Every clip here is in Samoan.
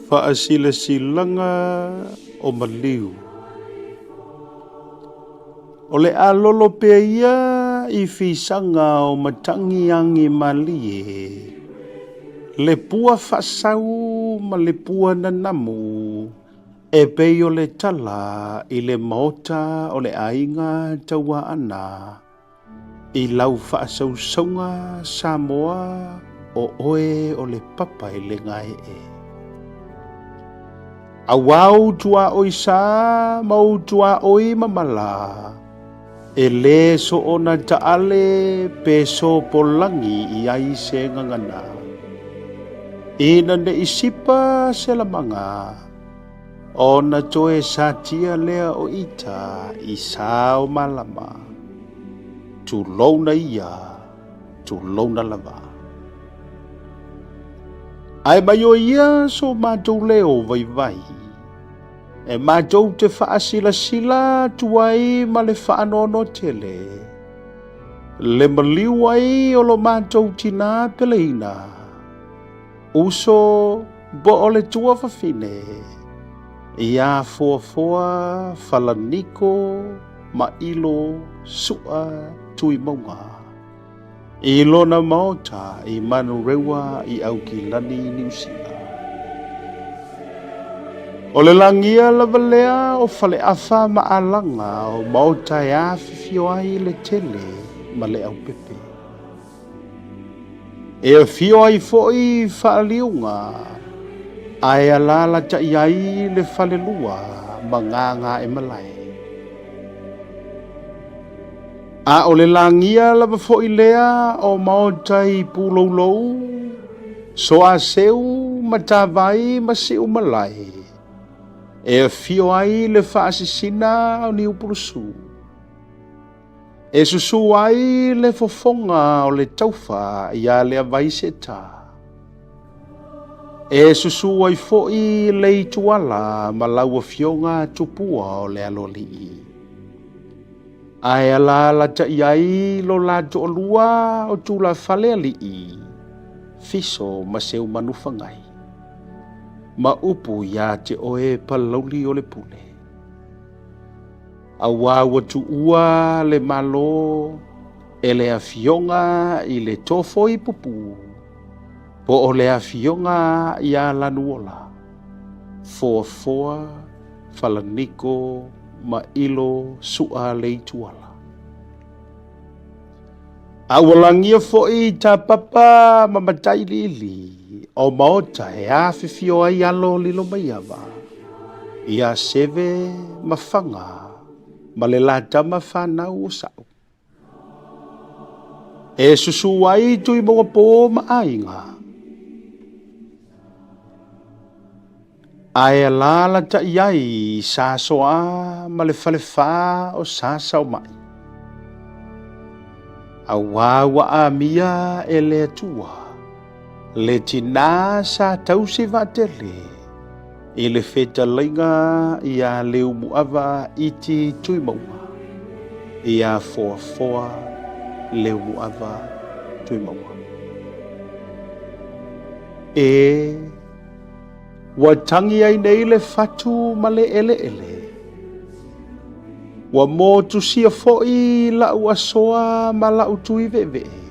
Faasilasilaga o Maliu. O le a lolo pea ia i fisaga o matagi agi malie, le pua faasau ma le pua nanamu e pei o le tala i le maota o le aiga Tauaana i lau faasausauga Samoa o oe o le papa i le gaee. Auā ou tuaoi sā ma ou tuaoi mamala, e lē soona taale pe sopolagi i ai se gagana. Ina ne i sipa se lamaga, ona toe satia lea o ita i sa o malama. Tulouna ia, tulouna lava. Ae mai o ia so matou leo vaivai, e matou te faasilasila atu ai ma le faanoanoa tele, le maliu ai o lo matou tinā peleina, uso po o le tuafafine, iā Foafoa Falaniko Mailo Su'a Tuimauga. I lona maota i Manurewa i Aukilani, Niu Sila. O le lagia lava lea o Faleafa ma Alaga o maota e afifio ai le tele ma le aupepe. E afio ai foi Faaliuga ae alaalatai ai le falelua ma Gagaemalae. A o le lagia lava foi lea o maota i Puloulou, Soaseu, Matavai ma Siumalae, e afio ai le faasisina o Niupulusu, e susū ai le fofoga o le taufa iā Leavaiseeta, e susū ai foi Leituala ma lau afioga Tupua o le Aloalii. Ae alaalatai ai lo la toalua o tulafale alii, Fiso ma Seumanufagai, ma upu iā te oe Palauli o le Pule. Auā ua tuua le Malo e le afioga i le Tofoipupu, po o le afioga iā Lanuola, Foafoa, Falaniko ma Ilo Su'a Leituala. A ua lagia foi Tapapa ma Matailiili o maota e afifio ai alo Lilomaiava, iā Seve ma Faga ma le la tama fanau o Sa'u. E susū ai Tuimauapō ma aiga. Ae alaalatai ai i Sasoa ma le falefā o Sasaomai. Auā ua amia e le Atua le tinā sa tausi vaatele i le fetalaiga iā Leumuava Iti Tuimauga, iā Foafoa Leumuava Tuimauga. E, ua tangi ai nei le fatu ma le eleele, ua motusia foi la'u asoa ma la'u tuiveevee.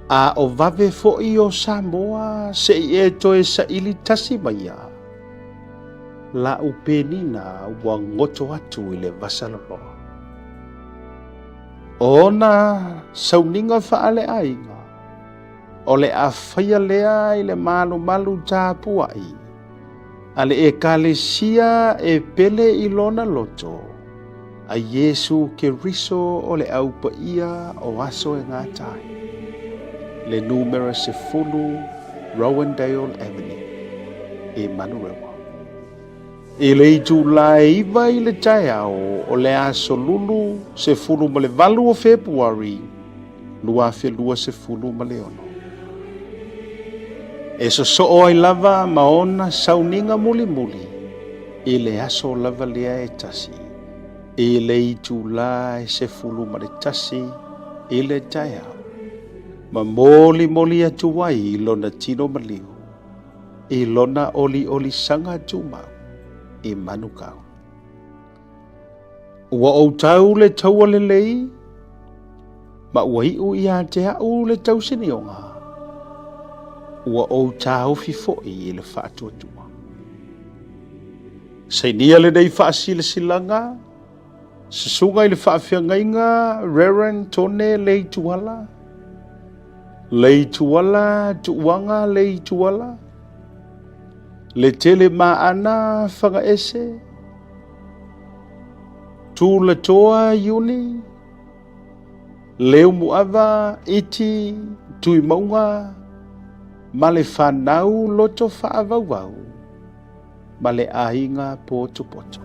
A o vave foi o Samoa se i e toe saili tasi maia, la'u penina ua goto atu i le vasaloloa. O ona sauniga faaleaiga, o le a faia lea i le malumalu tapuai a le Ekalesia e pele i lona loto, a Iesu Keriso o le Au Paia o aso e gata ai. Le numera 10 Rowandale Avenue, i Manurewa. I le itula e 9 i le taeao o le aso Lulu 18 o Fepuari 2026. E sosoo ai lava ma ona sauniga mulimuli i le aso lava lea e tasi, i le itula e 11 i le taeao, ma molimoli atu ai lona tino maliu. i lona oliolisaga tumau i manukau. Ua ou tau le taua lelei, ma ua iu ia te au le tausinioga, ua ou taofi foi i le faatuatua. Sainia lenei faasilasilaga, Susuga i le Faafeagaiga Reverend Tone Leituala, Leituala Tuuaga Leituala, Letele Maana Fagaese, Tulatoa Iuni, Leumuava Iti Tuimauga ma le fanau loto faavauvau. ma le aiga potopoto.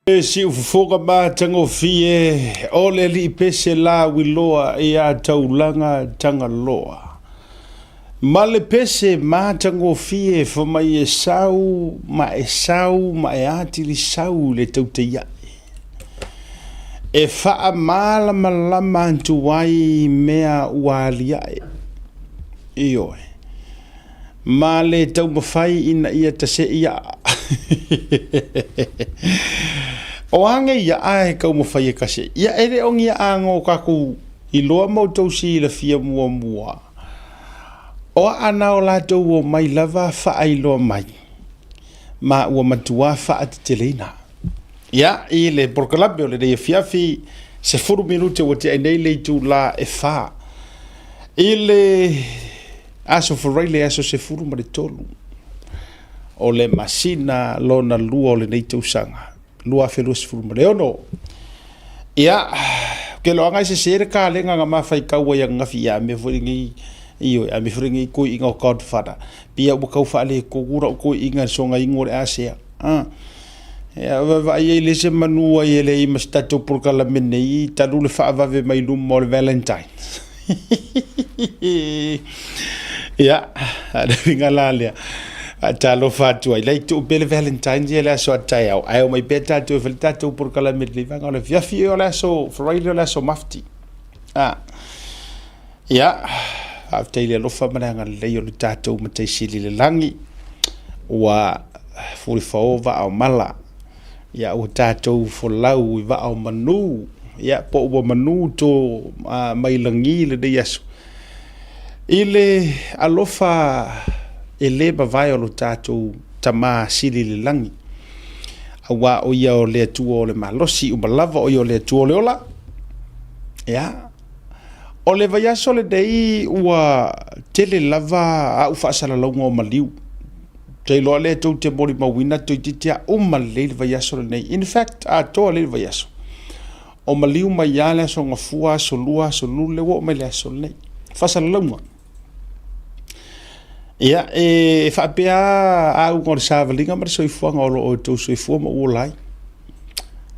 E siufofoga matagofie o le alii pese lauiloa ia taulaga Tagaloa. Ma le pese matagofie fa mai e sau ma e sau ma e atili sau i le tautaiae. E faamalamalama atu ai mea ua aliae. Ioe. Ma le taumafai ina ia taseʻi aʻa. O a nei aʻa e taumafai e taseʻi? Ia e le o ni aʻa no tatou iloa ma outou silafia muamua. O aʻa na o latou omai lava faailoa mai, ma ua matua faateteleina. Ia, i le polokalame o lenei afiafi, 10 minute ua tea ai nei le itula e 4. I le Aso Faraile aso 13 o le masina lona lua o lenei tausaga 2026. Ia, ou te iloa ana e sese le kalega na ma faitau ai ananafi ia mea foi lenei, ioe, a mea foi lenei toeaiina o Godfather. Pei lava ua tau faaletonu lau toeaina i le soona inu o le asea. Ia, vaavaai ai le se manu ai e leai ma se tatou polokalame nei talu le faavave mai luma o le Valentine's. Ia, a le uiga la lea, faatalofa atu ai. Lai tuu pea le Valentine's ia le aso a taeao, ae omai pea tatou e fai le tatou polokalame i lenei vaega o le afiafi o le aso Friday o le aso mafti. Ah. Ia, faafetai i le alofa ma le agalelei o le tatou Matai Sili i le lagi, ua fulifao vaa o mala, ia ua tatou folau i vaa o manu, ia po ua manu to mai lagi lenei aso. I le alofa e le mavae o lo tatou Tama Sili i le lagi, aua o ia o le Atua o le malosi uma lava, o ia o le Atua o le ola. Ia, O le vaiaso lenei ua tele lava au faasalalauga o maliu. Ou te iloa lea tou te molimauina toeitiiti a uma lelei le vaiaso lenei. In fact, atoa lelei le vaiaso. O maliu mai lava le aso Gafua, aso Lua, aso Lulu, lea ua oo mai le aso lenei. Faasalalauga. Ia, e faapea lava auga o le savaliga ma le soifuaga o lo o outou soifua ma ou ola ai.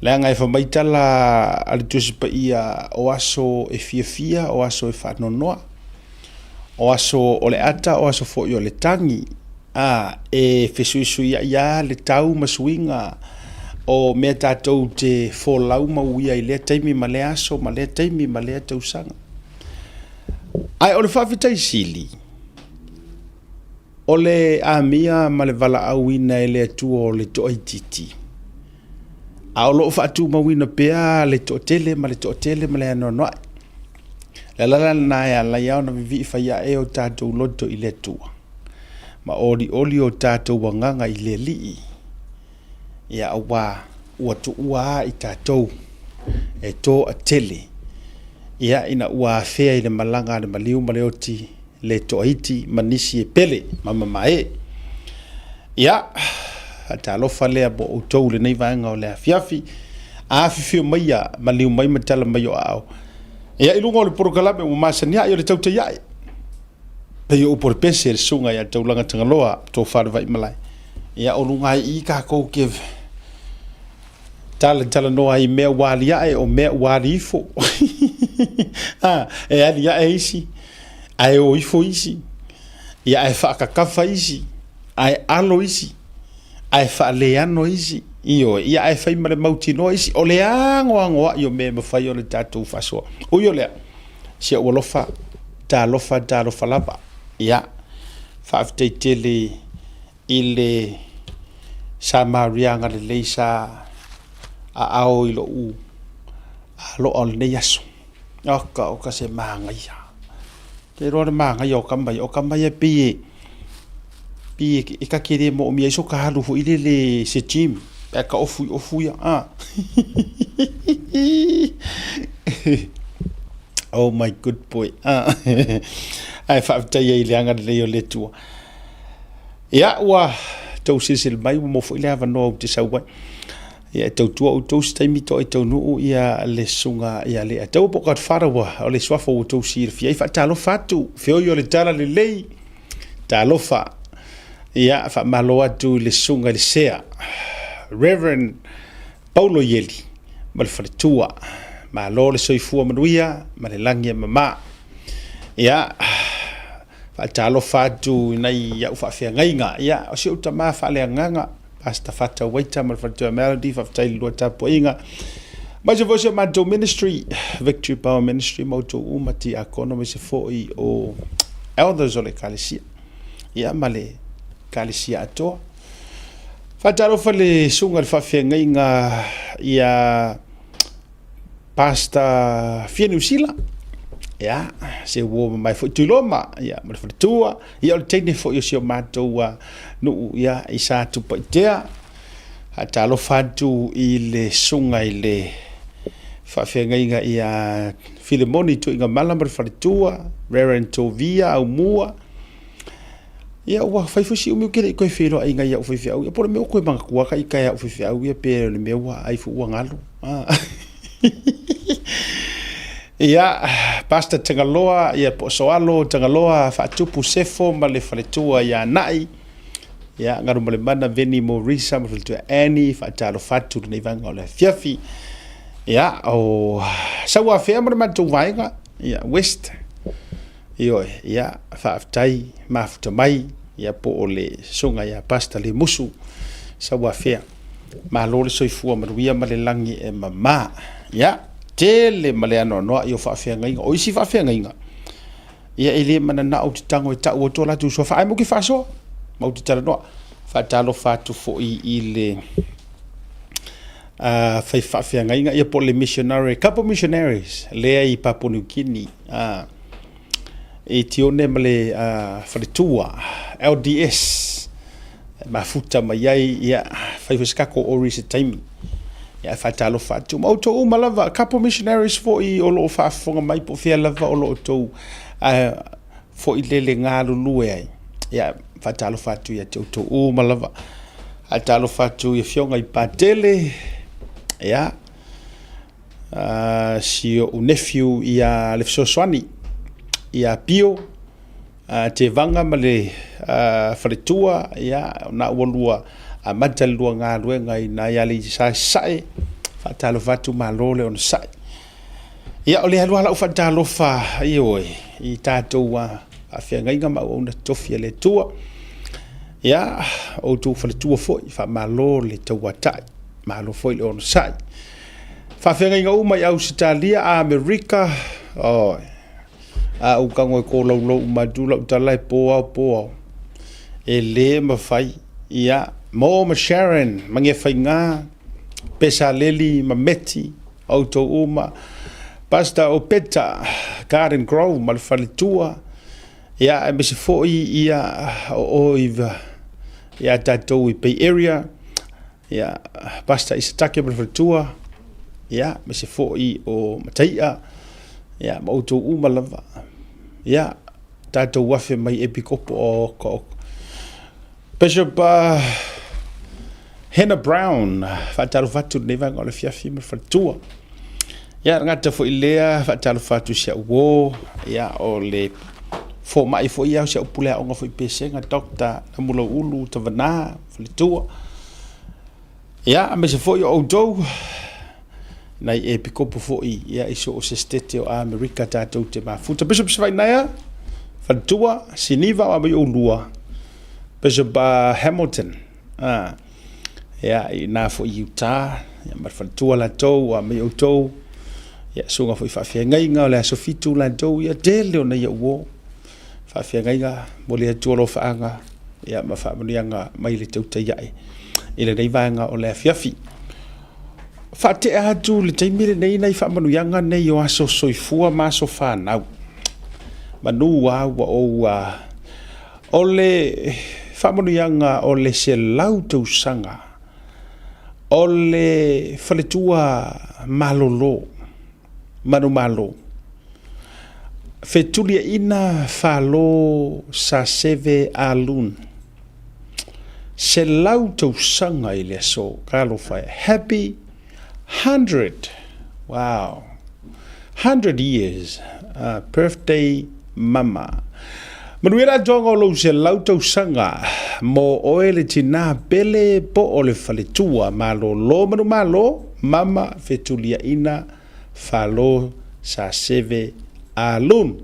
Leaga e fai mai tala a le Tusi Paia, o aso e fiafia, o aso e faanoanoa, o aso o le ata, o aso foi o le tagi. A, e fesuisuiai lava le tau ma suiga o mea tatou te folau ma uia i lea taimi ma lea aso ma lea taimi ma lea tausaga. Ae o le faafetai sili, o le amia ma le valaauina e le Atua o le toaitiiti, a o lo o faatumauina pea le toatele ma le toatele ma le anoanoai. O le ala la lena e ala ai ona vivii fai ae o tatou loto i le Atua, ma olioli o tatou agaga i le Alii, ia aua ua tuua lava i tatou e toatele, ia ina ua afea i le malaga a le maliu ma le oti le toaiti ma nisi e pele ma mamae. Ia, faatalofa lea mo outou i lenei vaega o le afiafi. Afifio maia, maliu mai ma tala mai o aao. Ia, i luga o le polokalame ua masani ai o le tautai ae. Pei o upu o le pese le susuga ia Taulaga Tagaloa, Tofa le Vaimalae. Ia, o luga ai i kākou ke talatalanoa ai i mea ua aliae o mea ua ali ifo. A, e aliae isi, ae o ifo isi, ia ae faakakafa isi, ae alo isi, ae faaleano isi, ioe, ia ae fai ma le mautinoa isi. O le anoanoai o mea e mafai ona tatou faasoa. Ui o lea, si ou alofa, talofa, talofa lava. Ia, faafetai tele i le Samariaga lelei sa aao i lou aloa o lenei aso. Oka, oka se manaia. Te iloa le manaia o tama ia, o tama ia pei e, pei e ta te le moomia ai so ta alu foi lele i se gym pe a ta ofu i ofu ia, a. Oh my good boy. Ah. Ae faafetai ai i le agalelei o le Atua. Ia, ua tou silasila mai, ua maua foi le avanoa ou te sau ai. Ia, e tautua outou se taimi toa i taunuu ia le susuga ia Leiataua po o Godfather ua o le suafa ua outou silafia ai. Faatalofa atu, feoi o le tala lelei, talofa. Ia, faamalo atu i le susuga i le sea, Reverend Paulo Ieli ma le faletua. Malo le soifua manuia ma le lagi e mama. Ia, faatalofa atu i nai au faafeagaiga. Ia, o si ou tama faaleagaga, Pastor Fata Waita ma le faletua Melody, faafetai i le lua tapuaiga. Aemaise foi si o matou ministry, Victory Power Ministry, ma outou uma tiakono, aemaise foi o elders o le ekalesia. Ia, ma le ekalesia atoa. Faatalofa le susuga i le faafeagaiga ia Pastor Fia Niusila. Ia, se uo mamae foi Tuiloma, ia, ma le faletua. Ia, o le teine foi o si o matou nuu, ia, i Satupaitea. Faatalofa atu i le susuga i le faafeagaiga ia Filemoni Tuigamala ma le faletua, Reverend Tovia Aumua. Ia ua fai foi si umi ou te le i toe feiloaiga i au faifeau ia, po o le mea ua toe manatua ta ita e au faifeau ia pe o le mea ua ai foi ua galo. Ia, Pastor Tagaloa, ia po o Soalo Tagaloa, Faatupu Sefo ma le faletua ia Nai. Ia, Galumalemana Veni Morisa ma le faletua Annie, faatalofa atu i lenei vaega o le afiafi. Ia, o Sauafea ma le matou vaega, ia, West. Ioe, ia, faafetai, mafuta mai, ia po o le susuga ia Pastor Lemusu Sauafea. Malo le soifua manuia ma le lagi e mama. Ia, tele ma le anoanoai o faafeagaiga. O isi faafeagaiga, ia e le mananao ou te tago e tau atu o latou suafa, ae matou te faasoa, matou te talanoa. Faatalofa atu foi i le fai faafeagaiga, ia po o le missionary, couple missionaries, lea i Papua New Guinea. I Tione ma le faletua LDS e mafuta mai ai, ia, fai foi se tatou ori i se taimi. Ia, e faatalofa atu ma outou uma lava, couple missionaries foi o lo o faafofoga mai po o fea lava o lo o outou foi lele galulue ai. Ia, faatalofa atu ia te outou uma lava. Faatalofa atu i afioga i Patele, ia, si ou nephew ia le fesoasoani ia Pio. Tevaga ma le faletua, ia, na ua lua amata le lua galuega i na i Aleisa Sasae, faatalofa atu malo le onosai. Ia, o lea lava lau faatalofa, ioe, i tatou faafeagaiga ma auauna totofi a le Atua. Ia, outou faletua foi, faamalo le tauatai, malo foi le onosai. Faafeagaiga uma i Ausetalia, Amerika, oh, a ou tago e tolaulou uma atu lau tala e po ao po ao. E lē mafai. Ia, Mo ma Sharon, Magefaiga, Pesaleli ma Meti, outou uma. Pastor Opeta, Garden Grove ma le faletua. Ia, aemaise foi ia o oe ia tatou i Bay Area. Ia, Pastor Isatake ma le faletua. Ia, aemaise foi o Mataia. Ia, ma outou uma lava. Ia, tatou afe mai Epikopo o oka oka. Bishop Hannah Brown, faatalofa atu lenei vaega o le afiafi ma le faletua. Ia, le gata foi lea, faatalofa atu i si au uo, ia, o le fomai foi ia, o si au pule aoga foi i Pesega, Dr. Namulauulu Tavana, faletua. Ia, aemaise foi o outou, nai epikopo foi ia, i so o se setete o Amerika tatou te mafuta. Bishop Savainaia, faletua, Siniva o mai oulua, Bishop Hamilton, ia, i na foi i Utah, ia, ma le faletua latou, a mai outou, ia, susuga foi faafeagaiga o le aso 7 latou, ia, tele o nai au uo, faafeagaiga, momoli atu alofaaga ia, ma faamanuiaga mai le tautai ae i lenei vaega o le afiafi. Faatea atu le taimi lenei nai faamanuiaga nei o aso soifua ma aso fanau. Manu lava ua ou o le faamanuiaga o le 100 tausaga o le faletua malolo manumalo. Fetuliaina falo Saseve Alun. 100 tausaga i le aso. Talofa e. Happy 100. Wow. 100 years. Birthday mama. Manuia le atoaga o lou 100 tausaga mo oe le tinā pele po o le faletua malolo manumalo mama fetuliaina Falo Saseve Alun.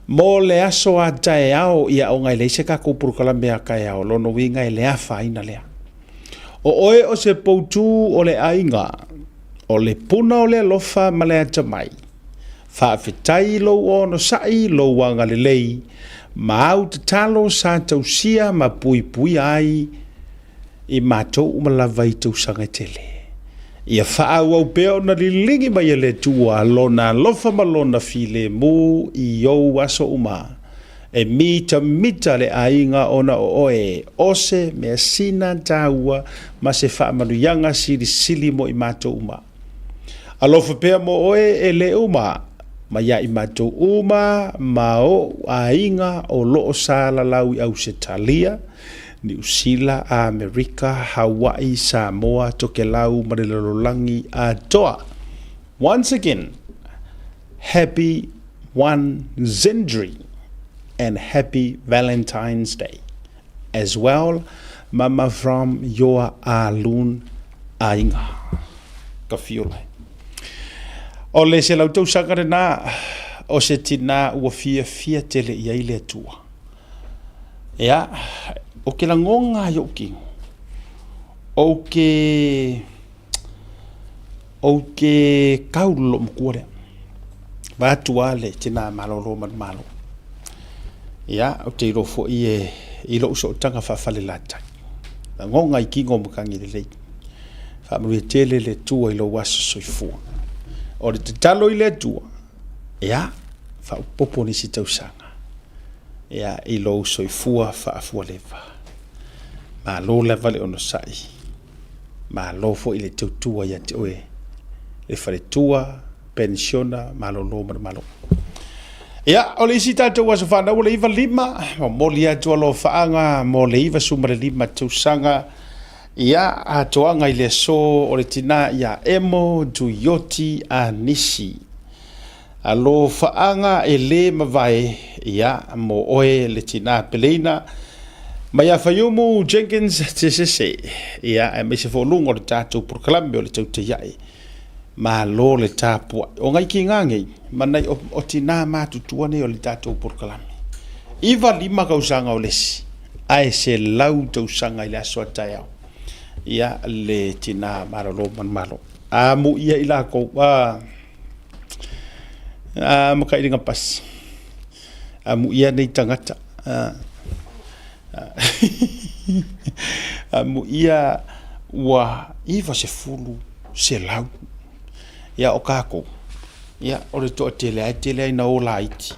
Mo le aso a taeao ia ona e leai se tatou polokalame a taeao, lona uiga e le afaina lea. O oe o se poutū o le aiga, o le puna o le alofa ma le atamai. Faafetai i lou onosai, lou agalelei, ma au tatalo sa tausia ma puipuia ai i matou uma lava i tausaga e tele. Ia faaauau pea ona liligi mai e le Atua Lona alofa ma Lona filemu i ou aso uma. E mitamita le aiga ona o oe, o se measina taua ma se faamanuiaga silisili mo i matou uma. Alofa pea mo oe e le uma, ma ia i matou uma ma ou aiga o loo salalau i Ausetalia, Niu Sila, Amerika, Hawaii, Samoa, Tokelau ma le lalolagi atoa. Once again, happy one century and happy Valentine's Day as well, mama from your Alun aiga. Ka fiula. O le 100 tausaga lena o se tinā ua fiafia tele i ai le Atua. Ia, o ke lagona i ou kino, ou ke, ou ke kau i lou matua lea, vaeatu lava le tina malolo manumalo. Ia, ou te iloa foi e, i lou sootaga faafalelatai, lagona i tino o matagi lelei. Faamanuia tele le Atua i lou aso soifua. O le tatalo i le Atua, ia, faaopoopo nisi tausaga. Ia, i lou soifua faafualeva. Malo lava le onosai, malo foi le tautua ia te oe, le faletua, penisiona, malolo ma le malo. Ia, o le isi tatou aso fanau o le 95, momoli atu alofaaga mo le 95 tausaga, ia, atoaga i le aso o le tina ia Emo Tuioti Anisi. Alofaaga e le mavae, ia, mo oe le tinā peleina mai ia Faiumu Jenkins Tesese, ia, aemaise foi o luga o le tatou polokalame o le Tautai Ae. Malo le tapuai. O nai tinā nei, ma nai o, o tinā matutua nei o le tatou polokalame. 95 tausaga o le isi, ae 100 tausaga i le aso a taeao. Ia, le tinā malolo manumalo. Amuia i lakou, a, a makailiga pasi. Amuia nei tagata. A, amuia ua 90, 100. Ia, o tatou, ia, o le toatele lava e tele lava ina o laiti.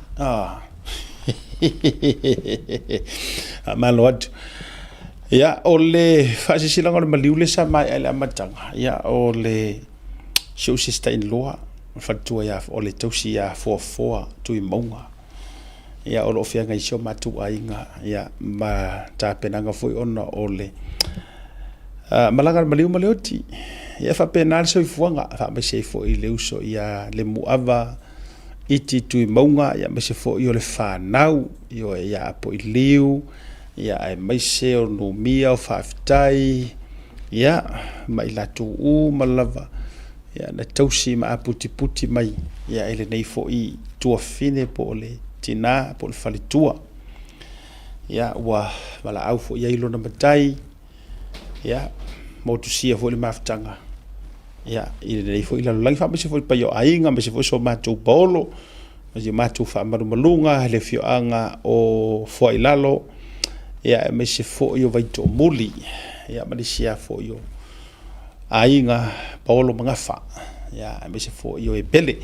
Faamalo atu. Ia, o le faasilasilaga o le maliu lea sa maea i le amataga, ia, o le si ou sister-in-law, o le faletua ia, o le tausi ia Foafoa Tuimauga. Ia, o lo o feagai si o matou aiga, ia, ma tapenaga foi ona o le malaga a le maliu ma le oti. Ia, e faapena le soifuaga, faamaise ai foi i le uso ia Lemuava Iti Tuimauga, ia, aemaise foi o le fanau, ioe, ia Apoiliu, ia, aemaise o Numia o Faafetai, ia, ma i latou uma lava, ia, na tausi ma aputiputi mai, ia, i lenei foi tuafafine po o le tinā po o le faletua. Ia, ua valaau foi i ai lona matai, ia, motusia foi le mafutaga, ia, i lenei foi lalolagi, faamaise foi i le paia o aiga, aemaise foi so matou paolo, ma si o matou faamalumaluga i le afioaga o Fuailalo, ia, aemaise foi o Vaitoomuli, ia, ma nisi lava foi o aiga paolo ma gafa, ia, aemaise foi o Epele.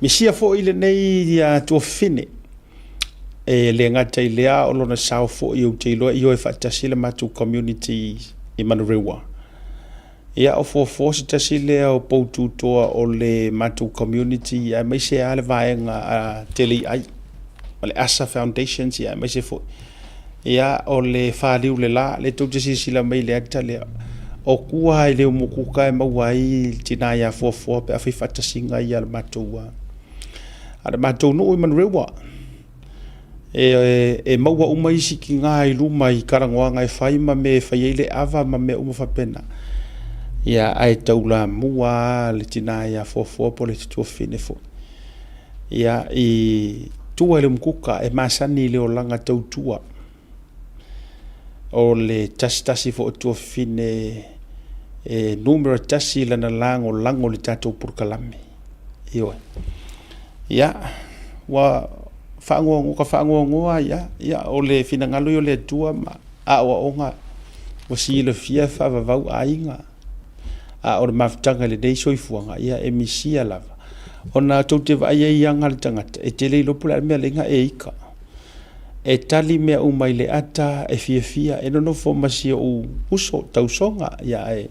Misia foi lenei tuafafine, e le gata i lea o lona sao foi ou te iloa e ioe faatasi le matou community i Manurewa. Ia, o Foafoa se tasi lea o pou tutoa o le matou community aemaise lava le vaega a Teleiai ma le ASA Foundations, ia, aemaise foi ia o le faliu le la, lea tou te silasila mai i le ata lea, o tua i le Umukuka e maua ai le tina ia Foafoa pe a fai faatasiga ia a le matou nuu i Manurewa. E maua uma isi tina i luma i talanoaga e fai ma mea e fai ai le ava ma mea uma faapena. Ia, ae taulamua lava le tina ia Foafoa po o le tuafafine foi. Ia, i tua i le umukuka e masani i le olaga tautua. O le tasi foi o tuafafine e numera tasi lana lagolago i le tatou polokalame. Ioe. Ia, ua faanoanoa, ka faanoanoa ai lava. Ia, o le finagalo ia o le Atua ma aoaoga ua silafia e faavavau aiga. A o le mafutaga i lenei soifuaga, ia e misia lava. Ona tou te vaai ai i aga a le tagata, e te le iloa po o le a le mea e ala ai ona e ita. E tali mea uma i le ata, e fiafia, e nonofo ma si ou uso tausoga, ia ae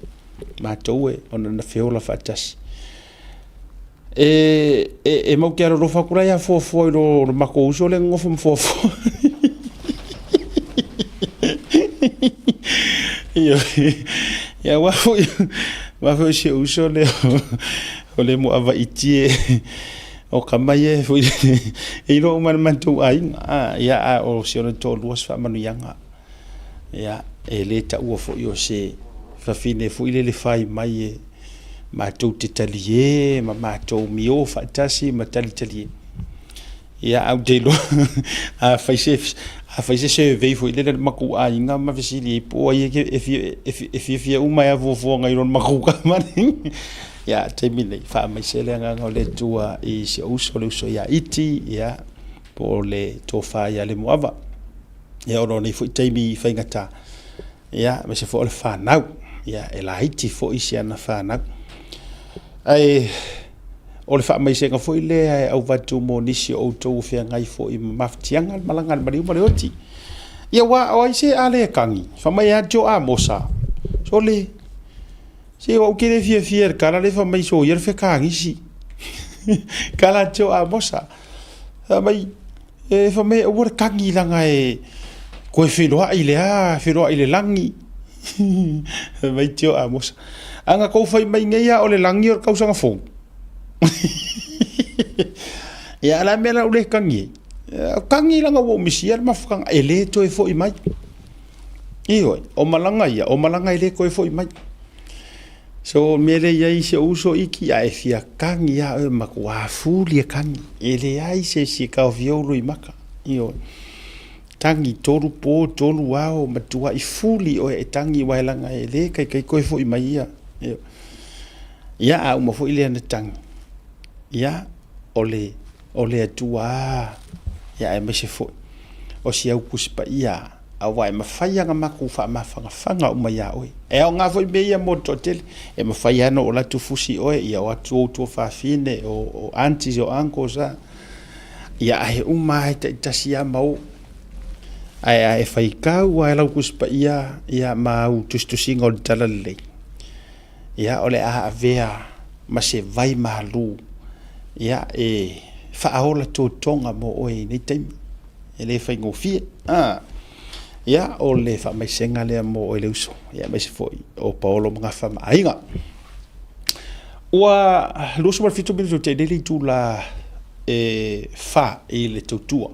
matou e ona na feola faatasi. E matou te alolofa atu la ia Foafoa i lo le matou uso lea e nonofo ma Foafoa. Ia aua foi, aua foi si ou uso lea o Lemuava Iti e o tama ia foi e iloa uma e le matou aiga. Ia a o si ona toalua se faamanuiaga. Ia, e le taua foi o se fafine foi lele fai mai e matou te talie ma matou mio faatasi ma talitalie. Ia, ae ou te iloa a fai se, a fai se survey foi lele a le matou aiga ma fesili ai po o ai e fiafia uma ai lava fuafuaga i lo le matou tama lenei. Ia, a o le taimi lenei, faamaise le agaga o le Atua i si ou uso, le uso ia Iti, ia, po o le tofa ia Lemuava. Ia, ona o nei foi taimi faigata, ia, aemaise foi o le fanau, ia, e laiti foi si ana fanau. Ae o le faamaisega foi lea e avatu mo nisi o outou o feagai foi ma mafatiaga le malaga a le maliu ma le oti. Ia, aua o ai se a le tagi, fai mai lava Tio Amosa, sole, se au ou te le fiafia i le tala lea fai mai soia le fekagisi. Tala a Tio Amosa, fai mai, E fai mai aua le tagi leaga e toe feiloai le a, feiloai i le lagi. Fai mai Tio Amosa, a na tou fai mai nei lava o le lagi o le tausaga fou. Ia, a o le a le mea la ou le tagi ai? Tagi leaga ua ou misia le mafutaga, e le toe foi mai. Ioe, o malaga ia, o malaga e le toe foi mai. So o le mea lea e i ai si ou uso Iki, a e fia tagi lava oe, e matua fuli e tagi. E leai se isi e taofia ou loimata. Ioe. Tagi 3 po, 3 ao, matuai fuli oe e tagi aua leaga e le taitai toe foi mai ia. Ioe. Ia, a uma foi lea na tagi, ia, o le, o le Atua lava, ia aemaise foi o si au Tusi Paia, aua e mafai lava ona matou faamafanafana uma ia oe. E aoga foi mea ia mo le toatele, e mafai lava ona ou alu atu fusi oe, ia o atu ou tuafafine, o aunties, o uncles, a. Ia ae uma lava e taitasi lava ma o. Ae a e faitau lava i lau Tusi Paia ia ma au tusitusiga o le Talalelei, ia o le a avea ma se vai malu ia e faaola totoga mo oe i nei taimi. E le faigofie. A, ia o le faamaisega lea mo oe le uso, ia aemaise foi o Paolo ma Gafa ma aiga. Ua 27 minute te lele itula e 4 i le tautua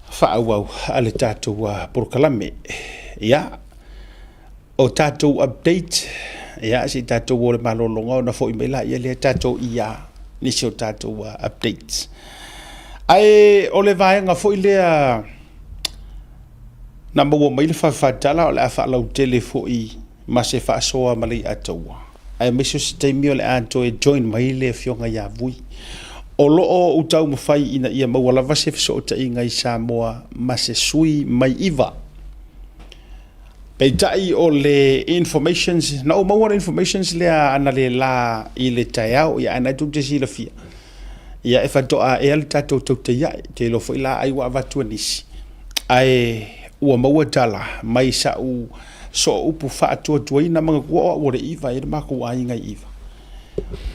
faaauau a le tatou polokalame. Ia, O tatou update, ia se i tatou o i le malologa ona foi mai laia lea tatou ia nisi o tatou updates. Ae o le vaega foi lea na maua mai le fafatala o le a faalautele foi ma se faasoa ma Leiataua, aemaise o se taimi o le a toe join mai le afioga ia Vui. O lo o ou taumafai ina ia maua lava se fesootaiga i Samoa ma se sui mai 9. Peitai o le informations, na ou maua le informations lea analeila i le taeao, ia ae na tou te silafia, ia e faatoa ea le tatou tautaia'i, te iloa foi la ai ua avatu e nisi, ae ua maua tala mai sa'u sooupu faatuatuaina, manatua o au o le iva, e i ai le matou aiga i iva.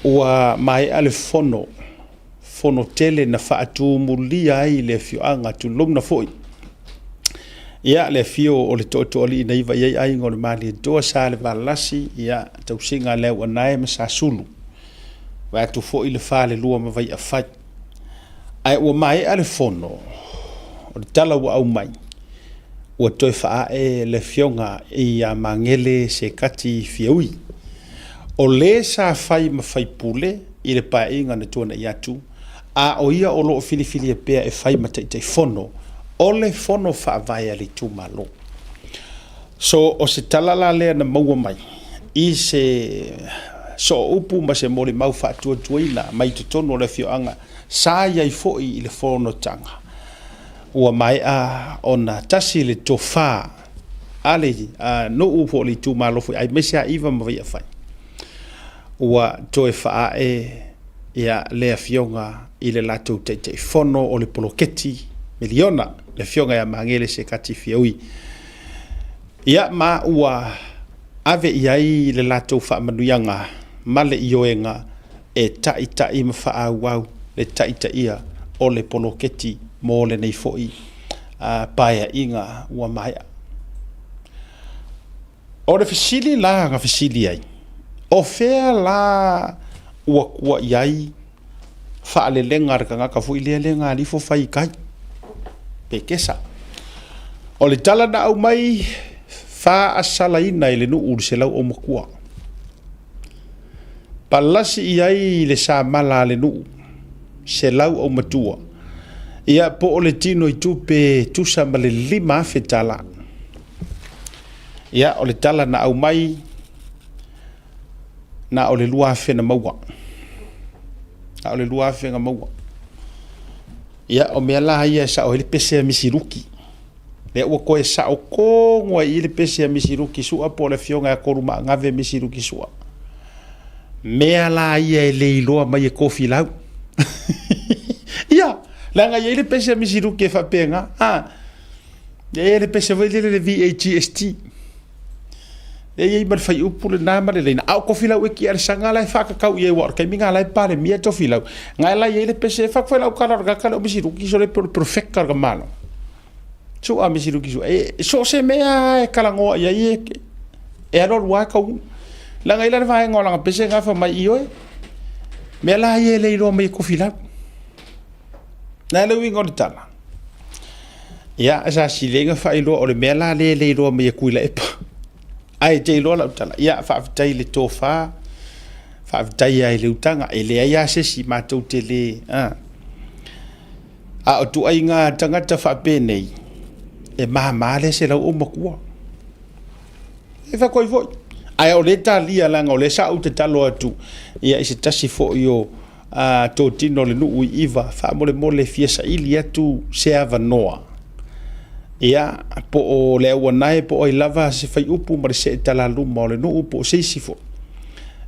Ua maea le fono fono tele na faatumulia ai le afioaga, tulouna foi. Ia, le afio o le Tootooalii na iva i ai aiga o le Malietoa, Salevalasi, ia, tausiga a le Auanae ma Sasulu. Vae atu foi le Falelua ma Vaiafai. Ae ua maea le fono, o le tala ua aumai, ua toe faaee le afioga ia Magele Sekati Fiaui. O le sa fai ma faipule i le paeaiga na tuanai atu, a o ia o lo o filifilia pea e fai ma Taitaifono o le Fono Faavae a le itumalo. So, o se tala la lea na maua mai i se sooupu ma se molimau faatuatuaina mai totonu o le afioaga sa i ai foi i le fonotaga, ua maea ona tasi le tofa a le nuu po o le itumalo foi aemaise a Iva ma Vaiafai, ua toe faaee ia le afioga i le latou Taitaifono o le poloketi miliona, le afioga ia Magele Sekati Fiaui. Ia ma ua ave i ai le latou faamanuiaga ma le ioega e taitai ma faaauau le taitaia o le poloketi mo lenei foi paeaiga ua maea. O le fesili la na fesili ai, o fea la ua tua i ai faalelega a le tagata foi lea lea na alifo fai i tai, pe kesa. O le tala na aumai, faasalaina e le nuu le 100 aumatua. Palasi i ai le samala a le nuu, 100 aumatua, ia po o le tino i tupe tusa ma le $5,000. Ia, o le tala na aumai, na o le 2,000 na maua. Na o le 2,000 na maua. Ia, o mea la ia e sao ai le pese a Misiluki. Lea ua toe sao tonu ai i le pese a Misiluki Sua po o le afioga ia Tolumaagave Misiluki Sua. Mea la ia e le iloa mai e Tofilau. Ia, leaga e i ai le pese a Misiluki e faapena. A, e i ai le pese foi lele le VAGST. E i ai ma le fuaiupu lena ma le laina. A o Tofilau e tia Alesana la e faatatau i ai, aua o le taimi lena la e Palemia Tofilau. Na la e i ai le pese, e fai atu foi lau tala o le tagata lea o Misiluki, sole pe o le perofeta o le tamaloa. Sua Misiluki sua. E so o se mea e talanoa i ai e alu alu lava taunuu. Leaga e i ai la le vaega o lana pese lena fai mai, ioe, mea la ia e le iloa mai e Tofilau. Na le uiga o le tala. Ia, sa silega faailoa o le mea la lea e le iloa mai e Tuilaepa. Ae te iloa lau tala. Ia, faafetai i le tofa, faafetai lava i le utaga. E leai lava se isi matou te le... A, a o ituaiga tagata faapenei, e mama le 100 matua. E fai atu ai foi. Ae o lea e talia leaga o lea sa ou tatalo atu ia i se tasi foi o totino o le nuu i Iva, faamolemole e fia saili atu se avanoa. Ia, po o le auanae po o ai lava se faiupu ma le seetalaluma o le nuu po o se isi foi.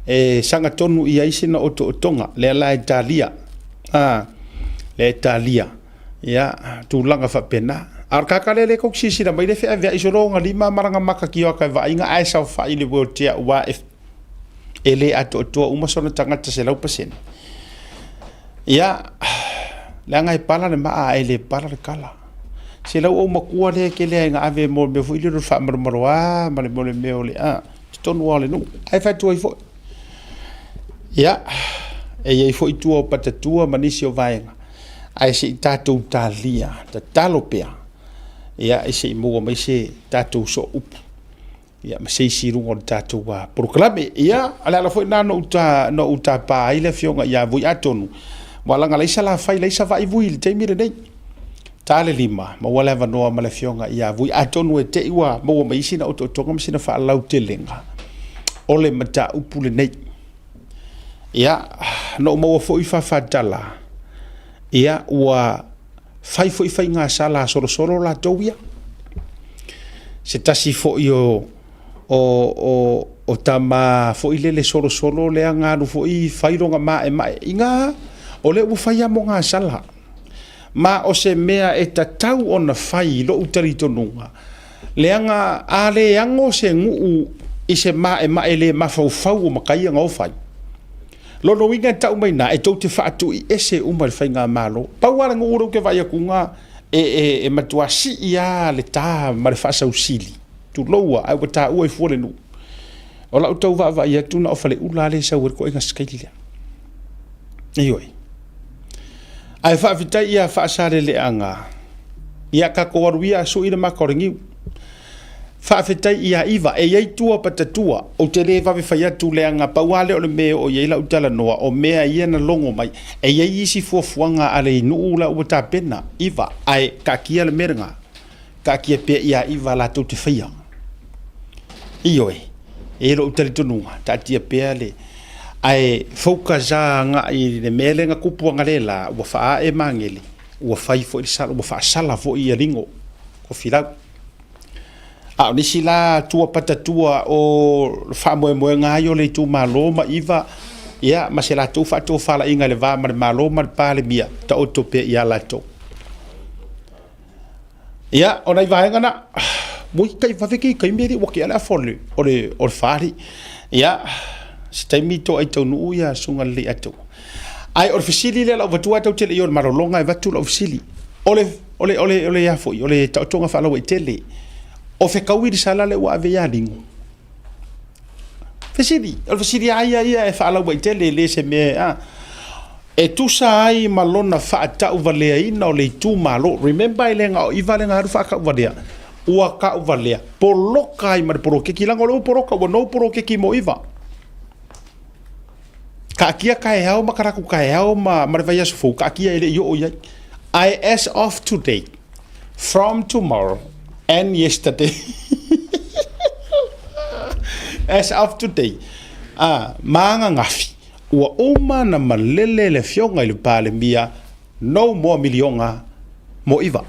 E sagatonu i ai sina otootoga, lea la e talia. Lea e talia. Ia, tulaga faapena. A o le tagata lea tou te silasila mai le feaveai solo ona lima ma lana mata tioata e vaaiga ae saofai i le wheelchair ua e le atoatoa uma sona tagata 100%. Ia, leaga e pala le maa ae le pala le kala. Se lau ou matua lea e tele ai na ave mo le mea foi lea o le faamalumaluā ma le mo le mea o le totonu lava o le nuu. Ae fai atu ai foi. Ia, e i ai foi tua o patatua ma nisi o vaega, ae se i tatou talia, tatalo pea, ia se i maua mai se tatou sooupu ia ma se isi i luga o le tatou polokalame. Ia, o le ala foi lena na ou tapa ai le afioga ia Vui. Atonu, ua laga lai Salafai lai Savaii Vui i le taimi lenei. Ta le 5, maua le avanoa ma le afioga ia Vui. Atonu e te i ua maua mai sina otootoga ma sina faalautelega o le mataupu lenei. Ia, na ou maua foi faafatala, ia, ua fai foi faiga sala a solosolo latou ia. Se tasi foi o tama foi lele solosolo lea na alu foi fai lona maemae. Ina o lea ua fai lava mo gasala. Ma o se mea e tatau ona fai i lou talitonuga, leaga a le ano se nuu i se maemae le mafaufau o mataia na o fai. Lona uiga e tau mai na, e tou te faatui ese uma i le faigamalo. Pau lava le nuu lea ou te vaai atu e matua sii lava le ta ma le faasausili, tulou lava, ae ua taua ai fua le nuu. O lau tau vaavaai atu na o Faleula lea e sau ai le ituaiga scale lea. Ioe. Ae faafetai ia Faasaleleaga, ia tatou alu ia sui le mata o le niu. Faafetai ia Iva, e i ai tua patatua, ou te le vave fai atu leaga pau lava lea o le mea e oo i ai lau talanoa, o mea ia na logo mai. E i ai isi fuafuaga a le nuu la ua tapena, Iva, ae taatia le mea lena, taatia pea ia Iva latou te faia. Ioe, e i ai lou talitonuga, taatia pea le... Ae focus lava agai i le mea lea na tupu analeila, ua faaae magele, ua fai foi le sala, ua faasala foi ia ligo, tofilau. A o nisi la tua patatua o le faamoemoega ai o le itumalo ma Iva, ia, ma se latou faatofalaiga i le va ma le Malo ma le Palemia, taoto pea ia latou. Ia, o nai vaega na, ua tai vave kei taimi alii ua tea le afa o le, o le, o le 4 alii. Ia, se taimi toai taunuu ia susuga lelei atu. Ae o le fesili lea lau avatua tau te le i o le malologa e avatu lau fesili. O le, o le, o le, o le, a foi, o le taotoga faalauaitele. O fetaui le sala lea ua ave ia Ligo. Fesili, o le fesili lava ia ia e faalauaitele, e le se mea a. E tusa ai ma lona faatauvaleaina o le itumalo. Remember e le na o Iva lea na alu faatauvalea. Ua tauvalea, poloka ai ma le poloketi, leaga o lea ua poloka, ua no poloketi mo Iva. Taatia taeao ma talaatu taeao ma le vaiaso fou, taatia e le i oo i ai. Ae as of today, from tomorrow and yesterday, as of today, ma ananafi, ua uma na malele le afioga i le Palemia, no more miliona mo Iva.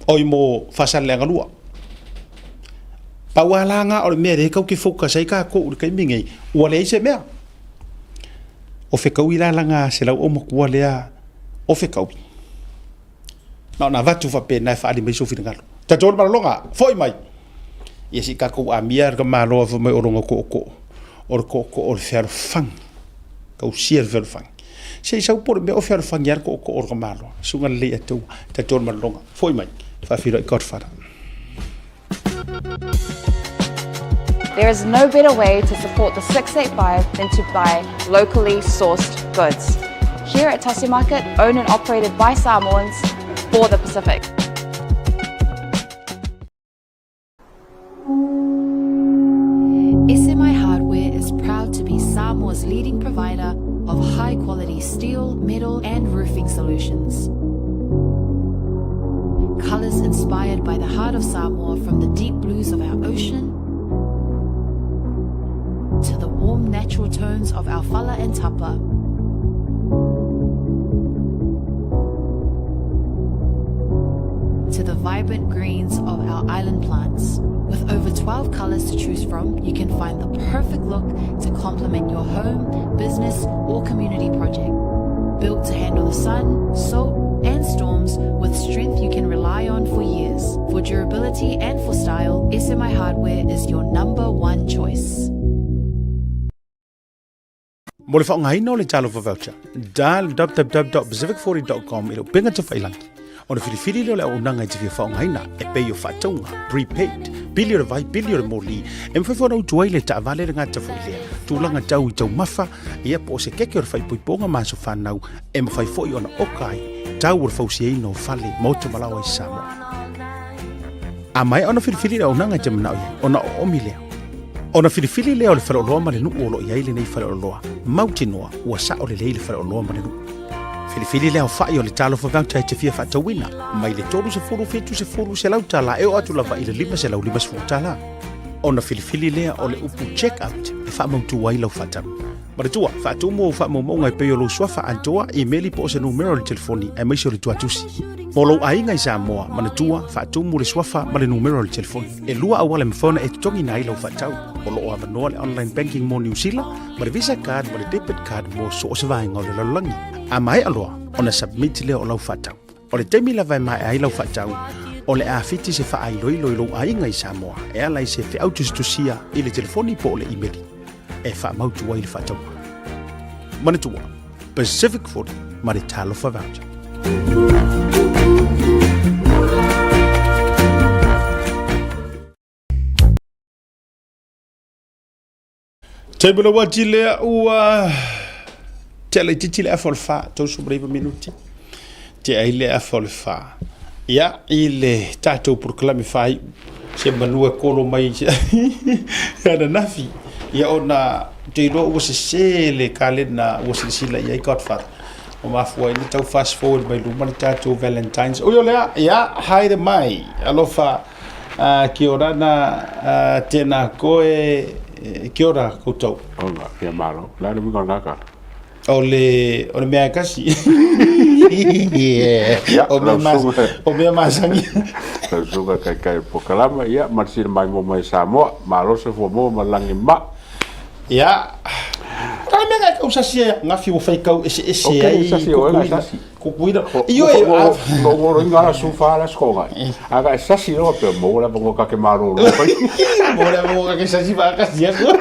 Oi mo Faasaleleaga 2. Pau lava la na o le mea lea tatou te focus ai tatou i le taimi nei, ua leai se mea. O fetaui la laga 100 matua lea o fetaui. Na ona avatu faapena e faaali mai sou finagalo. Tatou le malologa, foi mai. Ia se i tatou amia le tamaloa fai mai o lona tootoo. O le tootoo o le fealofani. Tausia le fealofani. Se i sau po o le mea o fealofani lava le tootoo o le tamaloa. Susuga lelei atua. Tatou le malologa. Foi mai. Faafeiloai Godfather. There is no better way to support the 685 than to buy locally sourced goods. Here at Tasi Market, owned and operated by Samoans for the Pacific. SMI Hardware is proud to be Samoa's leading provider of high quality steel, metal, and roofing solutions. Colors inspired by the heart of Samoa from the deep blues of our ocean to the warm natural tones of our fala and tapa. To the vibrant greens of our island plants. With over 12 colors to choose from, you can find the perfect look to complement your home, business, or community project. Built to handle the sun, salt, and storms with strength you can rely on for years. For durability and for style, SMI Hardware is your number one choice. Mo le faaaogaina o le Talofa Voucher, dial www.pacific40.com i le upega tafailangi. Ona filifili lea o le auaunaga e te fia faaaogaina e pei o faatauga, prepaid, pili o le vai, pili o le moli, e mafai foi ona utu ai le taavale le gata foi lea, tulaga tau i taumafa, ia po o se keke o le faaipoipoga ma aso fanau, e mafai foi ona oka ai tau o le fausiaina o fale, maota ma laoa i Samoa. A maea ona filifili le auaunaga e te manao i ai, ona oomi lea. Ona filifili lea o le faleoloa ma le nuu o lo o i ai lenei faleoloa, mautinoa ua sao lelei le faleoloa ma le nuu. Filifili le aofai o le Talofa Voucher e te fia faatauina, mai le 30, 70, 100 tala e oo atu lava i le 550 tala. Ona filifili lea o le upu check out e faamautu ai lau faatau. Manatua, faatumu ou faamaumauga e pei o lou suafa atoa, imeli po o se numera o le telefoni aemaise o le tuatusi. Mo lou aiga i Samoa, manatua, faatumu le suafa ma le numera o le telefoni. E lua auala e mafai ona e totogiina ai lau faatau. O lo o avanoa le online banking mo Niu Sila, ma le Visa card ma le debit card mo so o se vaega o le lalolagi. A maea loa ona submit lea o lau faatau. O le taimi lava e maea ai lau faatau, o le a fiti se faailoilo i lou aiga i Samoa e ala i se feau tusitusia i le telefoni po o le imeli e faamautu ai le faatauga. Manatua, Pacific 40 ma le Talofa Voucher. Taimi o le uati lea ua tea laitiiti le afa o le fa, 39 minuti. Tea ai le afa o le fa. Ia, i le tatou polokalame faaiu, se manu e kolo mai ananafi. Ia ona te iloa ua sese le kalena ua silasila i ai Godfather. Ua mafua ai ona tau fast forward mai luma le tatou Valentine's. Ui o lea, ia, haere mai, alofa. Kia ora na, tēnā koe, kia ora koutou. Ora, kia māro. La le winga o nā kara. O le, o le mea e kasi. Ia, o mea mas, o mea masangi. Lau suga kai kai po kalama, ia, marsina mai mo mai Samoa, malo se fua mo ma langi ma. Ia, ka mea kai kau sasi e ngafi o whai kau ese ese ai. Sasi o e sasi. Kukuina. Io e no ngoro inga la sufa la skonga. Aga e sasi ro pe mo la bongo ka ke maro ro. Mo la bongo ka ke sasi ba ka sia ko.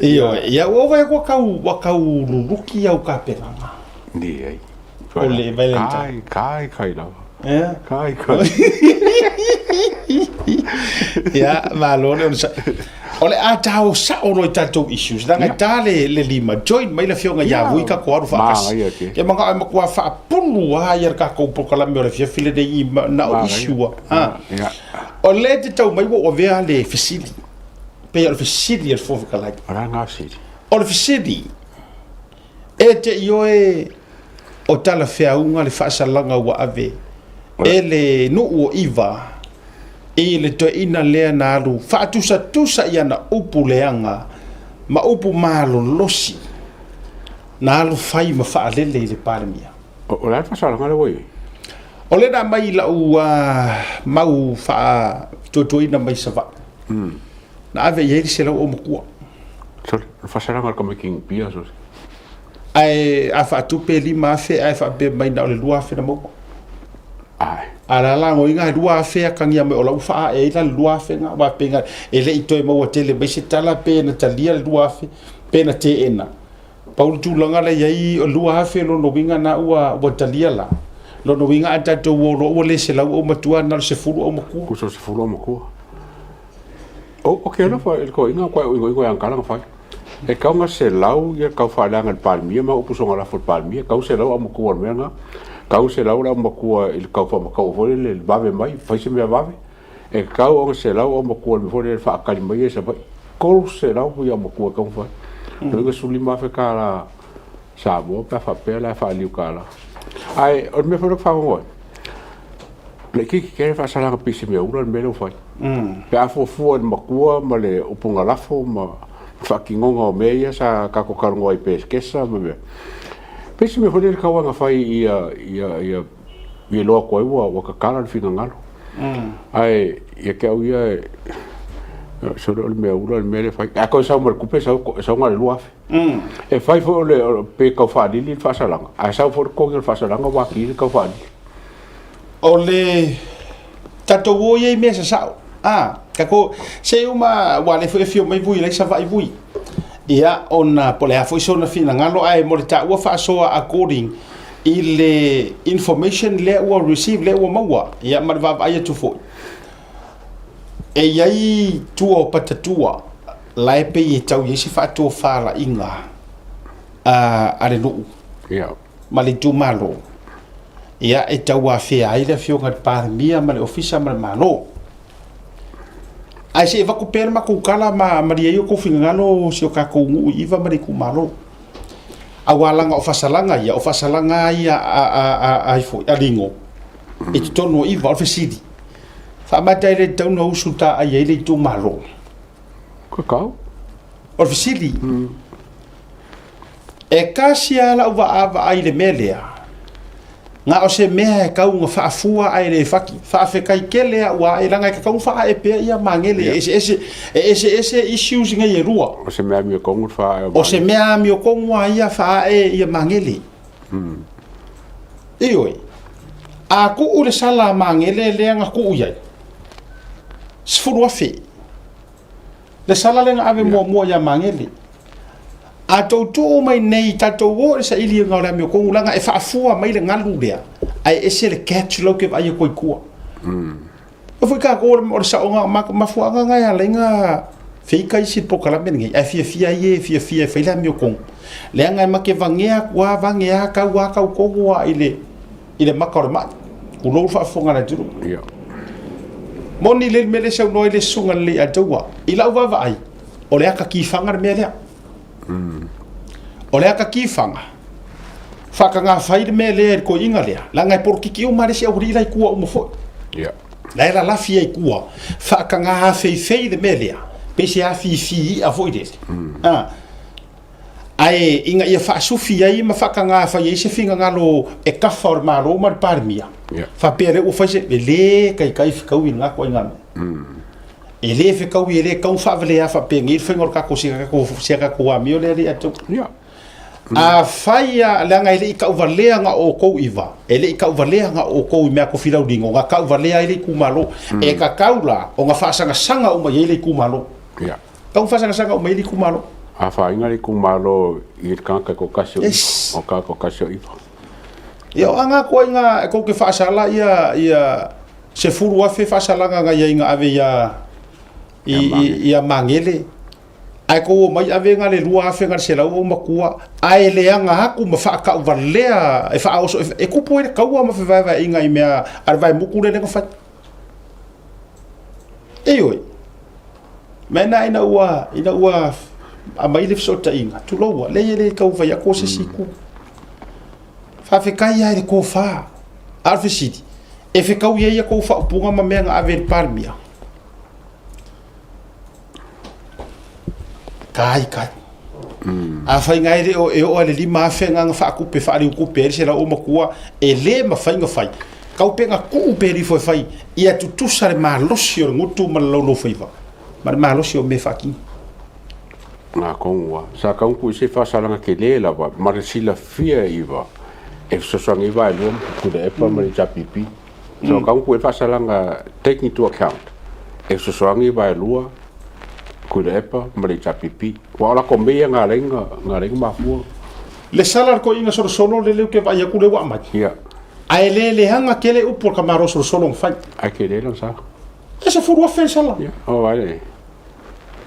Io ia o vai ko kau wa kau luluki au ka peganga. Ni ai. O le Valentine. Kai kai kai la. Eh? Kai kai. Ia, malo le ona O le a tau sao loa i tatou issues, leaga e ta le, le lima, join mai le afioga ia Vui ka ko alu faatasi. Ia manga ai matua faapulu a ia le tatou polokalame o le afiafi lenei i na o issue a. O le te tau mai ua avea le fesili. Pei o le fesili a le Fofoga Fetalai. O le a ngā fesili? O le fesili, e te ioe o talafeauga le faasalaga ua ave e le nuu o Iva i le toeaina lea na alu faatusatusa i ana upu leaga ma upu malolosi na alu fai ma faalele i le Palemia. O le a le faasalaga lea ua i ai? O lea na aumai i lau mau faatuatuaina mai Savaii. Na ave i ai le 162. Sorry, o le faasalaga o le tamaiti pia, sorry. Ae a faatupe e 5,000 ae faapea mai na o le 2,000 na maua. Ae. A la lagoiga e 2,000 atagia mai o la ua faaae ai la le 2,000 ga aua pei e le i toe maua tele mai se tala pe na talia le 2,000 pe na teena. Pau le tulaga la i ai o le 2,000 lona uiga na ua ua talia la. Lona uiga a tatou o loa ua le 100 au matua na o le 10 au matua. Kusa o le 10 au matua. O, o ke alofa i le toeaina koe o ingoingo e angkala na fai. E kau ga selau ia kau faaleaga i le Palemia ma upu sogalafo i le Palemia, kau selau aumatua o le mea lena, kau selau le aumatua i le kau faamatau foi lele i le vave mai, fai se mea vave, e kau ona selau aumatua i le mea foi lele e faatali mai ia i Savaii. 300 ia aumatua e tatau ona fai. Lona uiga $15,000 Samoa pe a faapea la e faaliu tala. Ae o le mea foi lea ou te faanoano ai, laitiiti tele le faasalaga pei se mea ula le mea lea ua fai. Pe a fuafua i le matua ma le upuga lafo ma le faatinoga o mea ia sa tatou talanoa ai i pesekesa ma mea, pei se mea foi lele tau lava ina fai ia ia ia iloa atu ai ua tatala le finagalo. Ae ia te au ia, sole o le mea ula le mea lea e fai. A toe sau ma le tupe, sau na o le 2,000. E fai foi o le, pe tau faalili le faasalaga, ae sau foi le togi o le faasalaga ua atili le tau faalili. O le tatou o ia i mea sasao. A, tatou, se uma, ua le foi afio mai vui lai Savaii vui. Ia, ona po o le a foi sona finagalo, ae mo le taua faasoa according i le information lea ua receive, lea ua maua, ia ma le vaavaai atu foi. E i ai tua o patatua la e pei e tau i ai se faatofalaiga a le nuu ma le itumalo, ia e tau afea ai le afioga i le Palemia ma le Ofisa ma le Malo. Ae se i avatu pea le matou tala ma malie ai outou finagalo si o tatou nuu i Iva ma le itumalo. Aua leaga o faasalaga ia, o faasalaga ia a Ligo i totonu o Iva. O le fesili, faamata e le tatau ona usu taai ai le itumalo? Kakau. O le fesili, e tasi lava lau vaavaai i le mea lea, na o se mea e tau ina faafua ae le fati. Faafetai tele lava ua ae, leaga e tatau ona faaae pea ia magele e eseese, e eseese issues nei e lua. O se mea amiotonu le faaae o magele. O se mea amiotonu lava ia faaae ia magele. Ioe. A tuu le sala a magele lea na tuu i ai, 10,000. Le sala lea na ave muamua ia Magele. A tou tuu mai nei, tatou o i le sailiga o le amiotonu, leaga e faafua mai le galu lea, ae ese le catch la ou te vaai atu ai i tua. E foi tatou o le saoga, mafuaaga na e ala ai ona feika isi polokalame lenei, ae fiafia ai e fiafia e fai le amiotonu. Leaga e matevagea atu lava, vage lava, tau lava, tau tonu lava i le i le maka o le mai. Tulou le faafofoga a le atunuu. Ia. Moni le mea lea e saunoa ai le susuga lelei Aitaua. I lau vaavaai, o le ata tifaga le mea lea. O le ata tifaga, faatagafai le mea lea i le toeaina lea, leaga e polokiki uma lava le isi aualii la i tua uma foi. Ia. La e lalafi ai i tua, faataga afeifei le mea lea, pei se afifi i'a foi lele. Ah. Ae ina ia faasufi ai ma faataga fai ai se finagalo e kafa o le Malo ma le Palemia, faapea lea ua fai se, e le taitai fetaui lena ituaiga mea. E le fetaui, e le tatau ona faavalea faapenei le faiga o le tatou si a tatou amio lea e le ia te au. Afai lava, leaga e le i tauvalea na o outou iva, e le i tauvalea na o outou i mea tofilaulino, na tauvalea ai le itumalo. E tatau la ona faasagasaga uma i ai le itumalo. Tau faasagasanga uma i le itumalo. Afaina le itumalo i le tagata e toatasi o Iva. O tagata toatasi o Iva. Ia o aga atu ai nga e tou te faasala ia ia 10,000 faasalaga na iai na ave ia i ia Magele ae tou omai ave na le 2,000 na le 100 ou matua ae leaga atu ma faatauvalea e faaoso e tupu ai le taua ma fevaevaeaiga i mea a le vaemutu lea na fai. Ioe. Mea na ina ua ina ua aumai le fesootaiga, tulou a, leai e le tau fai atu o se isi itu. Faafetai lava i le tofa. A o le fesili, e fetaui ai a tou faaupuga ma mea na ave i le Palemia? Tai, tai. Afai na e le o e oo i le 5,000 na na faatupe faaliutupe ai le selau matua, e le mafai ona fai. Tau pe na tuu pe alifo e fai, ia tutusa le malosi o le gutu ma le laulaufaiva, ma le malosi o mea faatino. Atonu lava, sa tau atu i se faasalaga tele lava ma le silafia e Iva e fesoasoani ai Vaelua ma Tuilaepa ma le HRPP. So tau atu i le faasalaga take into account e fesoasoani Vaelua, Tuilaepa ma le HRPP. Aua o latou mea ia na ala ai ona mafua. Le sala a le toeaina solosolo lele ou te vaai atu lea ua aumai. Ia. Ae le leaga tele upu a le tamaloa solosolo na fai. Ae tele lana sala. E 10,000 le sala. Ia, o ai le.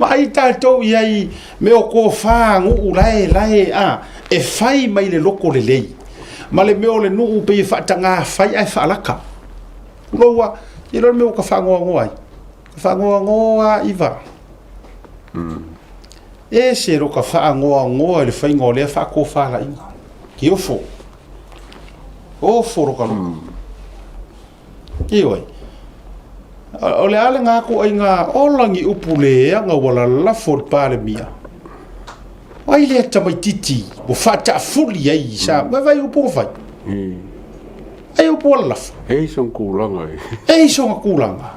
Vaai tatou i ai mea o tofa nuu lae lae a e fai mai le loko lelei ma le mea o le nuu pei e faataga fai ae faalaka. Tulou a, te iloa le mea ua ta faanoanoa ai. Ka faanoanoa a iva. Ese lo ka faanoanoa i le faiga o lea faatofalaiga. Ki ofo. Ofo lo ka loko. Ioe. O le a lena ituaiga ola ni upu leaga ua lalafo i le Palemia? O ai lea tamaitiiti ua faataafuli ai i sa... Vaai upu ua fai. Ai upu ua lalafo. E i sona tulaga. E i sona tulaga.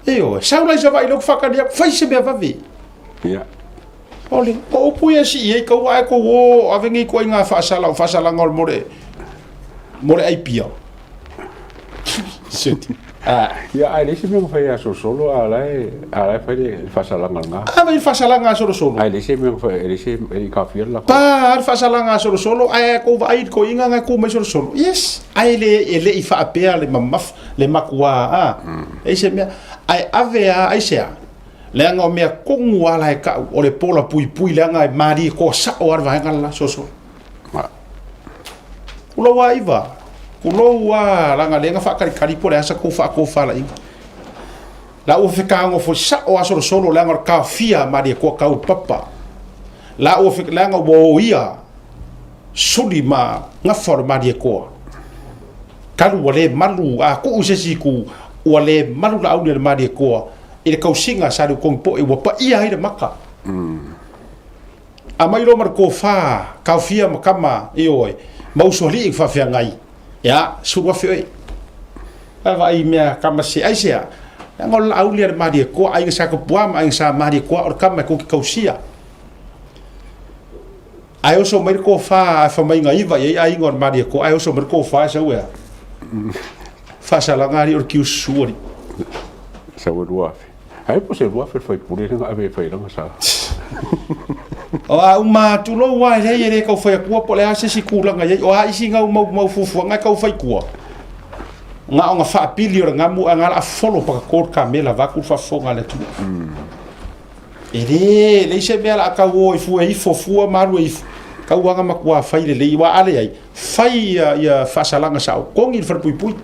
Ioe, sau la i Savaii lea ou te faatali atu, fai se mea vave. Ia. O le, o upu ia e sii ai kaua ae tou o ave nei ituaiga faasala, o faasalaga o le mo le, mo le aipia. Seti. Ah. Ia, ae leai se mea na fai ia Solosolo, a o la e, a o la e fai le faasalaga lena. A fai le faasalaga a Solosolo. Ae leai se mea na fai, e leai se, e le i taofia le latou. Pa le faasalaga a Solosolo, ae a tou vaai i le toeaina na e tu mai Solosolo. Yes, ae le, e le i faapea le mamafa, le matua, a, leai se mea. Ae ave a, aisea? Leaga o mea tonu lava la e tau, o le pola puipui leaga e malie toa sao lava le vaega le la, Solosolo. Tulou a Iva, tulou a leaga lea na faatalitali po o le a sa tou faatofalaiga. La ua fetago foi sao a Solosolo leaga o le taofia a Malietoa tau papa. La ua leaga ua oia suli ma gafa o le Malietoa. Talu ua le malu, a tuu i se isi itu, ua le malu Laauli a le Malietoa i le tausiga a Saliutogipoe ua paia ai le maka. Aumai loa ma le tofa, taofia ma tama, ioe, ma usoalii na faafeagai, ia, 10,000 oe. Ae vaai i mea tama se, aisea? Leaga o le Laauli a le Malietoa, aiga Sa Tupua ma aiga Sa Malietoa, o le tama e tou te tausia. Ae oso mai le tofa, ae fai mai na iva i ai aiga o le Malietoa, ae oso mai le tofa e sau e a? Faasalaga alii o le kiususu alii. Sau e 2,000. Ai po se 2,000 le faipule lea na ave e fai lana sa. O a uma atu lou a e leai e le tau fai atua po o le a se isi tulaga i ai. O a isi nau mau mau fuafuaga e tau fai tua. Na ona faapili o le gamu ae na la folo paka le kamela vaeatu le faafofoga a le atunuu. E le leai se mea o le a tau o ai fua e ifo fua ma alu e ifo. Tau lava na matua fai lelei aua a leai, fai ia faasalaga sao, togi le falepuipui.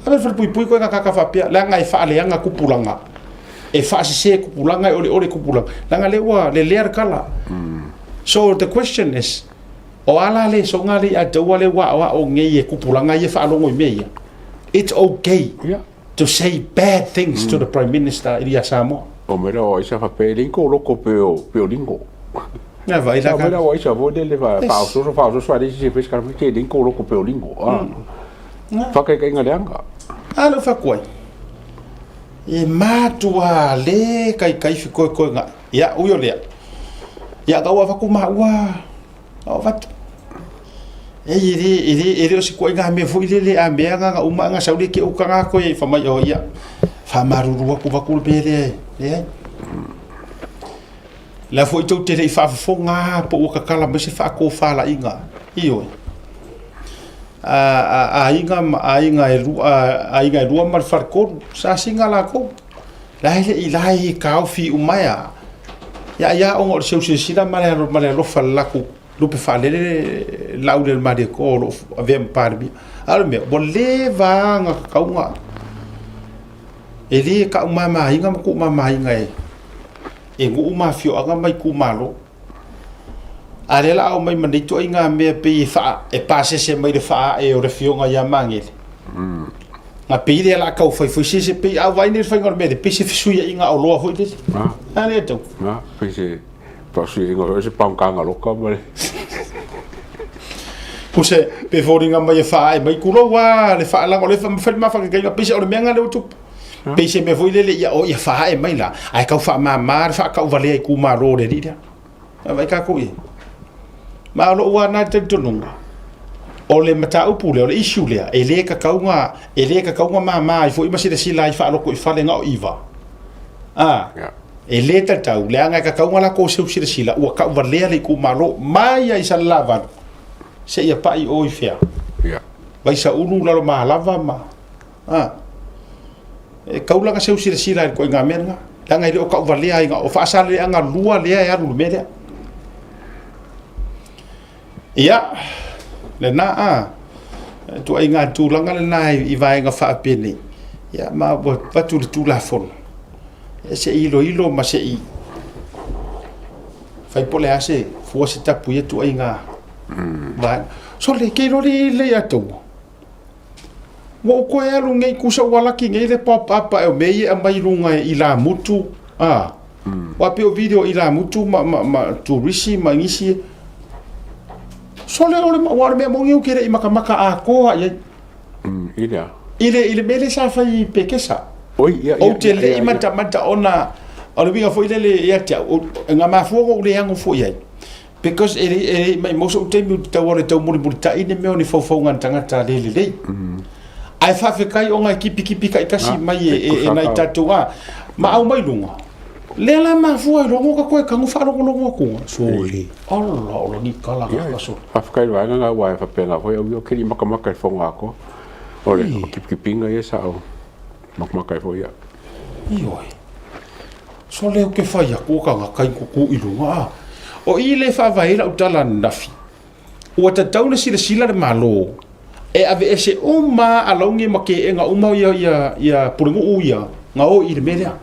Ave le falepuipui koe kakaka faapea, leaga e faaleaga tupulaga, e faasese tupulaga, e oleole tupulaga, leaga lea ua lelea le tala. So the question is, o a la le soga le ia te ua le ua aoao nei e tupulaga ia faalogo i mea ia? It's okay to say bad things to the Prime Minister ia Samoa. O mea o aisa faapea e le i kou loko pe o pe o lingo. Nga vai la ka. O mea o aisa foi lele fa faaososo faaososo a le isi se fai se te le i kou loko pe o lingo. Ah. Whakaikainga leaga. A lea whakuai. E matua le kaikai whikoekoenga. Ia, ui o lea. Ia, ka ua whaku maua. O watu. E e le, e le, e le o se koe ngā mea foi lele a mea ngā ngā uma ngā saule ke uka ngā koe i whamai o ia. Whamaruru aku waku le pere e. Le ai. La foi tou te le i faafofoga po ua kakala mai se faatofalaiga. Ioe. A, a, aiga ma aiga e lua, aiga e lua ma le faletolu, sa siga latou. La e le i la e taofi uma ia. Ia ia ona o le seu silasila ma le ma le alofa le latou lupe faalele Laaulialemalietoa o lo o avea ma Palemia. A o le mea, ua leva ona tatau e le taumamaina ma tuumamaina e e nuu ma afioaga ma itumalo. A lea la aumai ma nei ituaiga mea pei e faa e pasese mai le faaee o le afioga ia Magele. Na pei lea la tau fai foi se se pei a vaai nei le faiga o le mea lea, pei se fesuiaiga oloa foi lele. A lea tau. Na, pei se fesuiaiga foi se paunkaga loka ma le Po se pe foliga mai e faaee mai tulou lava le faalaga o lea e fai le mafaufauga pei se o le mea lena lea ua tupu. Pei se mea foi lele ia o ia faaee mai la, ae tau faamama le faatauvalea itumalo o le alii lea. A vaai tatou i ai. Ma o lou lava na talitonuga, o le mataupu lea, o le issue lea, e le tatau ona, e le tatau ona mama ai foi ma silasila ai faaloto i fale na o Iva. A, e le tatau, leaga e tatau ona latou seu silasila, ua tauvalea le itumalo mai lava i Salelavalu seia pai o i fea? Vaisaulu, Lalomalava ma, a. E kaulaga seu silasila i le ituaiga mea lena, leaga e le o tauvalea ai na o faasaleleaga lua lea e alu i le mea lea. Ia, lena a, ituaiga tulaga lena i vaega faapenei, ia ma ua avatu le Tulafono, ia se i iloilo ma se i fai po o le a se fua se tapu i ia ituaiga vaega. Sole, ke iloa le i lei atoa. Ua ou toe alu nei tusa ua laki nei le pop-up ae o mea ia e aumai i luga i lamutu, a. Aua pei o video i lamutu ma, ma, ma turisi ma nisi. Sole o le, aua o le mea moni ou te le i matamata atoa i ai. I le a? I le, i le mea lea sa fai i Pekesa. Oi, ia, ia, Ou te ia, le i ia, ia. matamata ona o le uiga foi lele ia te au, na mafua ona ou le ano foi i ai. Because e le, e le maimau so'u taimi ou te tau alu e taumulimulitai ni mea o ni faufauga a ni tagata le lelei. Ae faafetai ona e kipikipi taitasi mai e, e, e nai tatou a ma au mai luga. Lea la mafua ai loa ona toe tago faalogologo atu. Sole, ala o lani kala ka sole. Faafetai i le vaega lena aua e faapena foi au ia ou te le i matamata i le fono atoa. O le kipikipiga ia sa ou matamata ai foi au. Ioe. Sole ou te fai atu o tagata i tutu i luga a. O i le faavae ai lau tala ananafi, ua tatau ona silasila le Malo e aveese uma lava alauni ma keega uma ia, ia, ia pulenuu ia na o i le mea lea.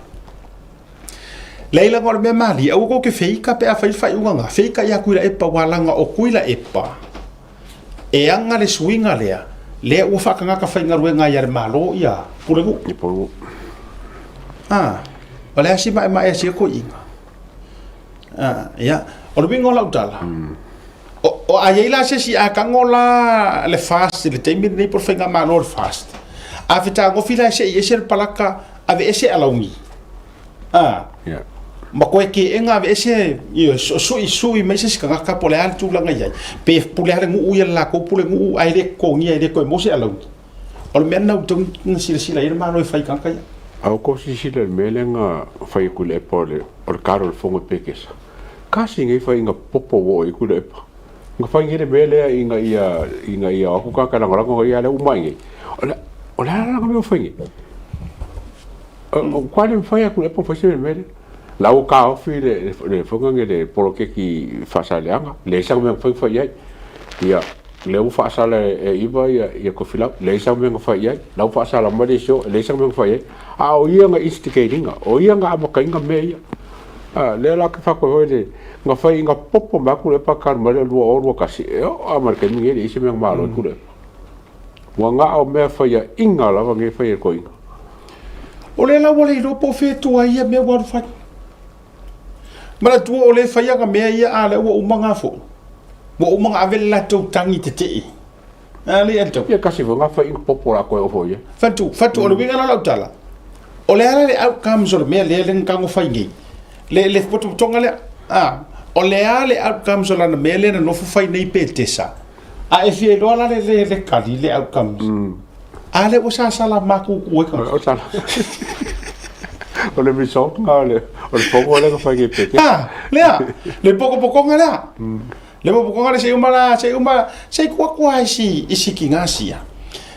Leai leaga o le mea malie, aua tou te feika pe a fai le faaiuga na, feika ia Tuilaepa aua leaga o Tuilaepa e aga le suiga lea, lea ua faatagata faigaluega ai a le Malo ia Pulenuu. Ia Pulenuu. Ah, o le a si maemae a sia toeaiina. Ah, ia, o le uiga o lau tala, o, o a i ai la se isi a tago la le FAST i le taimi lenei po o le faigamalo a le FAST, a fetagofi la e sei ese le palaka, aveese alauni. Ah, Yeah. ma koe keega aveese, ia, sui, sui mai se isi tagata po o le a le tulaga i ai. Pe pule lava le nuu ia le latou pule nuu ae le totogia e le toe maua se alauni. O le mea lena ua tatau ona silasila i ai le Malo e fai i tagata ia. A ua tou silasila i le mea lea na fai e Tuilaepa o le o le kalo o le fono i Pekesa? Kasi nei faiga popo ua oo i ai Tuilaepa. Na fai nei le mea lea ina ia ina ia o atu tagata e lagolago ia lea ua uma ai nei. O le o le a la mea ua fai nei? O kwa le mafai a Tuilaepa ona fai se mea lea. La ua taofi le le fono nei le poloketi faasaleaga, leai sana mea na mafai ona fai i ai. Ia lea ua faasala e Iva ia ia Tofilau, leai sana mea na fai i ai. La ua faasala mai le isi o, leai sana mea na fai i ai. A o ia na instigate ina, o ia na amataina mea ia. A lea la ou te fai atu ai foi le, na fai ina popo mai atu Tuilaepa talu mai le 2021, e oo lava ma le taimi lenei e leai se mea na malo ai Tuilaepa. Ua na o mea faiaina lava nei e fai e le toeaina. O lea la ua le iloa po o fea e tua ai ia mea ua alu fai. Manatua o lea e fai ana mea ia a lea ua uma ona foi. Ua uma ona ave le latou tagi tetee. A le ia tau. Ia kasi foi nga fai popo la koe o foi. Fatu, fatu o le uiga la lau tala. O le a la le outcomes o le mea lea le na fai nei. Le le potopotoga lea. A, o le a le outcomes o lana mea lea na nofo fai nei Petesa. A e fia iloa la le, le, le kali, le outcomes. A lea ua sasala matutu ai tagata. O sala. O le result nga o le o le fono lea na fai nei Petesa. Ah, lea, le pokopokoga lea. Le pokopokoga lea se i uma la, se i uma, se i tuu atu lava i si, i si tina sia.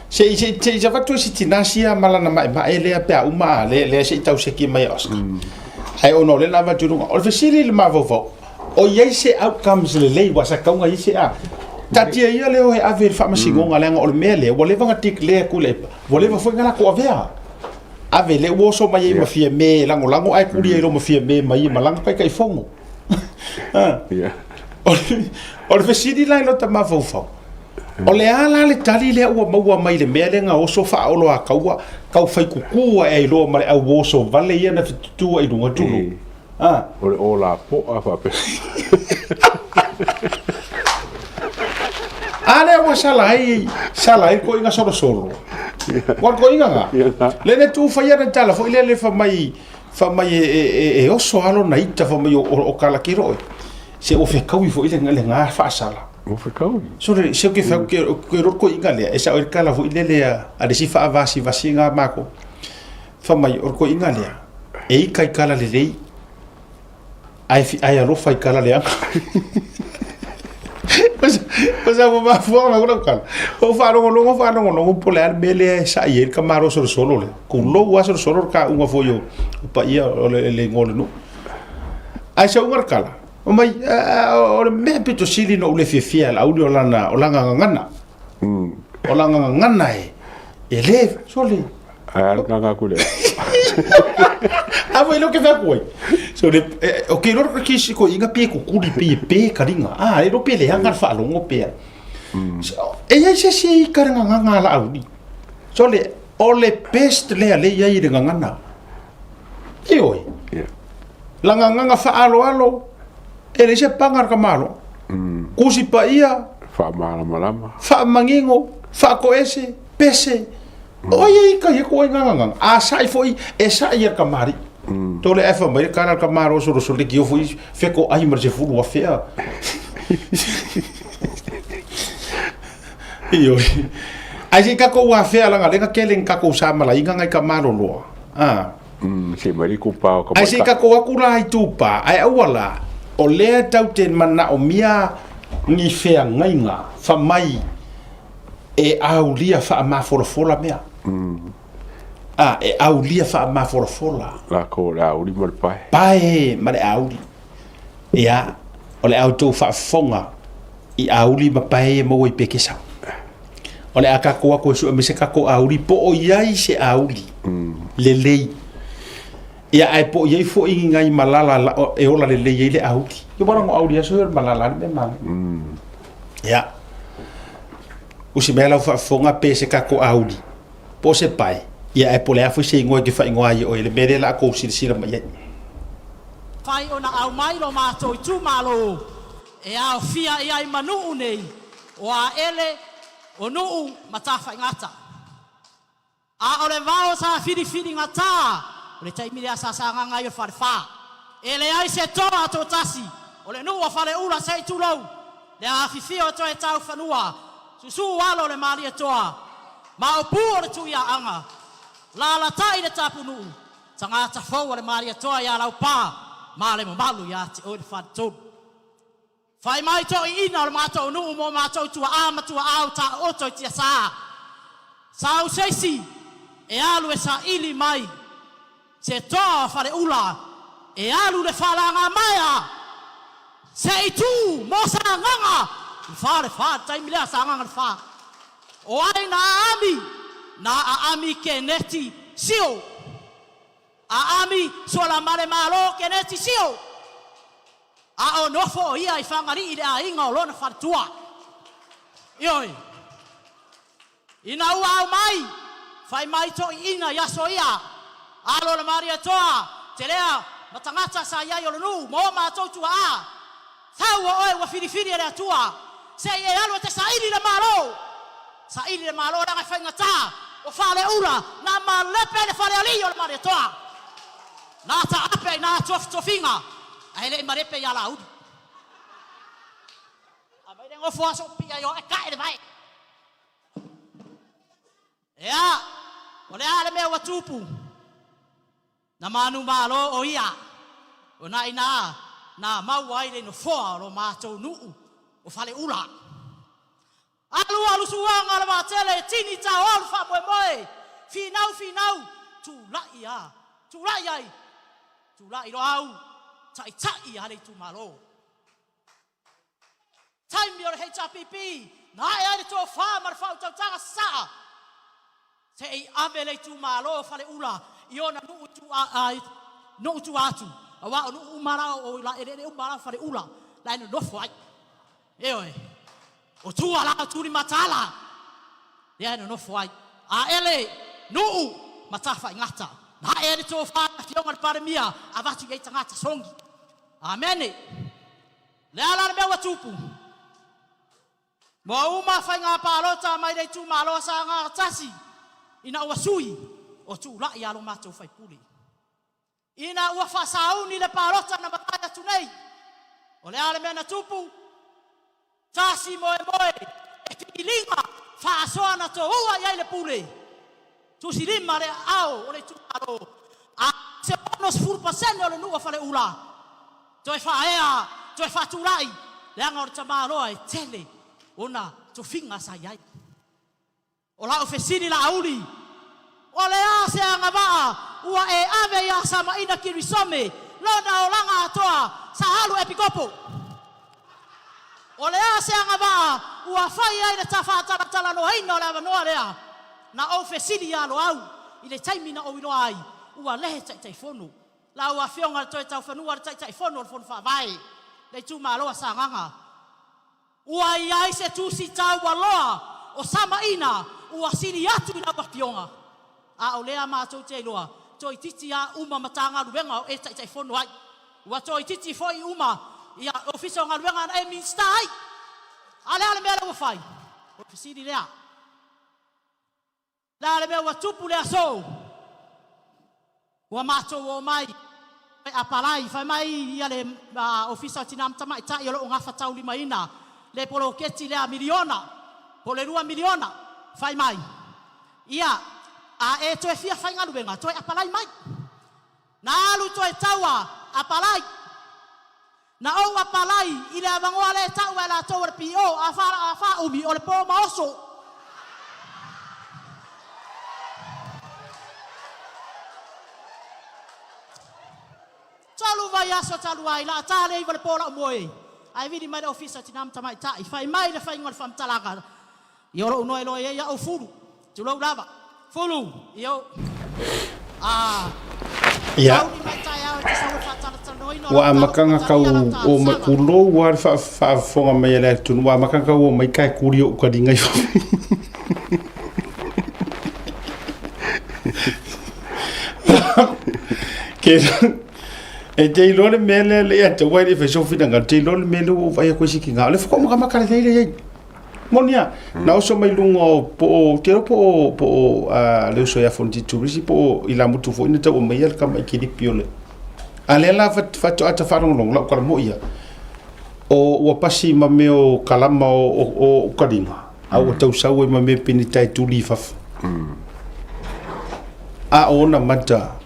Se i, se i, se i avatu i si tina sia ma lana maemae lea pe a uma, lea, lea se i tau seki mai e Oscar. Ae ona o lea na avatu i luga. O le fesili i le mafaufau, O i ai se outcomes lelei ua sa tau na i ai se a. Taatia ia lea o e ave i le faamasinoga leaga o le mea lea ua leva na declare Tuilaepa, ua leva foi na latou avea. Ave lea ua oso mai ai ma Fiame e lagolago ae kuli ai loa ma Fiame ma ia ma lana Taitaifono. O le fesili la i lota mafaufau, o le a la le tali lea ua maua mai le mea lea na oso faaoloataua tau faikuku ae ai loa ma le au oso vale ia na fetutu ai i luga tulou. Ah. O le o lapoa faapea. A lea ua sala ai, sala ai koiga solosolo. Ua koiga nga. Le le tu fai ana tala foi le le fa mai fa mai e, e, e, e oso alo na ita fa mai o, o, o kala ki roe. Se o fekaui foi le le nga faasala. O fekaui. So le se ke fa ke ke ro koiga lea e sa o le kala foi le le a le si fa vasi vasi nga mako. Fa mai o le koiga lea e ika i kala lelei ae, ae alofa i kala leaga. O sa ua mafua mai lau tala. O faalogologo faalogologo po o le a le mea lea e sa'i ai le tamaloa solosolo lea. Tulou lava solosolo le tauga foi o paia o le igoa o le nuu. Ae sauga le tala, fai mai, o le mea pito sili ona ou le fiafia e Laauli o lana, o lana gagana. O lana gagana e le, sole. Ae a le gaga atu lea. A foi lea ou te fai atu ai. Sole, ou te iloa le kisi toeaiina pe tutuli pe pe kaliga. A, e iloa pe leaga le faalogo pe a. E i ai se isi e ika le gagana a Laauli. Sole, o le best lea lea e i ai i le gagana. Ioe. Yeah. La gagana faaaloalo, e leai se paga a le tamaloa. Tusi paia. Faamalamalama. Faamanino, faatoese, pese. O ai e ika ia koe nganganganga. A sa'i foi, e sa'i e le kamali'i. Tole ae fai mai le tala a le tamaloa solosolo le kio foi fetoai ma le 10,000 a. Ioe. Ae se i tatou afea leaga lea na tele ni tatou samalaina nai tamaloloa. A. Se mai le itupa o Ae se i tatou atu la i itupa, ae aua la, o lea tatou te manaomia ni feagaiga fa mai e aulia faamafolafola mea. A, e aulia faamafolafola. Lakou o le auli ma le pae. Pae ma le auli. Ia, o le a outou faafofoga i auli ma pae e maua i Pekesa. O le a tatou atu e sue mai se tatou auli po o i ai se auli lelei. Ia, ae po o i ai foi ni nai malala e ola lelei ai le auli. Ia, aua leaga o auli aso ia o le malala lava le mea manaia. Ia, usi mai lau faafofoga pe se tatou auli po o se pae, ia ae po o le a foi se igoa e te faaigoa ai e oe i le mea lea o le a tou silasila mai ai. Fai ona aumai lo matou itumalo e aofia i ai ma nuu nei, o Aele, o Nuu ma Tafaigata. A o le vao sa filifiligata o le taimi lea sa sagaga ai o le falefa. E leai se toa toatasi o le nuu o Faleula se i tulou le afifio o toe tau fanua, susu alo o le Malietoa ma o pu o le Tuiaaga, lalatai le tapunuu, tagata fou a le Malietoa ia Laupa ma le mamalu ia te oe le Faletolu. Fai mai toeaiina o le matou nuu mo matou tuaa ma tuaau taooto i tiasa. Sau seisi e alu e saili mai se toa o Faleula e alu le faalagamaea se i tu mo Sagaga i Falefa i le taimi lea Sagaga le Fa. O ai na aami? Na aami Keneti Sio. Aami Sualamale Malo Keneti Sio. A o nofo o ia i Fagalii i le aiga o lona faletua. Ioe. Ina ua au mai, fai mai toeaiina i aso ia, alo o le Malietoa, telea ma tagata sa i ai o le nuu ma o matou tuaa, Sau o oe ua filifili e le Atua, se i e alu e te saili le Malo. Saili le Malo leaga e faigata, o Faleula na malepe ai le falealii o le Malietoa. Na taape ai na tofitofiga ae le i malepe ia Laauli. Aumai le gofo aso pia i o ae kae le vae. Ea, o le a le mea ua tupu? Na manumalo o ia, ona inā na maua ai le nofoa o lo matou nuu o Faleula. Alu alu suaga o le vaatele e tini taoao le faamoemoe, finau finau, tulai a, tulai ai, tulai loa au, taitai a le itumalo. Taimi o le HRPP, na ae ai le tofa ma le faautautaga sasaa, se i ave le itumalo o Faleula i ona nuu i nuu tua atu, aua o nuu uma la o la eleele uma la o Faleula la e nonofo ai. Ioe, o tua la o Tulimataala lea e nonofo ai. Aele, nuu ma Tafaigata. Na ae ai le tofa i le Afioga i le Palemia, avatu i ai tagata sogi. Amene. Le a la le mea ua tupu? Ua uma faiga palota mai le itumalo a Sagaga tasi ina ua sui o tulai a lo matou faipule. Ina ua faasauni le palota na mavae atu nei, o le a le mea na tupu? Tasi moemoe e filiga faasoa na toua i ai le pule. Tusilima le aao o le itumalo a se 60% o le nuu o Faleula. Toe faaea, toe faatulai. leaga o le tamaloa e tele ona tofiga sa i ai. O lau fesili Laauli, o le a se agavaa ua e ave iā Samaina Kirisome lona olaga atoa sa alu Epikopo? O le a se agavaa ua fai ai le faatalatalanoaina o le avanoa lea? Na ou fesili iā Loau i le taimi na ou iloa ai ua le Taitaifono lau Afioga i le Toetaufanua le Taitaifono o le Fono Faavae le itumalo a Sagaga. Ua i ai se tusi taualoa o Samaina ua sili atu i lau Afioga, a o lea matou te iloa, toeitiiti a uma Matagaluega o e Taitaifono ai. Ua toeitiiti foi uma ia Ofisa o Galuega na e Minisita ai. A o le a le mea lea ua fai? O le fesili lea. Le a le mea ua tupu le aso? Ua matou omai e apalai, fai mai ia le Ofisa o Tina ma Tamaitai o lo o gafataulimaina le poloketi lea miliona po o le $2 miliona, fai mai ia a e toe fia faigaluega toe apalai mai. Na alu toe taua apalai. Na ou apalai i le avanoa lea e tau e latou o le PO, a fa a faaumi o le po ma oso. 3 vaiaso talu ai, la ta le 9 le po la'u moe, ae vili mai le Ofisa o Tina ma Tamaitai, fai mai le faiga o le faamatalaga, Ia o lo'u noe loa i ai a'u Fulu, tulou lava, Fulu, ia o a Ia. Tauli mai taeao e te sau e faatalatalanoaina o Ua lau mataupu amataga ma kau talia lau o mai talosaga. kulou a le faafofoga mai a le atunuu, ua amataga kau o mai kae kuli o ukaliga ifo. Ke e te iloa le mea lea le ia te wai le fai sofi na te iloa le mea lea ua ou vaai atu ai siki ngā. O le whakao makamaka le teire iai. Moni a, na oso mai luga o po o, te iloa po o, po o a, le uso ia Fonoti Turisi po o Ilamutu foi na tau aumaia le tama i kilipi o le. A lea la faatoa ta faalogologo lau kala moi ia, o ua pasi ma mea o kalama o, o, o ukaliga, a ua tau sau ai ma mea penita e tuli i fafo. A o ona mata,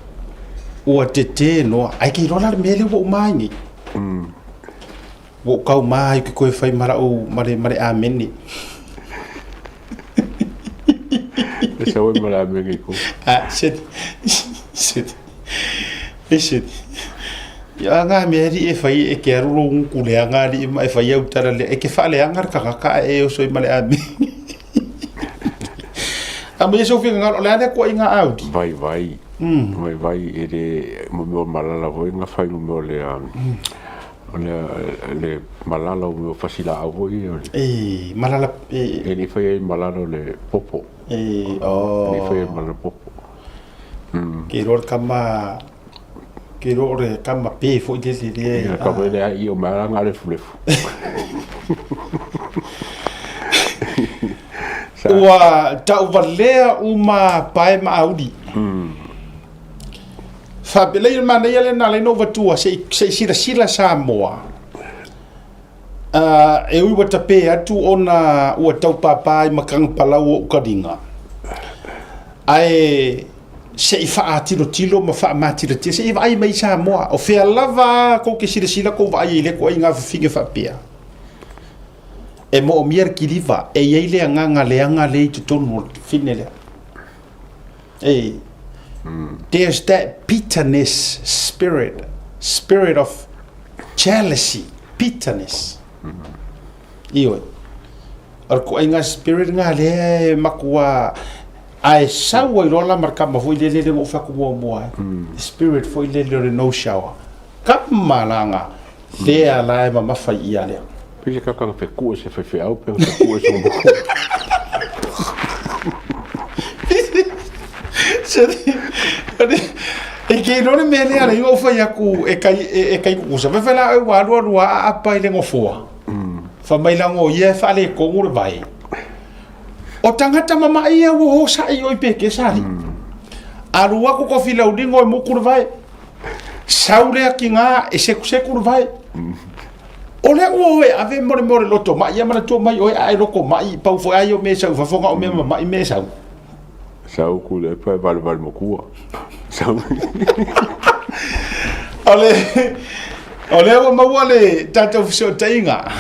ua tetē noa, ae ke iloa la le mea lea ua uma ai nei. Ua ou kau ma ai ke koe fai ma la'u ma le ma le amene. E sau ai ma le amene i kou. A, sete, sete, e sete. Ia ngā mea ri e fai e ke aru lo nguku leanga ali ma e fai au tala le e ke whaaleanga le kangaka e oso i ma le amene. A me so finga ngalo le ale ko inga audi. Vai vai. Vai vai e le mo mea o malala foi nga fai mo mea o le O le, le malala o mea o fasilaau foi ia o le. E, malala e. E le i fai ai malala o le popo. E, oh. E le i fai ai malala popo. Ke iloa le kama, ke iloa o le kama pe foi le le le. Ia, kama le ai o mea nga lefulefu. Ua tauvalea uma pae ma auli. Faapelei le manaia lea na ala ai ona ou avatua se i se i silasila Samoa e ui ua tape atu ona ua tau pāpā ai ma kagapalau o ukaliga, ae se i faatilotilo ma faamatilatia se i vaai mai Samoa o fea lava kou te silasila kou vaai ai i lea ituaiga fafine faapea. E moomia le kiliva e i ai le agaga leaga lea i totonu o le fafine lea. Hey, there's that bitterness spirit, spirit of jealousy, bitterness. Ioe. O le ituaiga spirit lena lea e matua ae sau ai loa la ma le kama foi lele lea na ou fai atu muamua ai. Spirit foi lele o le no shower. Kama la nga lea la e mamafa i ia lea. Pei se kaka na fekua se faifeau pe na fekua se mamakua. E ke iloa le mea lea le ou fai atu e kai e kai kukusa. Fai fai la e ua alu alu a aapa i le nofoa. Fai mai la ngo ia e faaletonu le vae. O tagata mama'i ia ua o sa'i o i peke sali. Alu atu kofi laulingo e muku le vae. Sau lea kiga e sekuseku le vae. O lea ua o e ave mo le mea o le loto ma'i ia manatua mai oe a e loko ma'i pau foi ai o mea e sau i fafo na o mea mama'i mea e sau. Sau ku le pa valevale makua. Sau. O le O lea ua maua le tatou fesootaiga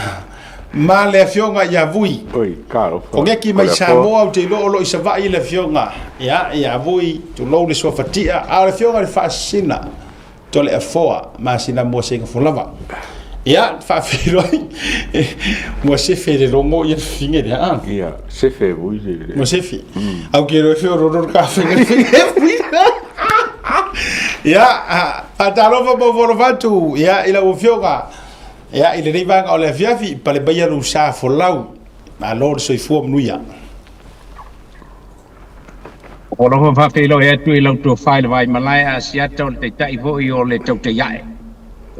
ma le afioga ia Vui. Oi, talofa. O Geki mai Samoa, ou te iloa o lo o i Savaii le afioga ia Vui, tulou le suafatia, a o le afioga i le Faasisina Toleafoa Masina Moa Seigafolava. Ia, faafeiloai mua sefe le logo ia fine lea. Ah. Ia, sefe vui le. Mua sefe. Au ke roi fe o roro ka fine fine. Ia, faatalofa ma ofo atu ia i lau afioga ia i lenei vaega o le afiafi, pale maia lou sa folau. Malo le soifua manuia. O lava faafeiloai atu i lau tofa i le Vaimalae Asiata o le Taitai foi o le Tautai Ae,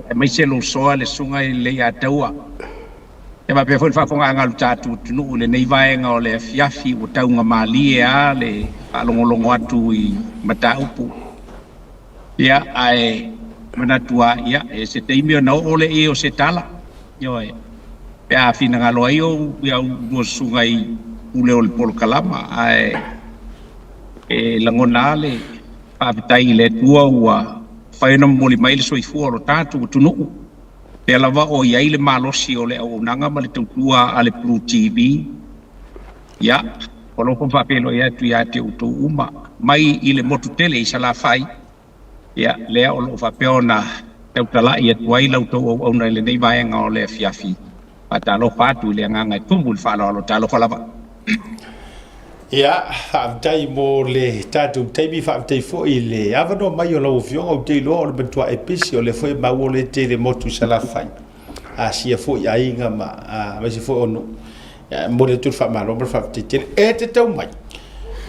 aemaise lou soa le Susuga i le Leiataua. E faapea foi le faafofogaaga a lo tatou atunuu i lenei vaega o le afiafi ua taugamalie lava le faalogologo atu i mataupu. Ia, ae manatu lava, ia, e se taimi ona oo lea o se tala. Ioe, pe a finagalo ai ou ia lua susuga i pule o le polokalama, ae e lagona lava le faafetai i le Atua ua mafai ona momoli mai le soifua o lo tatou atunuu, pea lava o i ai le malosi o le auaunaga ma le tautua a le Blue TV. Ia, o lo o faafeiloai atu ia te outou uma mai i le motu tele i Salafai, ia, lea o lo o faapea ona tautalai atu ai la outou auauna i lenei vaega o le afiafi. Faatalofa atu i le agaga e tumu i le faaaloalo. Talofa lava. Ia, faafetai mo le tatou taimi, faafetai foi i le avanoa mai o lau Afioga. Ou te iloa o le matua e pisi, o lea foi e maua o le tele motu i Salafai, Asia foi aiga ma aemaise foi o nuu. Ia, e momoli atu le faamalo ma le faafetai tele. E te tau mai,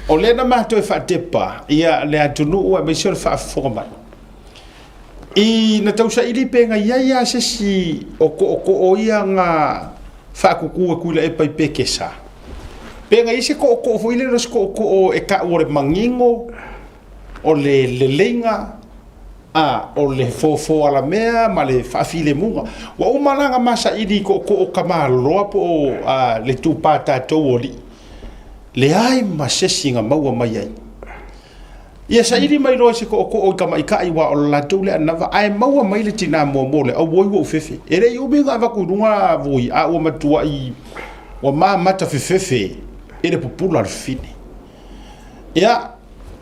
o lea na matou e faatepa ia le atunuu aemaise o le faafofoga mai. I na tausaili pe na i ai lava se isi o tootoo ia na faakuku e Tuilaepa i Pekesa. Pe na i ai se tootoo foi lele o se tootoo e tau o le manino, o le leleiga, a o le fofo alamea ma le faafilemuga. Ua uma la ona ma saili i tootoo o Tamaloa po o le itupa tatou o alii. Leai ma se isi na maua mai ai. Ia saili mai loa i se tootoo i tamaitai aua o le latou lea anava, ae maua mai le tinā muamua o le auoi ua ou fefe. E le i umi ona avatu i luga Vui, a ua matuai ua mamata fefefe i le pupula o le fine. Ia,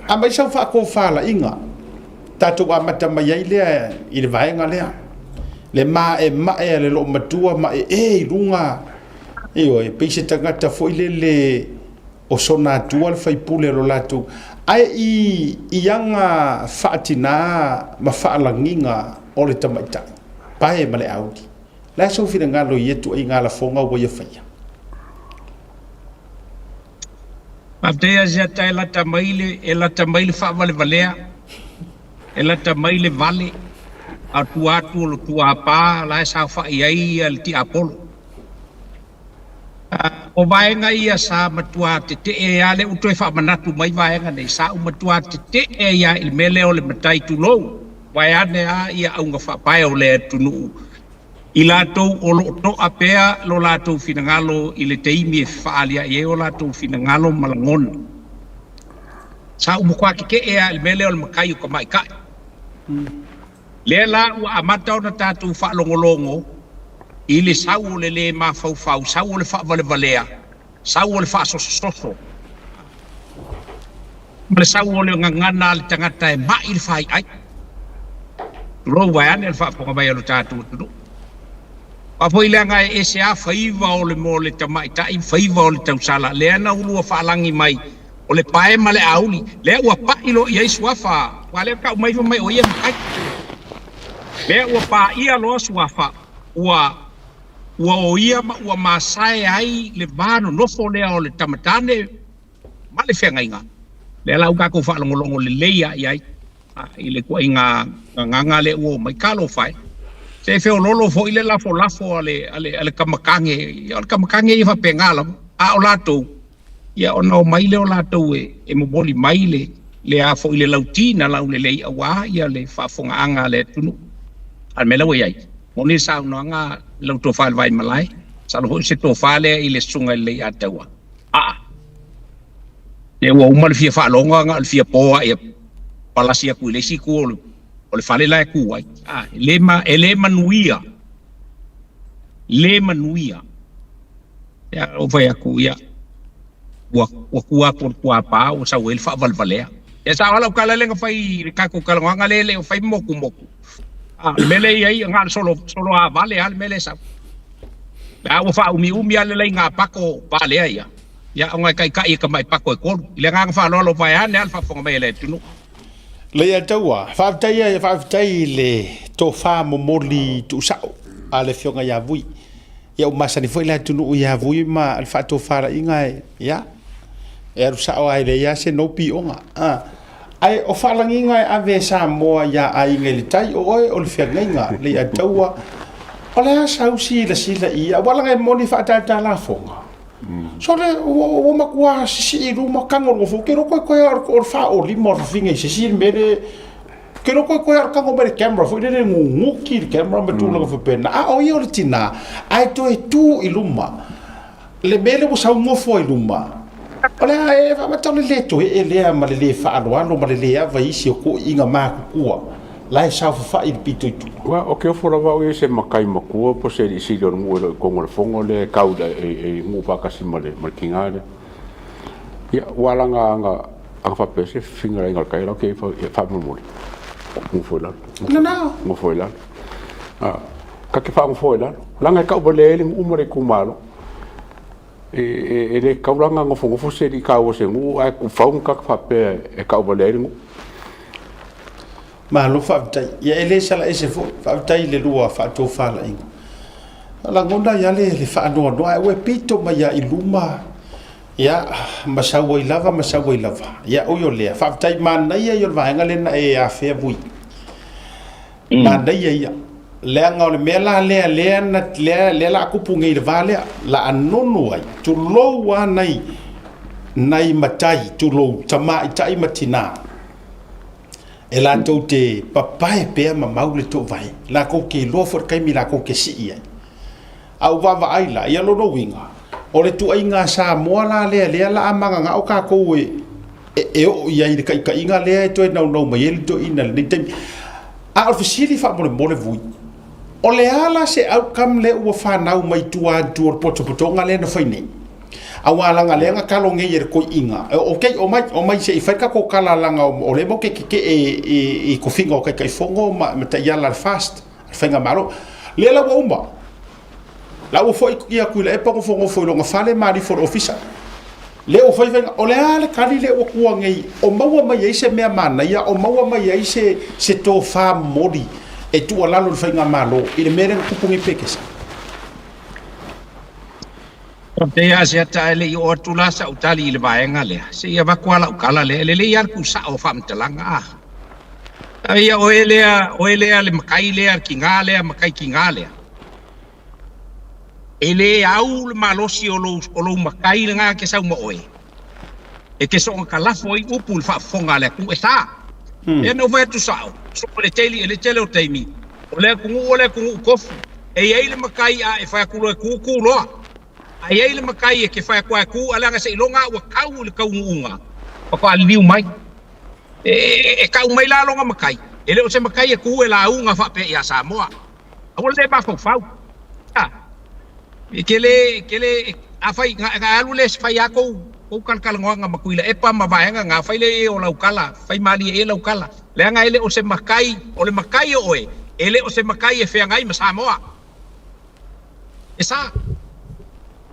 aumai sau faatofalaiga, tatou amata mai ai lea i le vaega lea. Le maemae a le loomatua ma ee i luga, ioe, pei se tagata foi lele o sona atua le faipule o lo latou, ae i i aga faatinā ma faalagiga o le tamaitai, pae ma le auli. O le a sou finagalo i ia tuaiga lafoga ua ia faia? Faafetai Asiata e lata mai le e lata mai le faavalevalea, e lata mai le vale, a o tua atu o le tuapā la e saofai ai le tiapolo. O vaega ia sa matua tetee ai lava, lea ua toe faamanatu mai vaega nei, sa ou matua tetee ai lava i le mea lea o le matai, tulou, vaeane lava ia auga faapae o le atunuu, i latou o lo o toa pea lo latou finagalo i le taimi e fefaalia'i ai o latou finagalo ma lagona. Sa ou matua tetee lava i le mea lea o le matai o tamaitai. Lea la ua amata ona tatou faalogologo i le sau o le lē mafaufau, sau o le faavalevalea, sau o le faasosososo, ma le sau o le gagana a le tagata e ma'i le fai'ai. Tulou vaeane le faafofoga mai a lo tatou atunuu. Aua foi leaga e ese lava faiva o le mo le tamaitai, faiva o le tausala, lea na ulua faalagi mai O le pae ma le auli, lea ua pa'i loa i ai suafa, aua lea tau mai fai mai o ia e matai. Lea ua paia loa suafa, ua ua o ia ma ua masae ai le va nonofo lea o le tamatane ma le feagaiga. Lea la ua tatou faalogologo lelei lava i ai i le ituaiga gagaga lea ua oo mai. Talofa e! Se e feoloolo foi le lafolafo a le a le a le kamakage, ia o le kamakage ia faapena lava, a o latou, Ia ona omai lea o latou e momoli mai le le a foi le lauti na laulelei aua ia le faafofogaaga a le atunuu. A o le mea la ua i ai, moni le saunoaga a lau tofa i le Vaimalae, masalo foi o se tofa lea i le Susuga i le Leiataua. Aa! Lea ua uma le fia faalogo na o le fia po lava ia palasi atu i le isi itu o le O le fale la e ku ai. A, e le, ma, e le manuia. Le manuia. Ia, ou fai atu, ia, ua, ua ku atu o le kuapā, ua sau ai le faavalevalea. Ia, sa o lau tala lea na fai i le tatou talanoaga lea e le o fai motumotu. A, o le mea lea e i ai, na o le solo, solo avale lava le mea lea e sau. A ua faaumiumi lava le laina pato valea ia, ia ona e taitai e tamai pato e tolu. I le agaga faaaloalo vaeane lava le faafofoga mai a le atunuu. Leiataua, faafetai e faafetai i le tofa momoli tuusao a le Afioga ia Vui. Ia ua masani foi le atunuu ia Vui ma le faatofalaiga e, ia, e alu sao lava e leai lava se no pioga. Ah. Ae o faalagiga e ave e Samoa iā Aiga i le Tai, o oe o le feagaiga, Leiataua, o le a sau silasila i ia, aua leaga e moni faatalatalafoga. Sole, ua matua sisii i luma tago o le nofo, ou te iloa koe koe o le faaolima o le fafine i se isi mea le, ou te iloa koe koe o le tago mai le camera foi lele nunuki le camera ma tulaga faapena, a o ia o le tina, ae toe tu i luma le mea lea ua sau nofo ai luma, o le a e faamata o le le toe ee lea ma le le faaaloalo ma le le ava i isi o toeaiina matutua la e saofafai i le pito i tua. Ua, o ke ofo lava au ia i se makai matua po o se alii sili o le nuu e le o i totonu o le fono lea e kau i nuu faatasi ma le tiga lea. Ia, ua laga aga aga faapea se finagaiga o le tai lau ke ia faamolemole. Nofo i lalo. Nofo i lalo. Ah, ka te faanofo i lalo. Leaga e tauvalea ai le nuu ma le itumalo. E le tatau la ona nofonofo se alii kaua o se nuu ae tuufau ni tagata faapea e tauvalea ai le nuu. Malo faafetai. Ia e le sala ese foi. Faafetai i le lua faatofalaiga. Lagona ai lava le faanoanoa ae ua e pito mai lava i luma ia ma sau ai lava ma sau ai lava. Ia ui o lea, faafetai manaia ia o le vaega lea na e afea Vui. Manaia ia. Leaga o le mea la lea lea na lea lea la tupu nei i le va lea, la a nonu ai, tulou lava nai nai matai, tulou tamaitai ma tinā e latou te papae pea ma mau le toovae, latou te iloa foi le taimi latou te sii ai. A ou vaavaai la, ia lona uiga, o le tuaiga Samoa la lea lea la a mananao tatou e e oo i ai i le taitaiga lea e toe naunau mai ai le toeaina i lenei taimi. A o le fesili faamolemole Vui, o le a la se outcome lea ua fanau mai tua atu o le potopotoga lea na fai nei? Aua leaga lea na talo nei e le toeaina, ok, omai, omai se i fai le tatou tala leaga o lea matou te tetee i tofiga o Taitaifono ma taiala a le FAST, a le Faigamalo. Lea la ua uma, La ua foi ia Tuilaepa nofonofo i lona fale ma alifo o le ofisa. Lea ua fai faiga, o le a le tali lea ua tua nei, o maua mai ai se mea manaia, o maua mai ai se, se tofa momoli e tuualalo i le faigamalo i le mea lea na tupu nei Pekesa. Faafetai Asiata ae le i oo atu la sau tali i le vaega lea, se i avatu lava lau tala lea, e lelei lava le tuusao o faamatalaga a. A ia oe lea, oe lea le matai lea, le tiga lea, matai tiga lea. E le au le malosi o lou, o lou matai lena e te sau ma oe, e te soona talafo ai upu i le faafofoga a le atunuu. E sa. Lea na ou fai atu sao, so o le tele, i le tele o taimi, o le atunuu o le atunuu tofu. E i ai le matai a e fai atu loa e tu, tu loa. A i ai le matai e te fai atu lava e tu, ae leaga seiloga lava ua tau i le taunuuga faatoa liliu mai. E, e tau mai la lona matai, e le o se matai e tu e lauga faapea ia Samoa. Aua le mafaufau. A, e te le, te le, afai, na, na alu le fai a kou, kou talatalanoaga ma Tuilaepa ma vaega na, fai lea i o lau tala, fai malie i lau tala. Leaga e le o se matai, o le matai o oe, e le o se matai e feagai ma Samoa. E sa.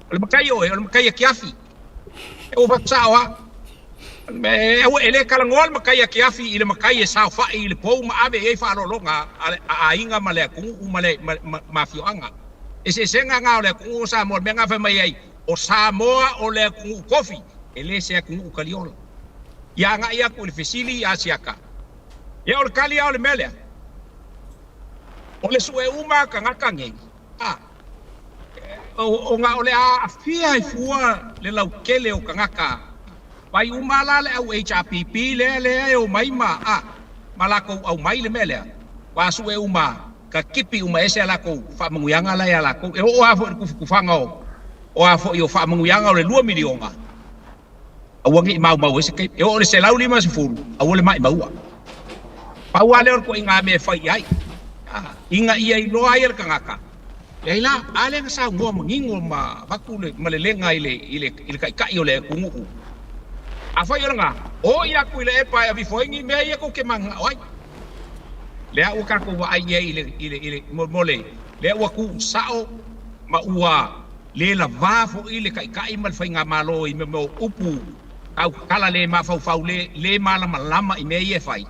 O le matai o oe, o le matai afiafi. E ua sao lava. E le talanoa le matai afiafi i le matai e saofai i le pou ma ave i ai faaaloaloga a aiga ma le atunuu ma le ma afioaga. Eseesega na o le atunuu o Samoa, le mea na fai mai ai, o Samoa o le atunuu tofi, e le se atunuu taliola. Ia agai atu i le fesili ia Asiata. Ia o le tali lava o le mea lea, o le sue uma a tagata nei, a. Ona o le a aafia ai fua le lautele o tagata. Fai uma la le au HRPP lea lea e omai ma a ma latou aumai le mea lea, ua sue uma ka tipi uma ese a latou faamanuiaga la ia latou. E oo lava foi i le tufatufaga o o a foi o faamanuiaga o le $2 miliona, aua ne i maumau ai se taimi. E oo i le 150, aua le maʻimaua. Pau lava lea o le ituaiga mea e fai i ai, ina ia iloa ai e le tagata, leai la, a lea na saunoa manino ma avatu le malelega i le, i le, i le taitai o le atunuu. Afai o lena, oi a Tuilaepa e aveifo ai ni mea ia tou te mananao ai. Lea ua tatou vaai i ai i le, i le, i le, mo le, lea ua tuusao ma ua le lavā foi le taitai ma le faigamalo i mea o upu tautatala le mafaufau le, le malamalama i mea ia e fai.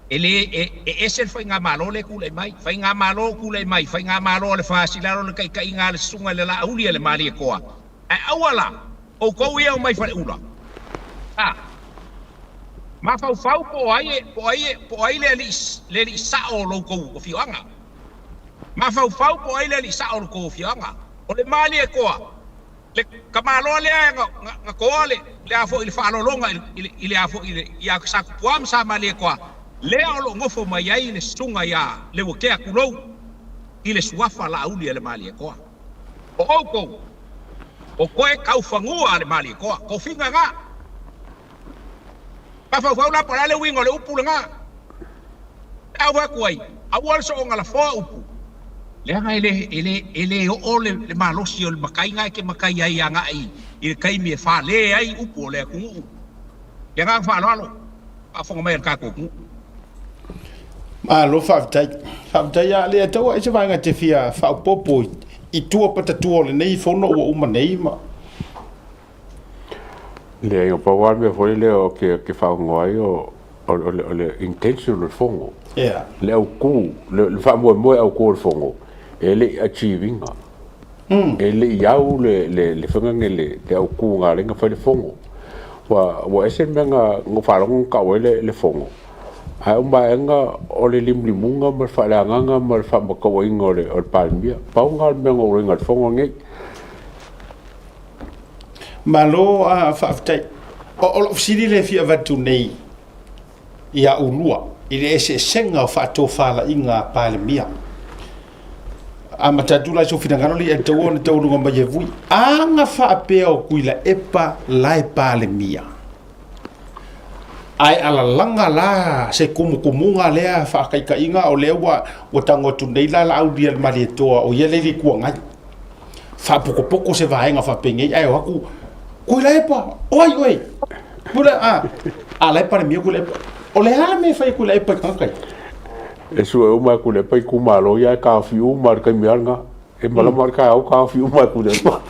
E le, e, e ese le faigamalo lea e tulai mai. Faigamalo o tulai mai, faigamalo a le FAST i lalo o le taitaiga a le Susuga i le Laauli a le Malietoa. Ae aua la, outou ia e omai Faleula. A. Mafaufau po o ai e, po o ai e, po o ai le alii, le alii sao o lo outou afioaga. Mafaufau po o ai le alii sao o lo outou afioaga. O le Malietoa, le tamaloa lea na, na, na toa le, le a foi le faaaloaloga i, i, i le a foi i le, ia Satupua ma Samalietoa, lea o lo o nofo mai ai le susuga ia Leuatea tulou i le suafa Laauli a le Malietoa. O outou, o toe taufanua a le Malietoa, tofiga na. Mafaufau la po o le a le uiga o le upu lena. Pe a ua atu ai, aua le soona lafoa upu, leaga e le, e le, e le oo le, le malosi o le matai na e te matai ai agai i le taimi e fale ai upu o le atunuu. Le agaga faaaloalo, faafofoga mai a le tatou atunuu. Malo faafetai. Faafetai a le taua ai se vaega te fia faaopoopo i tua patatua o lenei fono ua uma nei ma. Leai, o pau lava le mea foi lea o ke, ke faauigoa ai o, o, o, le, o le intention o le fono. Yeah. Le autu, le, le faamoemoe autu o le fono, e le i achieve ina. E le i au le, le, le faiga nei le, le autu na ala ai ona fai le fono. Ua, ua ese le mea na, na ou faalogo na tau ai le, le fono, ae uma aega o le limulimuga ma le faaleagaga ma le faamatauaiga o le, o le Palemia. Pau lena o le mea na ou iloaina i le fono lenei. Malo a faafetai. O lou fesili lea e fia avatu nei ia ulua i le eseesega o faatofalaiga a Palemia. Amata atu la i sou finagalo lea e tatau ona taualuga mai e Vui. Aga faapea o Tuilaepa la e Palemia. Ae alalaga la se kumukumuga lea faataitaiga o lea ua ua tago atu nei la Laauli a le Malietoa o ia le i le Itu Agai. Faapokopoko se vaega faapenei ae o atu Tuilaepa, o ai oe? Tuila, a, a la e Palemia Tuilaepa. O le a le mea e fai e Tuilaepa i tagata ia? E sue uma e Tuilaepa itumalo ia e taofi uma i le taimi lava lena. E malama le taeao taofi uma e Tuilaepa.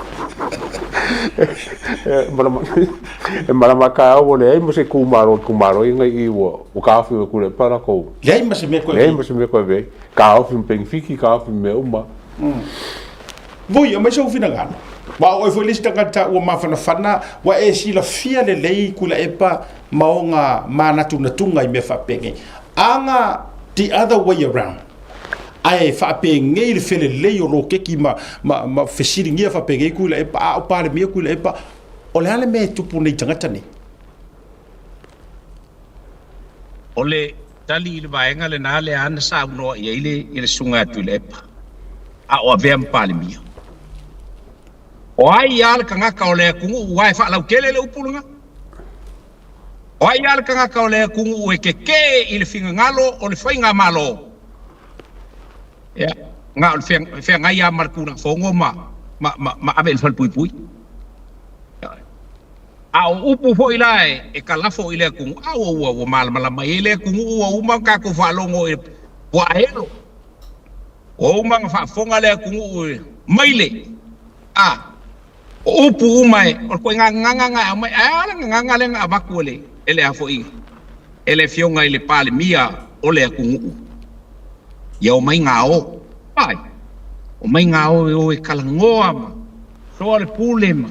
E malama, e malama taeao ua leai ma se itumalo, itumalo ia i i ua, ua taofi e Tuilaepa latou. Leai ma se mea toe. Leai ma se mea toe ave ai. Taofi ma penefiti, taofi ma mea uma. Vui, aumai sou finagalo. Aua o oe foi le isi tagata ua mafanafana, ua e silafia lelei Tuilaepa ma ona manatunatuga i mea faapenei. Aga the other way around. Ae faapenei le felelei o loketi ma, ma, ma fesiligia faapenei Tuilaepa, a o Palemia Tuilaepa, o le a le mea e tupu nei i tagata nei? O le tali i le vaega lena lea na saunoa i ai le, i le Susuga ia Tuilaepa, a o avea ma Palemia. O ai lava le tagata o le atunuu aua e faalautele le upu lena? O ai lava le tagata o le atunuu e tetee i le finagalo o le faigamalo? Ia, na o le feagai lava ma le Tulafono ma, ma, ma, ma ave i le falepuipui. A o upu foi la e kalafo i le atunuu, a ua, ua, ua malamalama i ai le atunuu, ua uma ona tatou faalogo i puaaelo. Ua uma ona faafofoga le atunuu i maile. A, o upu uma e, o le ituaiga gagana na e aumai. Ae a le gagana lea na avatu e le, e le a foi, e le Afioga i le Palemia o le atunuu? Ia omai gao. Ai, omai gao e o e talanoa ma soa le pule ma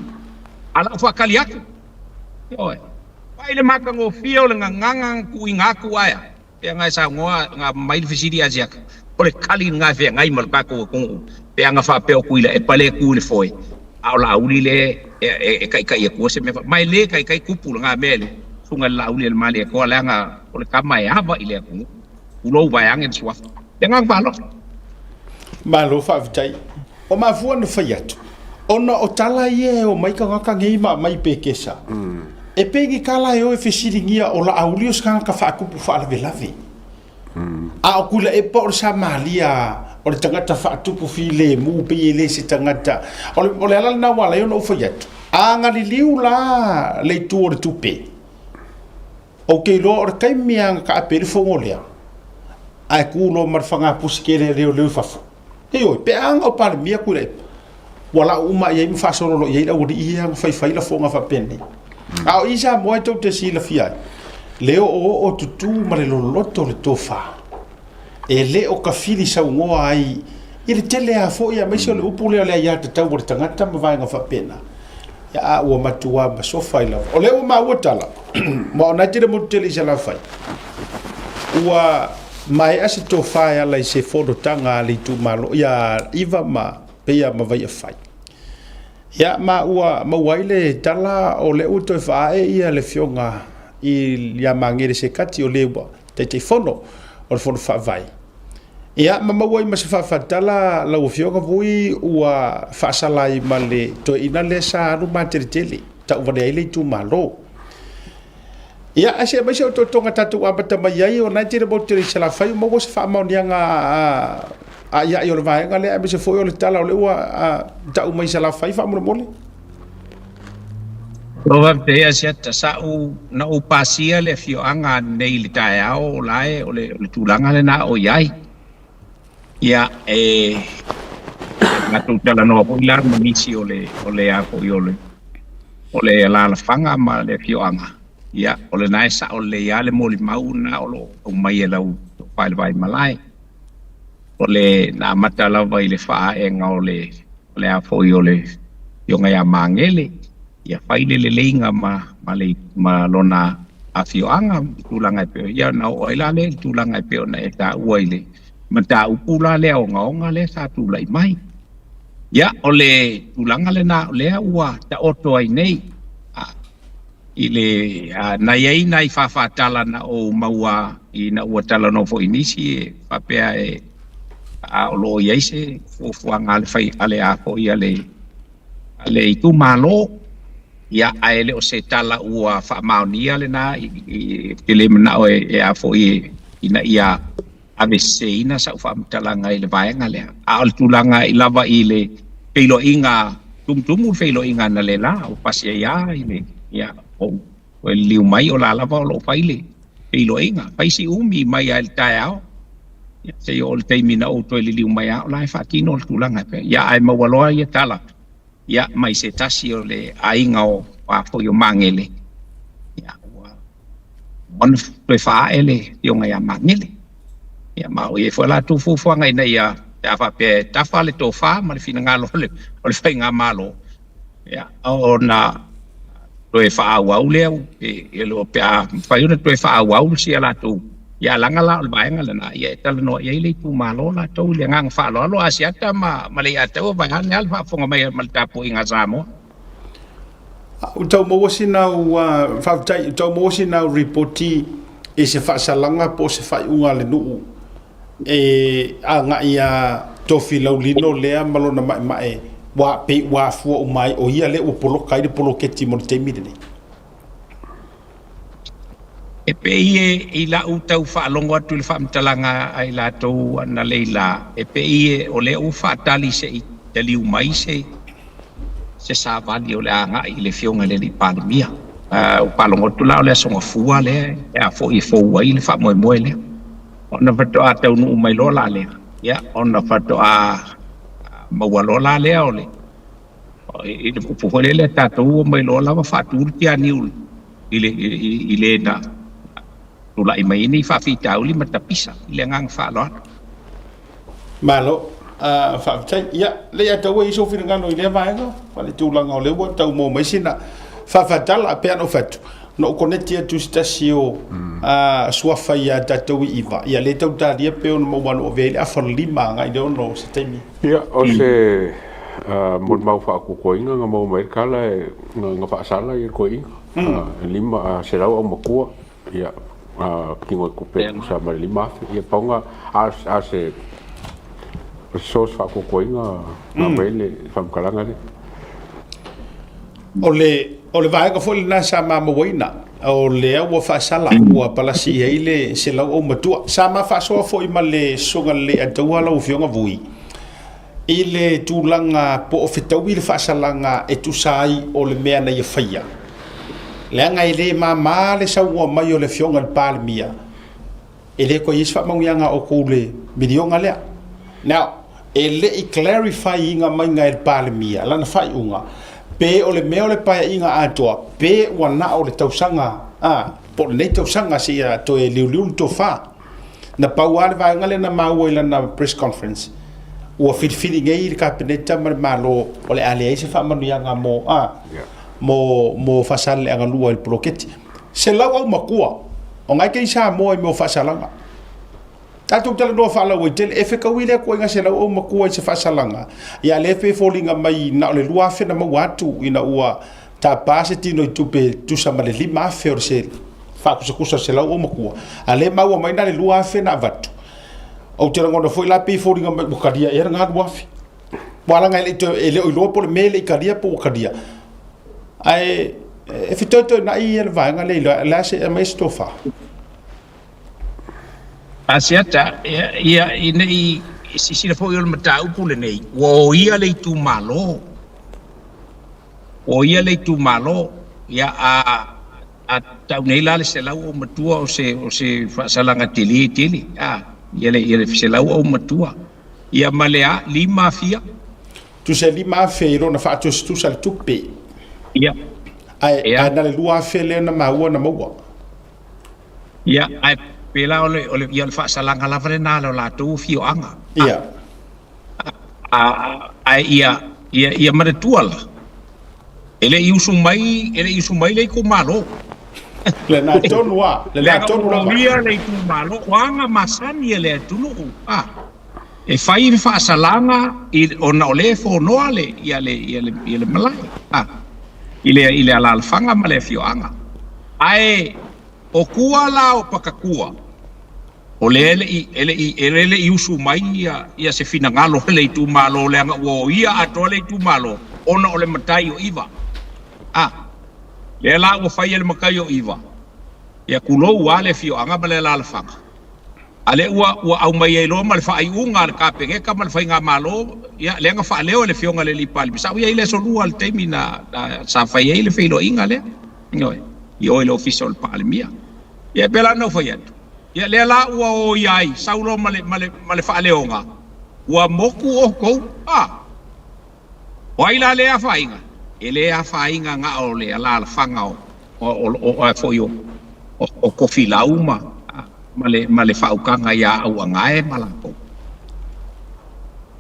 a lau faatali atu. Ioe. Vaai le matagofie o le gagana na tuuina atu ae a? Pea na e saunoa na mai le fesili Asiata, o le tali lena e feagai ma le tatou atunuu pe ana faapea o Tuilaepa lea e tu i le foe a o Laauli lea e taitai atua se mea ma e le taitai tupu lena mea i le susuga i le Laauli a le Malietoa leaga o le tama e ava i le atunuu. Tulou vaeane le suafa. Le agaga faaaloalo. Malo faafetai. O mafua na fai atu, ona o tala ia e omai tagata nei ma aumai pekesa, e pei ni tala e o e fesiligia o Laauli o se tagata faatupu faalavelave. A o Tuilaepa o le Samaria, o le tagata faatupu filemu, pei e le se tagata. O le, o le ala lena ua ala ai ona ou fai atu, a galiliu la le itu o le tupe, ou te iloa o le taimi lava na taape ai le fono lea, ae tu loa ma le fagapusi tele a leoleo i fafo. Ioe, pe a na o Palemia Tuilaepa, ua lau uma i ai ma faasolo loa i ai le aualii ia na faifai lafoga faapenei. A o i Samoa e tou te silafia ai, le oooo tutū ma le loloto o le tofa, e le o tafili saunoa ai i le tele lava foi, aemaise o le upu lea o le aiatatau a le tagata ma vaega faapena. Ia, a ua matua masofa ai lava. O lea ua maua tala, ma o na e tele motu tele i Salafai, ua maea se tofa e ala i se fonotaga a le itumalo ia Iva ma Peia ma Vaiafai. Ia, ma ua maua ai le tala o lea ua toe faaee ia le afioga ia Magele Sekati o le ua Taitaifono o le Fono Faavae. Ia, ma maua ai ma se faafatala lau afioga Vui ua faasala ai ma le toeaina lea sa alu mateletele tauvalea ai le itumalo. Ia, ae se aumai se otootoga tatou amata mai ai, o lena e tele motu tele i Salafai, ua maua se faamaoniaga aiai o le vaega lea, aemaise foi o le tala o lea ua tau mai i Salafai faamolemole. Ua faafetai Asiata, sa ou, na ou pasia le afioaga nei i le taeao o la e o le, o le tulaga lena o i ai. Ia, e matou talanoa foi la ma nisi o le, o le a foi o le, o le alaalafaga ma le afioaga, ia, o lena e sao lelei lava le molimau lena o lo o aumai e lau tofa i le Vaimalae. O le, na amata lava i le faaega o le, o le a foi o le afioga ia Magele, ia fai le leleiga ma, ma le, ma lona afioaga i tulaga e pei, ia ona oo ai la lea i le tulaga e pei ona e taua i le mataupu la lea ogaoga lea sa tulai mai. Ia, o le tulaga lena o lea ua taoto ai nei i le, na i ai nai faafaatala na ou maua ina ua talanoa foi i nisi e faapea e a o lo o i ai se fuafuaga a le fai a le a foi a le a le itumalo, ia, ae le o se tala ua faamaonia lena, ou te le manao e a foi ina ia aveseseina sau faamatalaga i le vaega lea. A o le tulaga i lava i le feiloaiga tumutumu, le feiloaiga analeila, ua pasi ai lava i le, ia, ou toe liliu mai o la lava o lo o fai le feiloaiga. Fai si umi mai lava i le taeao, ia, seia oo i le taimi na ou toe liliu mai lava o la e faatino le tulaga e pei. Ia, ae maua loa ia tala, ia, mai se tasi o le aiga o a foi o Magele, ia, ua ona toe faaae le afioga ia Magele. Ia, ma o i ai foi a latou fuafuaga ina ia, pe a faapea e tafa le tofa ma le finagalo o le, o le faigamalo, ia, ona toe faaauau lea, pe a mafai ona toe faaauau si a latou, ia leaga la o le vaega lena, ia e talanoa i ai le itumalo latou i le agaga faaaloalo. Asiata ma Leiataua vaeane lava le faafofoga mai ma le tapuaiga a Samoa. Ua tau maua sina au, faafetai, ua tau maua sina au ripoti i se faasalaga po o se faaiuga a le nuu e agai ia Tofilau Lino lea ma lona maemae ua pei ua afua uma ai o ia lea ua poloka ai le poloketi mo le taimi lenei. E pei e i lau tau faalogo atu i le faamatalaga a i latou analeila, e pei e o lea ua faatali se i taliu mai se se savali o le a agai i le Afioga i le Alii Palemia. Ua faalogo atu la o le Aso Gafua lea e a foi e fou ai le faamoemoe lea. Ona faatoa taunuu mai loa la lea, ia, ona faatoa maua loa la lea o le, i le upu foi lele a tatou ua mai loa lava faatu le tianiu i le, i le na tulai mai ai nei faafitauli ma tapisa i le agaga faaaloalo. Malo, faafetai. Ia, Leiataua, e i ai sou finagalo i lea vaega, ma le tulaga o lea ua tau maua mai sina faafatala, pei ona ou fai atu, na ou koneti atu i se tasi o suafa ia tatou i Iva, ia lea e tau talia pei ona maua ua avea ai le afa o le 5 agai i le 6 o se taimi. Ia, o se molimau faakokoina na maua mai ai le tala na faasala le toeaina, e 500 aumatua. Ia, tino i tupe e tusa ma le 5,000. Ia, pau na, a o se source faakokoina na aumai ai le faamatalaga lea. O le. O le vaega foi lena sa ma mauaina, o lea ua faasala, ua palasi i ai le 100 aumatua. Sa ma faasoa foi ma le Susuga i le Leiataua lau Afioga Vui, i le tulaga po o fetaui le faasalaga e tusa ai o le mea na ia faia, leaga e le mama le saunoa mai o le Afioga i le Palemia, e le toe i ai se faamanuiaga a outou i le miliona lea. Now, e le i clarify ina maiga e le Palemia lana faaiuga, pe o le mea o le paeaiga atoa, pe ua na o le tausaga, a, po o lenei tausaga seia toe liuliu le tofa. Na pau lava le vaega lea na maua i lana press conference, ua filifili nei le Kapeneta ma le Malo o le a leai se faamanuiaga mo, a, mo, mo Faasaleleaga 2 i le poloketi. 100 aumatua, o ngai kei Samoa i mea o faasalaga. Tatou talanoa faalauaitele, e fetaui lea ituaiga 100 aumatua i se faasalaga, ia lea pei e foliga mai na o le 2,000 na maua atu ina ua tapa se tino i tupe tusa ma le 5,000 o se faakusakusa o le 100 aumatua, a lea e maua mai na o le 2,000 na avatu. Ou te lagona foi la pei e foliga mai ua talia ea lena 2,000. Aua leaga e le o iloa po o le mea e le i talia po ua talia. Ae e fetoetoenai ia le vaega lea i le a se aumai se tofa. Asiata, ia, ina i silasila foi o le mataupu lenei, ua oia le itumalo. Ua oia le itumalo. Ia, a, a tau nei la le 100 aumatua o se, o se faasalaga tele tele, a, ia le, ia le 100 aumatua. Ia ma le a, lima fia. Tusa e 5,000 i lona faatusatusa le tupe. Ia. Ae, ae na le 2,000 lea na maua na maua. Ia, ae pei la o le, o le, ia o le faasalaga lava lena a lo latou afioaga. Ia. A, ae ia, ia, ia manatua la, e le i usu mai, e le i usu mai le itumalo. Lena tonu lava, lena tonu lava. Leaga ua le itumalo, o aga masani a le atunuu, a. E fai le faasalaga i, ona o lea e fonoa le, ia le, ia le, ia le malae, a, i le, i le alaalafaga ma le afioaga. Ae o tua la o Pakatua, o lea e le i, e le i, e le i usu mai ia, ia se finagalo o le itumalo leaga ua oia atoa le itumalo ona o le matai o ʻIva. A, lea la ua fai e le matai o ʻIva, ia tulou lava le afioaga ma le alaalafaga. A lea ua ua aumai ai loa ma le faaiuga a le Kapeneta ma le Faigamalo, ia, lea na faaleo e le Afioga i le Alii Palemia. Sa ou i ai i le Aso Lua i le taimi na, na, sa fai ai le feiloaiga lea, ioe, i o i le Ofisa o le Palemia. Ia, e pei la ona ou fai atu, ia, lea la ua o i ai, sau loa ma le, ma le, ma le faaleoga, ua motu outou, a! O ai la lea afaina? E le afaina na o le alaalafaga o, o, o, o, foi o, o, o Tofilau ma, ma le, ma le faautaga iā Auagae ma latou.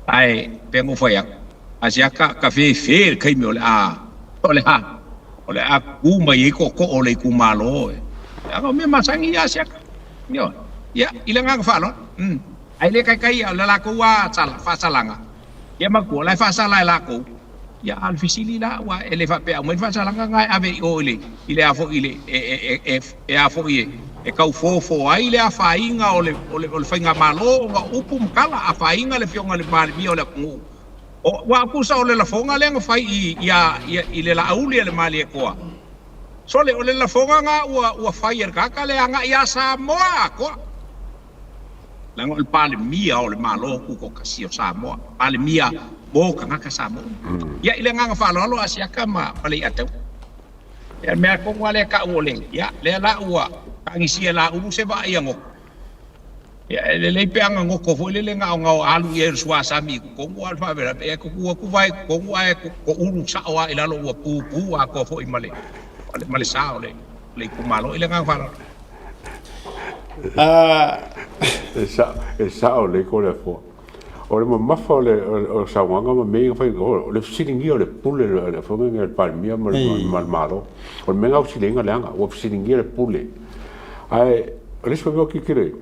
Ae, pei ona ou fai atu, a se aka ka fefe i le taimi o le a, o le a, o le a tu mai ai tootoo o le itumalo e. Leaga o mea masani ia a Siaka. Ioe. Ia, i le agaga faaaloalo. Mm. Ae le taitai o le latou lava faasalaga, Ia manatua, o la e faasala e latou, ia a o le fesili la, aua e le faapea e aumai le faasalaga lena e ave i o i le, i le a foi i le, e, e, e, e a foi e, e tau fofo ai le afaina o le, o le, o le faigamalo ona o upu ma tala, afaina le Afioga i le Palemia o le atunuu. O, aua tusa o le lafoga lea na fai i, ia, ia, i le Laauli a le Malietoa, sole, o le lafoga lena ua, ua fai e le tagata lea agai ia Samoa atoa. Leaga o le Palemia o le Malo Tutoatasi o Samoa, Palemia mo tagata Samoa uma. Ia, i le agaga faaaloalo a Asiata ma Leiataua. Ia, o le mea tonu lava lea e tau o le, ia, lea la ua tagisia e Laulu se vaa ia goto. Ia, e lelei pe ana goto foi lele na ona alu i ai o le suasami i totonu, a o le faalavelave, ia e tutu atu vae i totonu ae toulu sao lava i lalo ua pupu atoa foi ma le, ma le sa o le itumalo. I le agaga faaaloalo. E sao lelei Toleafoa. O le mamafa o le saunoaga ma mea ia na fai, o le fesiligia o le pule a le Afioga i le Palemia ma le Malo. O le mea lena ua fesiliga leaga, ua fesiligia le pule. Ae o le isi foi mea ou te tilotilo i ai,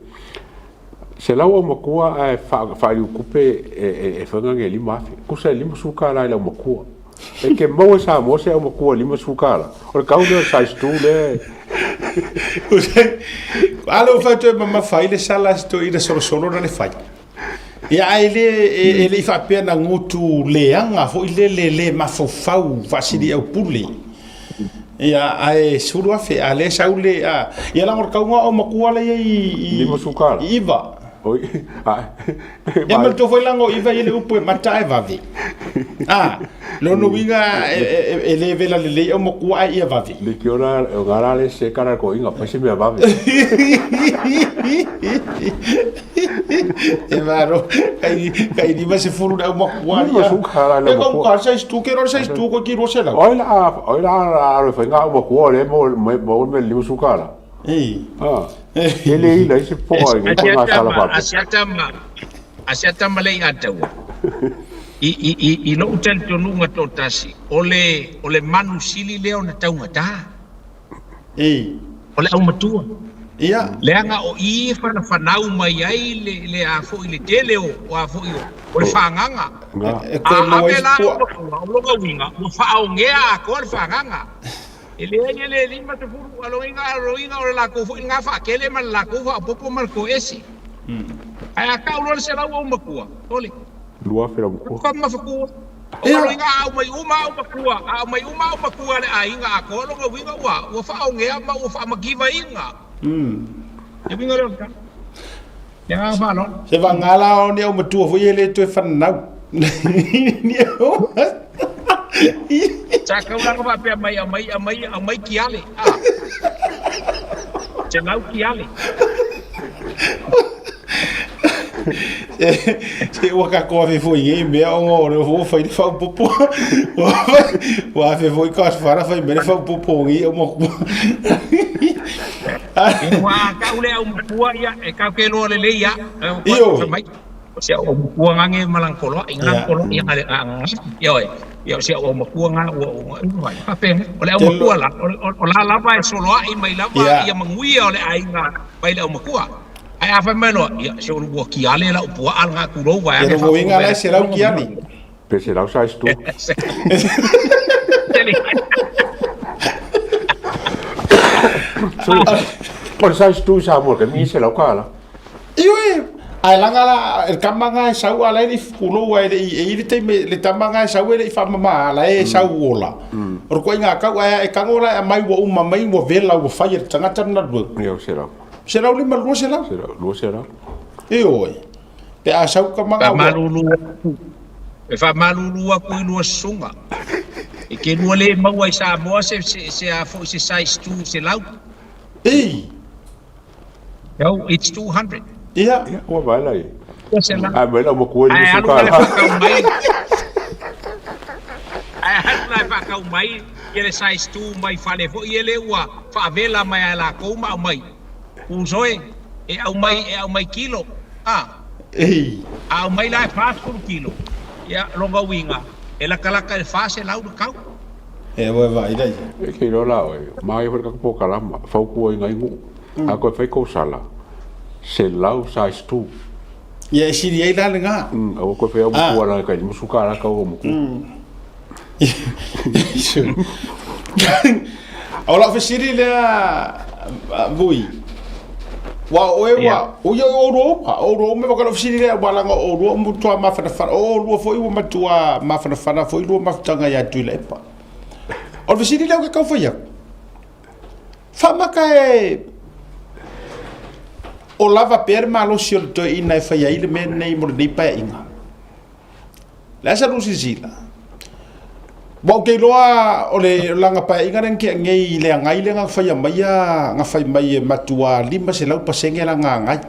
100 aumatua ae faaliutupe e fai e 5,000. Tusa e $50 i le aumatua. E te maua i Samoa se aumatua $50. O le tau lea o le size 2 lea. A lea ua fai atu e mamafa ai le sala a si toeaina solosolo na le fai. Ia ae le e le i faapea na gutu leaga foi lele le mafaufau faasiliaupule. Ia, ae 10,000, a lea sau le, a, ia laga o le kauga o matua la ia i, i, 50 tala. i iva. Oi, a, Ia ma le tou foi laga o iva i le upu e mata ae vave. A, lona uiga e, e, e, e le vela lelei au matua ae ia vave. Le ki ora, o ngā rā le se kara ko inga, pai se mea vave. E maro, kai, kai 50 le au makua Lima suka la le E kau makua. ka size 2, ke rora size 2 ko ki 200. Oi la, oi la, aro whai ngā umakua le mo, mo, mo, me lima suka la. Ei. Ah. E le ila i se poa i ngā ngā sala pape. Asiata ma asiata ma le ataua. I i i i lou talitonuga toatasi, o le o le manu sili lea ona taugata. Ei. O le aumatua. Ia. Leaga o i e fanafanau mai ai le le a foi le tele o o a foi o o le fagaga. E koe A maua ai ave se la pua. aumatua, o lona uiga ua faaogea atoa le fagaga. E leai e le 50 a loiga a loiga o le latou foi lena faatele ma le latou faaopoopo ma le toese. Ae a tau loa le 100 aumatua, sole. 2,000 aumatua. Ka mafatua. O loiga a aumai uma aumatua, a aumai uma aumatua a le aiga atoa, lona uiga ua ua faaogea ma ua faamativaina. Le uiga lea o le tala. Le agaga faaaloalo. Se vagā la o ni aumatua foi e le toe fananau. Ni au. Sa taulaga faapea mai aumai aumai aumai kiale a. 100 kiale. Se ua tatou afe foi i nei mea ona o lea foi ua fai le faaopoopo. Ua afe foi Kasfara fai mai le faaopoopo o nei aumatua. Ua a tau le aumatua ia e tatou te iloa lelei a. Ioe. Fai mai o si au aumatua nga nge ma lana toloai nga Ia. toloai nga le nga ioe. Ia o si au aumatua nga ua ua ua faapena. O le aumatua la o, o, o la lava e soloai mai lava Ia. ia manuia o le aiga mai le aumatua. Ae a fai mai loa, ia se o ua kiale lau puaa lena tulou Ia vaeane lona uiga faafofoga la mai e 100 kiali. Pe 100 size 2. O le size 2 i Samoa, ka mi 100 kala. Ioe, ae laga la le tama nga e sau a la e le i pulou ae le i e i le taimi le tama nga e sau e le i faamama a la e sau ola. O le koaiga kau ae e tago la e aumai ua uma mai ua vela ua fai e le tagata lena lua. Ia o 100. 105 200. 200. Ioe, pe a sau ka manga ua. Faamalulu atu, e faamalulu atu i lua susuga. E te lua le maua i Samoa se se se a foi se size 2 100. Ei! No, it's 200. Ia. Ia, ua vaai la i. 200. Ae mai lau matua i Ae limaselau alu la e tala. faatau mai. Ae alu la e faatau mai ia le size 2 mai fale foi ia lea ua faavela mai a e latou ma aumai. Uso e, e aumai e aumai kilo. A. Ei. A aumai la e 40 kilo. Ia, lona uiga, e latalata i le 400 le tau. E ua vaai la ia. E te iloa la oe, manaia foi le tatou polokalama, fautua i nai nuu. A toe fai kou sala, 100 size 2. Ia e sili ai la lena. Aua toe fai au matua la tai $50 tau au matua. O lau fesili lea Vui, ua o oe ua, o ia o oulua uma, o oulua uma, o lau fesili lea, ua laga o oulua uma matua mafanafana, o oulua foi ua matua mafanafana foi lua mafutaga ia Tuilaepa. O le fesili lea ou te tau fai atu, faamata e o lava pea le malosi o le toeaina e fai ai le mea lenei mo lenei paeaiga. Le a sa lou silasila? Ua ou te iloa o le lana paeaiga lea na tea nei i le agai lea na faia maia, na fai mai e matua 500% lana agai.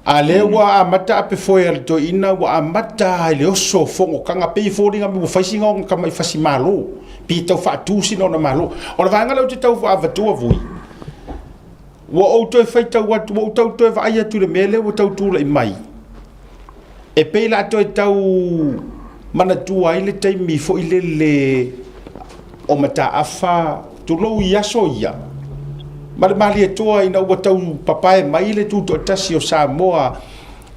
A lea ua amata ape foe a le toeaina ua amata i le oso o fonotaga, pei e foliga mai ua fai sina ona tamai fasi malo, pei e tau faatu sina ona malo. O le vaega lea ou te tau avatua vui, ua ou toe faitau atu, ua ou tau toe vaai atu i le mea lea ua tau tulai mai, e pei la toe tau manatua ai le taimi foi lele o Mataafa, tulou i aso ia, ma le Malietoa ina ua tau papae mai le tutoatasi o Samoa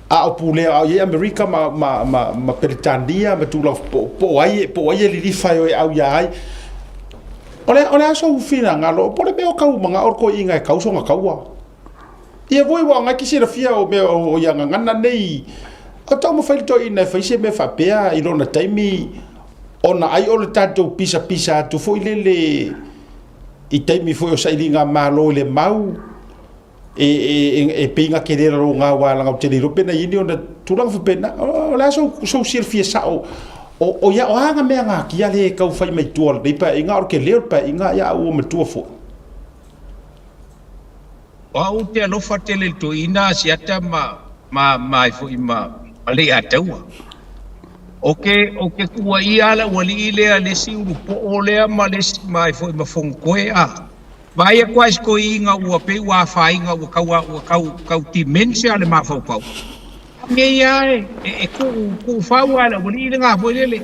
a o pulea a o i ai Amerika ma, ma, ma, ma Peretania ma tulaga po, po o ai, po o ai e lilifa e o e au ia ai. O le, o le aso finagalo, po o le mea o kau manao le toeaina e kau sona kaua. Ia voi ua ngai ki silafia o mea o ia gagana nei, o taumafai le toeaina e fai se mea faapea i lona taimi. Ona ai o le tatou pisapisa atu foi lele i taimi foi o sailiga malo i le mau e, e, e, e pei na kele lalo ngā wā langa o te lilo pena ini ona tulaga faapena o le a sou, sou silafia sao o, o ia o a ngā mea ngā kia le kau whai mai tua lenei paeaiga o le kele o le paeaiga ia a ua matua foi. O au ou te alofa tele i le toeaina a Siata ma, ma, ma ai foi ma, ma Leiataua. O ke, o ke kuaia a le aualii lea le isi ulupoo lea ma le isi, ma ai foi ma Fonotoe a. Vaai atu lava i si toeaina ua pei ua afaina ua tau, ua tau, tau dementia le mafaufau. A nei lava e, e, e tuu, tuufau lava e le aualii lena foi lele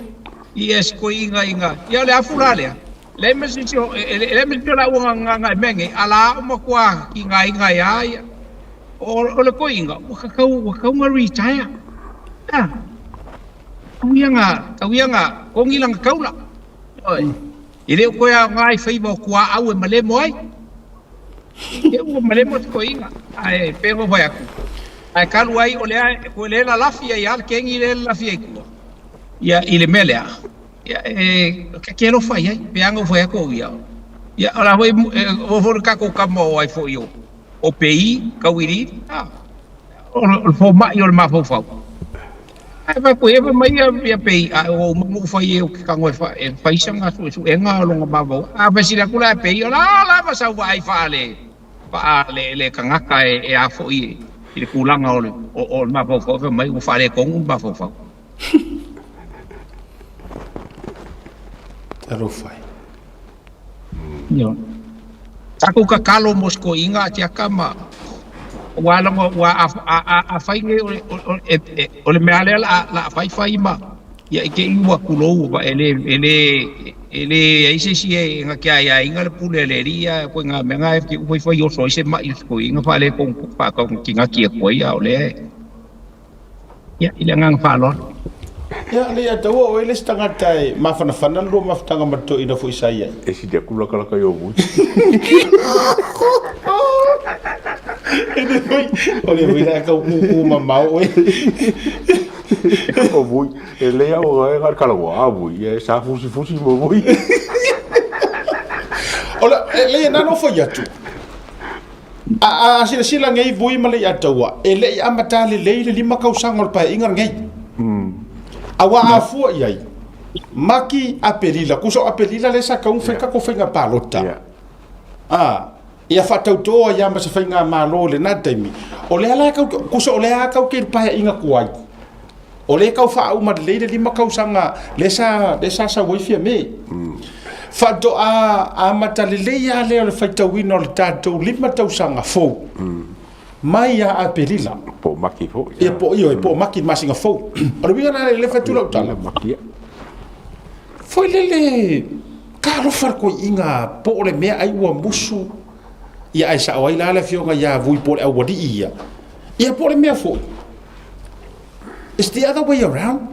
i si toeaina ina, ia o le afu la lea. Leai ma se isi o, e, leai ma se isi o laua na, na, na e mea nei, a la o matua tigaina ai a ia. O, o le toeaina, ua tatau, ua tatau na retire. A, tau ia na, tau ia na togi lana taula. Ioe. E le o toe aoga i faiva o tuaau e malemo ai. E ua malemo se toeaina, ae pei ona ou fai atu, ae talu ai o lea, o lea e lalafi ai lava le kegi lea e lalafi ai i tua, ia, i le mea lea. Ia, e, ta te alofa i ai, pe ana ua fai atu au ia. Ia, o la foi, e, o foi le tatou tama o ai foi o, o Pei, Tauiliili, a, o, o le fomai o le mafaufau. Ae fai atu ia, fai mai ia, ia Pei, a ua uma ona ou fai e ou te tago e, fa, e fai sana suesuega o lona mafaufau. A fesili atu la e Pei, o la lava sau vaai faale, faale le tagata e, e a foi e, i le tulaga o le, o, o le mafaufau, fai mai ua faaletonu le mafaufau. Talofa e. Ioe. Tatou tatalo mo se toeaina a tiaka ma ua logo ua a a a a fai nei o le o e e o le mea lea la la fai fai ma ia i te i ua tulou va e le e le e le ai se isi e na te aiaiga le pule a le alii a koe ngā mea ngā e te fai fai oso ai se ma'i o se toeaina faaletonu faataunatinati atu ai a o lea e Ia, i le agaga faaaloalo. Ia, Leiataua, o oe le isi tagata e mafanafana le lua mafutaga ma le toeaina foi sa i ai. E sili atu lakalaka i o vui. E le foi, o le foi la kau kūkū mamao oe. O vui, e lei au e ngā kalawa a vui, e sa fusi fusi mo vui. O le, e lei nā no foi atu. A, a silasila nei Vui ma Leiataua, e le i amata lelei le lima kausaga o le paeaiga lenei. Aua a fua i ai, Maki, Aperila, tusa o Aperila lea sa tau fai tatou faiga palota. A, ia faatautō ai lava ma se faigamalo i lena taimi. O lea la kau, tusa o lea kau te i le paeaiga tuai. O lea e tau faauma lelei le lima kausaga lea sa, lea sa sau ai Fiame. Faatoa amata lelei lava lea o le faitauina o le tatou lima tausaga fou mai ia Aperila. Po o Maki foi. Ia po, ioe, po o Maki le masina fou. O le uiga lena lea e fai atu lau tala. Maki ia. Foi lele, talofa le toeaina po o le mea ai ua musu, ia ae sao ai la le afioga ia Vui po o le aualii ia. Ia po o le mea foi. It's the other way around.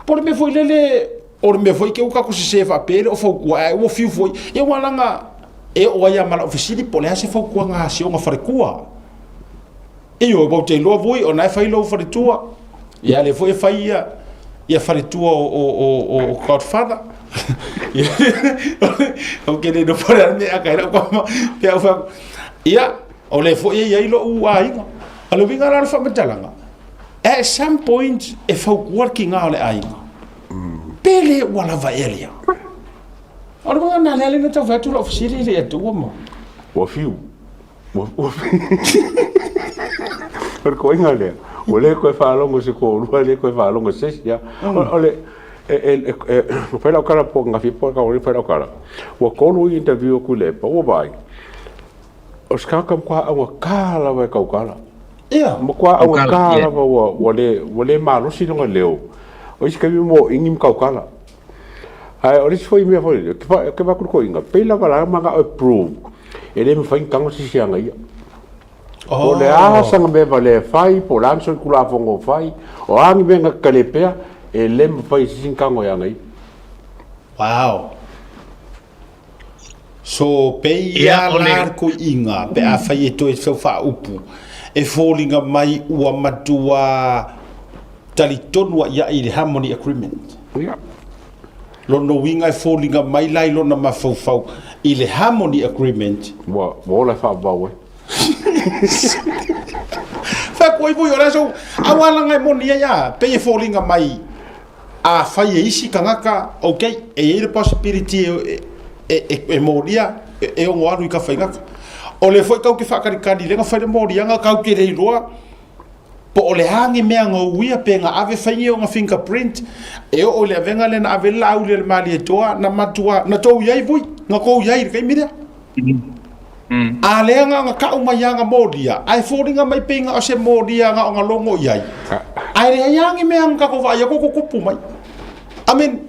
Po le mea foi lele, o le mea foi ke uka ko sese faapea le o fautua ae ua fiu foi. Ia ua langa e oo ai a ma lau fesili po o le a se fautuaga a si ona faletua. Ioe, ua ou te iloa vui o na e fai lou faletua. Ia lea foi e fai ia ia faletua o o o o Godfather. O ke le no pore a me a kai lau kama. Pe au fa. Ia, o lea foi e i ai lou aiga. A le uiga la o le faamatalaga, at some point e fautua le kiga o le aiga. Pe le ua lava ea lea? O le uiga lena lea na tau fai atu lau fesili i le Atua ma. Ua fiu. Ua, ua O le koiga lea, ua le koe faalogo se toalua, le koe faalogo se isi. O, o le, e, e, e, e, fai lau tala po ananafi po o le fai lau tala. Ua tolu i interview aku i Lepa, ua vaai. O se tagata matua augata lava e tautala. Ia. Matua augata lava ua, ua le, ua le malosi lona leo. O isi taimi mo ingi ma tautala. Ae o le isi foi mea foi lele, ke fa, ke vaku le toeaina, pei lava la mana'o e prove, e le mafai ona tago se isi e ana ia. Po o le a sana mea valea e fai, po o le a ni solitulafono o fai, o a ni mea na tatale pea, e le mafai e se isi ona tago e ana ia. Wow. So, pei a la le koiiga pe afai e toe feu faaupu, e foliga mai ua matua talitonu ai i le Harmony Agreement. Ia. Lona uiga e foliga mai la i lona mafaufau i le Harmony Agreement. Ua ola e faavavau ai. Fai atu ai foi o le aso aua laga e moni ai a, pei e foliga mai afai e isi tagata, ok, e i ai le possibility e molia e ono alu i Tafaigata. O lea foi tatou te faatalitali lea na fai le moliaga tatou te le iloa po o le a ni mea na uia pe na ave fai ni ona fingerprint e oo i le avega lea na ave ai le Laauli a le Malietoa na matua na tou i ai vui na tou i ai i le taimi lea. A lea na ona tau mai lava na molia ae foliga mai pei na o se molia na ona logo i ai ae leai lava ni mea na tatou vaai atu o tutupu mai. I mean,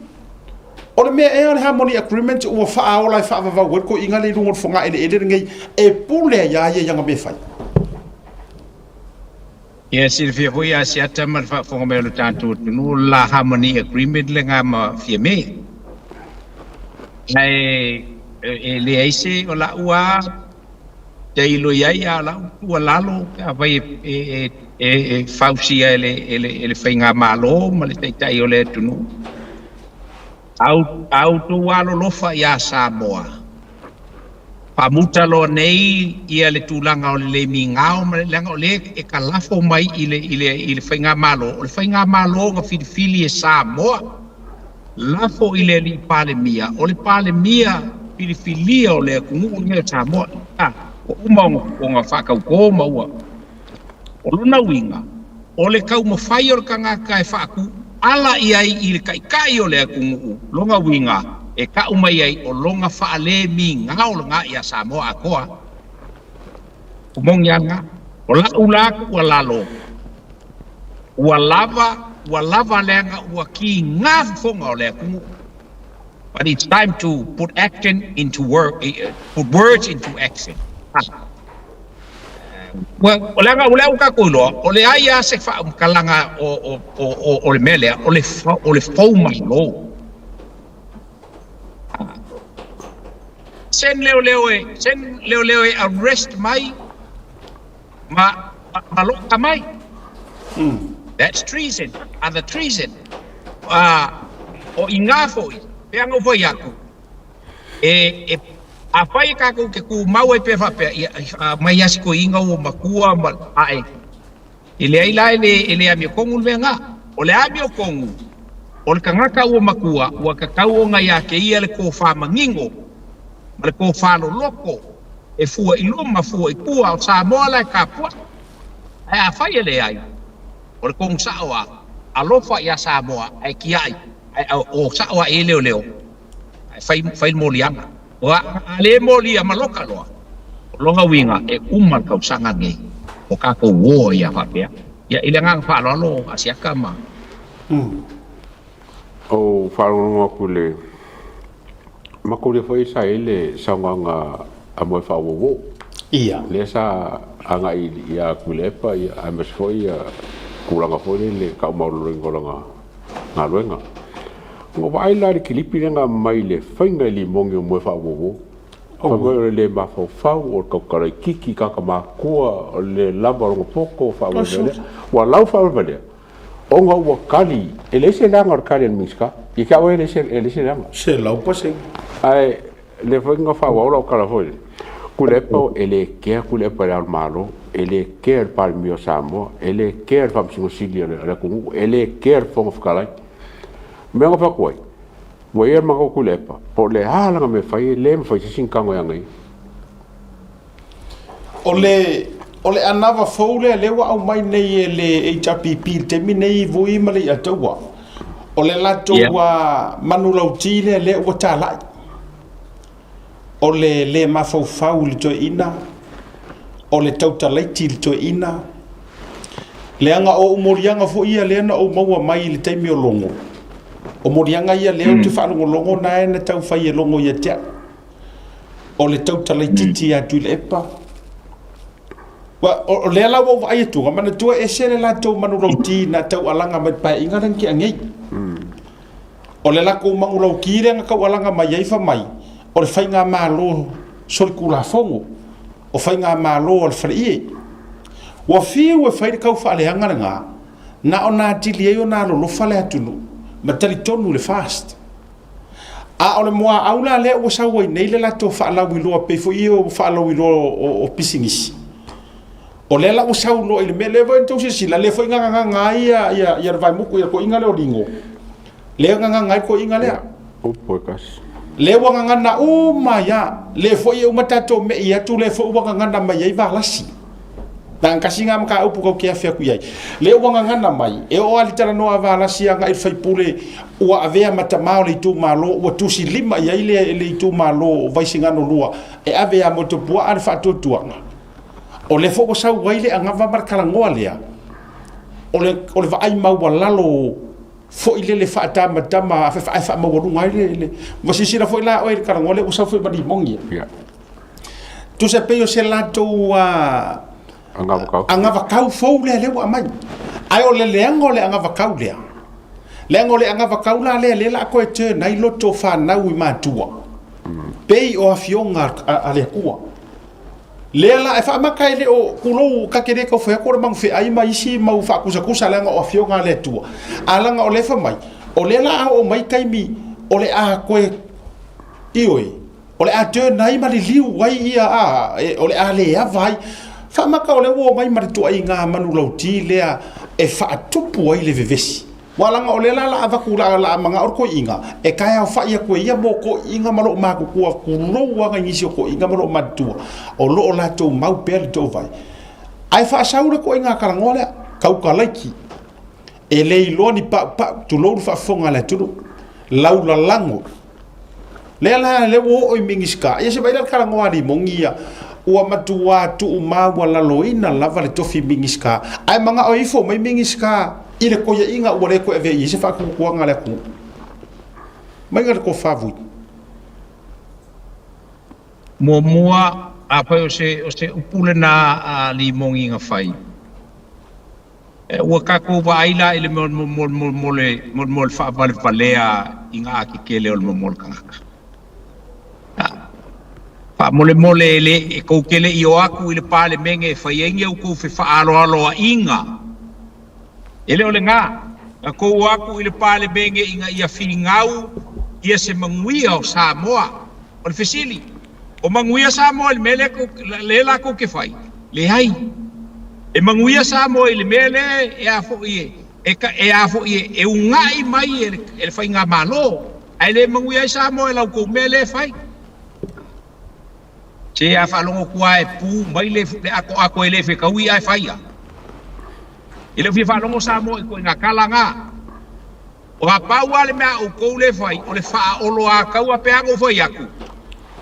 o le mea ea o le Harmony Agreement ua faaola e faavavau ai le toeaina lea i luga o le fogaeleele lenei e pule ai lava ia i ana mea e fai. Ia silafia foi Asiata ma le faafofoga mai o le tatou atunuu o le la Harmony Agreement lena ma Fiame. Ae e leai se o la'u a tailo i ai a o la'u tuualalo pe afai e fausia e le e le faigamalo ma le taitai o le atunuu a outou alolofa ia Samoa Faamuta loa nei ia le tulaga o le le migao ma le, leaga o lea e kalafo mai i le, i le, i le Faigamalo, o le Faigamalo na filifili e Samoa, lafo i le Alii Palemia, o le Palemia filifilia o le atunuu lenei o Samoa, a, ua uma ona, ona faatauto ma ua. O lona uiga, o le taumafai o le tagata e faatuala i ai i le taitai o le atunuu, lona uiga, e tau mai ai o lona faalemigao lena ia Samoa atoa. O moni lava lena. O la'u la tuualalo, ua lava, ua lava leaga ua kiga fofoga o le atunuu. But it's time to put action into work, put words into action. Ua leaga o lea ua tatou iloa, o leai lava se faamatalaga o le mea lea, o le o le foumalo. Send leoleo e, send leoleo e arrest mai ma ma loka mai. That's treason, other treason. O i ngā foi, pea ngau fai atu, E, e, afai e kākou ke kūmau ai pea faapea, ia, mai lava si toeaina ua matua ma ae, e leai la e le, e le amiotonu le mea lena. O le amiotonu, o le tagata ua matua, ua tatau ona iā te ia le tofa manino ma le tofa loloto e fua i luma, fua i tua, o Samoa la e tapuai. Ae afai e leai, o le tonu sao lava, alofa iā Samoa ae tiai, ae o sao lava i ai leoleo, Ae fai, fai le moliaga. Ua, a le molia ma loka loa, o lona uiga e uma le tausaga lenei o tatou uo ai a faapea. Ia, i le agaga faaaloalo Asiata ma. Ou faalogologo atu i le matou lea foi sa i ai le saunoaga a Moefaauouo. Ia. Lea sa agai ia Tuilaepa ia aemaise foi ia tulaga foi lele i le taumaualaloina o lana galuega. Ua vaai la i le kilipi lea na aumai i le faiga i limoni o Moefaauouo. Fai mai o le le mafaufau, o le tautalaititi i tagata matutua, o le le lava o lona poto, faavalevalea lea. Ua lau faavalevalea, ona ua tali, e leai se leaga o le tali a le Minisita. Ia te au ia e leai se leaga. 100%. Ae lea foi na faaauau lau tala foi lea, Tuilaepa e le kea Tuilaepa i Le Ao o le Malo, e le kea i le Palemia o Samoa, e le kea i le Faamasino Sili o le atunuu, e le kea i le Fofoga Fetalai. O le mea na fai atu ai, ua i ai le matou Tuilaepa, po o le a lana mea e fai, e le mafai se isi ona tago ia ia. O le, o le anava fou lea lea ua aumai nei e le HRPP i le taimi nei i Vui ma Leiataua, o le latou yeah. manulauti lea lea ua talai. O le le mafaufau i le toeaina, o le tautalaiti i le toeaina, leaga o ou moliaga foi ia lea na ou maua mai i le taimi o Logo, o moliaga ia lea ou te faalogologo na e na tau fai e Logo ia te au. O le tautalaititi ia Tuilaepa. O lea la ua ou vaai atu, manatua e ese le latou manulauti na taualaga mai le paeaiga lea na tea nei. O le latou manulauti lea na taualaga mai ai fai mai, o le faigamalo solitulafono, o faigamalo a le faleie. Ua fiu e fai le taufaaleaga lena, na ona atili ai ona alolofa le atunuu ma talitonu i le FAST. A o le muaau la lea ua sau ai nei le latou faalauiloa pei foi ia o faalauiloa o pisinisi, o lea la ua sau loa i le mea lea foi na tou silasila, lea foi gagagaga ai ia le Vaemuku ia le toeaina lea o Ligo, lea gagagaga ai le toeaina lea. Upu e tasi. Lea ua gagana uma ai lava, lea foi e uma tatou me'i atu, lea foi ua gagana mai ai Valasi. Na ona tasi lena mataupu tatou te afe atu i ai. Lea ua gagana mai, e oo lava i le talanoa a Valasi agai i le faipule ua avea ma tama o le itumalo, ua tusilima i ai le itumalo o Vaisigano 2 e ave ia Motuopuaa le faatuatuaga. O lea foi ua sau ai le anava ma le talanoa lea, o le vaai maualalo foi lele faatamatama ae faamaualuga ai le ua silasila foi la oe i le talanoa lea ua sau foi ma Limogi. Yeah. Tusa pei o se latou Agavakau. Agavakau fou lea lea ua aumai. Ae o le leaga o le agavakau lea, leaga o le agavakau la lea lea la a toe turn ai loto fanau i matua. Pei o afioga a le Atua. Lea la e faamata e le o tulou ta te le tau fai atu o le magafeai ma isi mau faakusakusa leaga o afioga a le Atua. A leaga o lea e fai mai, o lea la a oo mai taimi o le a toe ioe, o le a turn ai ma liliu ai ia a, o le a le ava ai. Faamata o lea ua omai ma le tuaiga manulauti lea e faatupu ai le vevesi. Aua leaga o lea la la avatu la la manao le toeaina e taeaofai atu e ia mo toeaiina ma loo matutua tulou aga i nisi o toeaiina ma loo matutua o loo latou mau pea le toovai ae faasau le toeaiina talanoa lea tautalaiki e le iloa ni paupau tulou le faafofoga a le atunuu laulalago Lea la lea ua oo i Minisita, ia se vaai la le talanoa a Limogi ia, ua matuā tuumaualaloina lava le tofi Minisita, ae manao e ifo mai Minisita i le toeaiina ua le toe avea i ai se faatuatuaga a le atunuu. Maiga le tofa Vui. Muamua, afai o se, o se upu lena a Limogi na fai, Ua tatou vaai la i le mea mo le faavalevalea i ga kekele o le mea mo le tagata. Faamolemole e le e tou te le i o atu i le Palemene e fai ai ni a outou fefaaloaloaiga. E le o lena, na tou o atu i le Palemene ina ia finau ia se manuia o Samoa. O le fesili, O manuia Samoa i le mea lea lea latou te fai? Leai. E manuia Samoa i le mea lea e a foi e e a foi e e una'i mai e le e le faigamalo, ae le manuia ai Samoa i la outou mea lea e fai. Se a faalogo atu lava e pu mai le le atoato e le fetaui ae fai a. E le o fia faalogo Samoa i ituaiga tala na. Ua pau lava le mea a outou lea e fai, o le faaoloataua pe a na ou fai atu,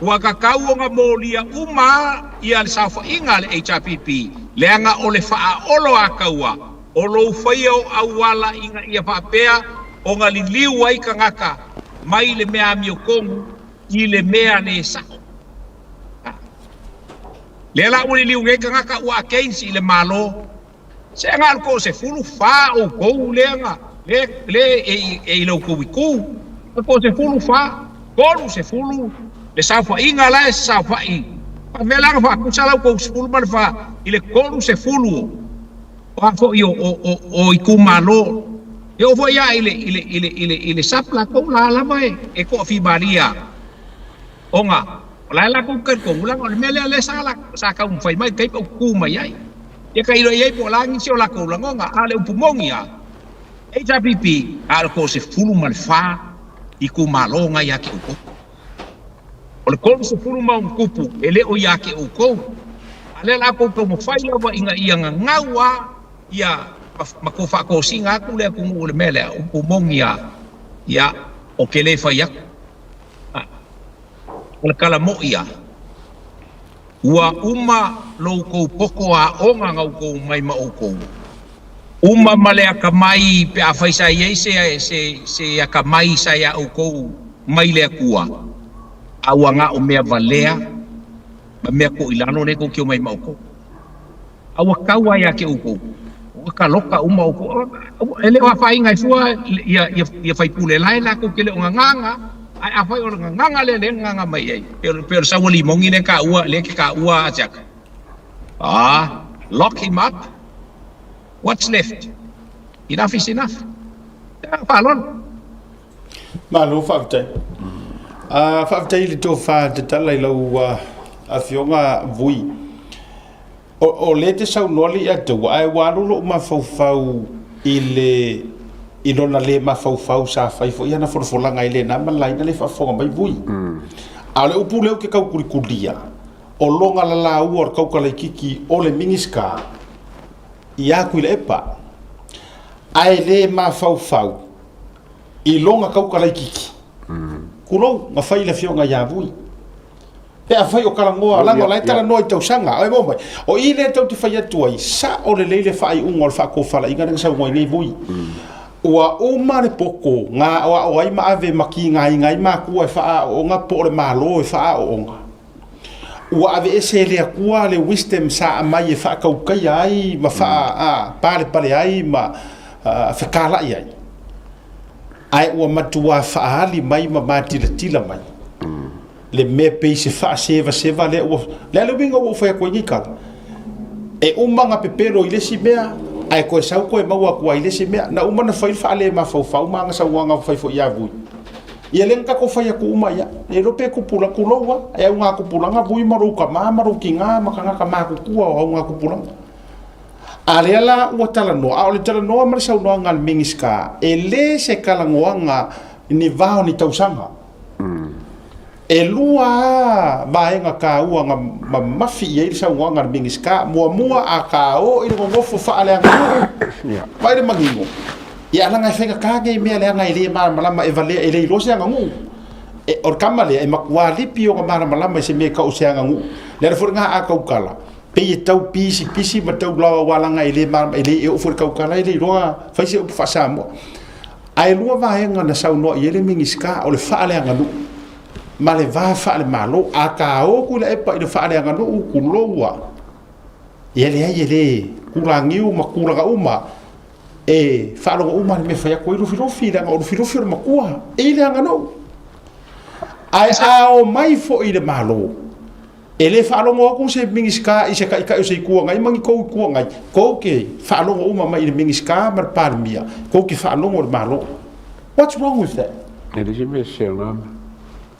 ua tatau ona molia uma ia le saofaiga a le HRPP, leaga o le faaoloataua o lou faia o auala ina ia faapea ona liliu ai tagata mai le mea amiotonu i le mea le sao. Lea la ua liliu nei tagata ua against i le Malo. Se na o le toasefulufa outou lea na, le, le e, e i la outou itu, o le toasefulufa, 30 le saofaiga la e saofai. Faapefea la ona faatusa la outou 14 i le 30 o, o a foi o, o, o, o itumalo. E oo foi lava i le, i le, i le, i le, i le SAP latou la lava e, e toafimalie lava. Ona, o la e latou talitonu, leaga o le mea lea lea sa, sa taumafai mai i le taimi o tu mai ai. Ia tailo i ai po o le a nisi o latou lagona, a o le upu moni lava, HRPP, a o le 34 itumalo na ia te outou. O le 30 ma ona tupu e le o ia te outou. A o lea o le a outou taumafai lava ina ia gagau lava ia ma tou faatosina atu le atunuu i le mea lea, upu moni lava, ia, ou te le fai atu. O le tala moʻi a, ua uma lo outou poto aoga na outou omai ma outou, uma ma le akamai pe afai sa i ai se, se, se akamai sa iā outou mai le Atua, a ua na o mea valea ma mea toilalo lea tou te omai ma outou. A ua tau lava ia te outou, ua taloka uma outou. E le o afaina ai fua ia, ia, ia faipule la e latou te le o gagaga, ae afai o le gagaga lea lea e gagaga mai ai, pei o, pei o le saua limogi lea e taua, lea e te taua a Jack. Ah, lock him up. What's left? Enough is enough. Faaaloalo. Malo faafetai. Faafetai i le tofa tatala i lau Afioga Vui. O lea e te saunoa Leiataua, ae ua alu lou mafaufau i le i lona le mafaufau sa fai foi ana folafolaga i lena malaina le faafofoga mai Vui. A o le upu lea ou te tau kulikulia, o lona lalaua o le taukalaititi o le Minisita ia Tuilaepa, ae le mafaufau i lona taukalaititi. Tulou, na fai i le afioga ia Vui. Pe afai o talanoa, leaga o la e talanoa i tausaga. Oi mai, o i lea tou te fai atu ai, sao lelei le faaiuga o le faatofalaiga lea na saunoa ai nei Vui. Ua uma le poto na aoao ai ma ave ma tigaina ai matua e faaaooga po o le Malo e faaaooga. Ua aveese e le Atua le wisdom sa aumai e faatautaia ai ma faapalepale ai ma fetalai ai. Ae ua matua faaali mai ma matilatila mai le mea pei se faasevaseva lea ua le a le uiga ua ou fai atu ai nei tala e uma na pepelo i le isi mea ae toe sau toe maua atu ai i le isi mea na uma na fai le faalemafaufau ma ana saunoaga fai foi ia Vui ia lea na tatou fai atu uma ia e iloa pe tupulaga tulou a e augatupulaga Vui ma lou tama ma lou tina ma tagata matutua o augatupulaga a lea la ua talanoa a o le talanoa ma le saunoaga a le Minisita e le se talanoaga ni vao ni tausaga. E lua lava vaega taua na mamafi i ai le saunoaga a le Minisita. Muamua, a ta o i le nonofo faaleaganuu, vaai le manino, ia leaga e faigata nei mea leaga e le malamalama, e valea, e le iloa se aganuu. E, o le tama lea, e matua lipi ona malamalama i se mea e tau o se aganuu. Le ala foi lena a tautala, pei e tau pisipisi ma tau laoa aua leaga e le malamalama, e le e oo foi i le tautala e le iloa fai se upu faa-Samoa. Ae lua vaega na saunoa i ai le Minisita, o le faaleaganuu ma le va faale-Malo. A ta o Tuilaepa i le faaleaganuu, tulou a, ia leai e le tulagiu ma tulaga uma, e faalogo uma le mea e fai atu ai Lufilufi, leaga o Lufilufi o le matua i le aganuu. Ae a omai foi i le Malo, E le faalogo atu se Minisita i se Taitai o se Itu Agai ma ni tou Itu Agai, tou te faalogo uma mai i le Minisita ma le Palemia, tou te faalogo i le Malo. What's wrong with that? E leai se mea sese o lena mea.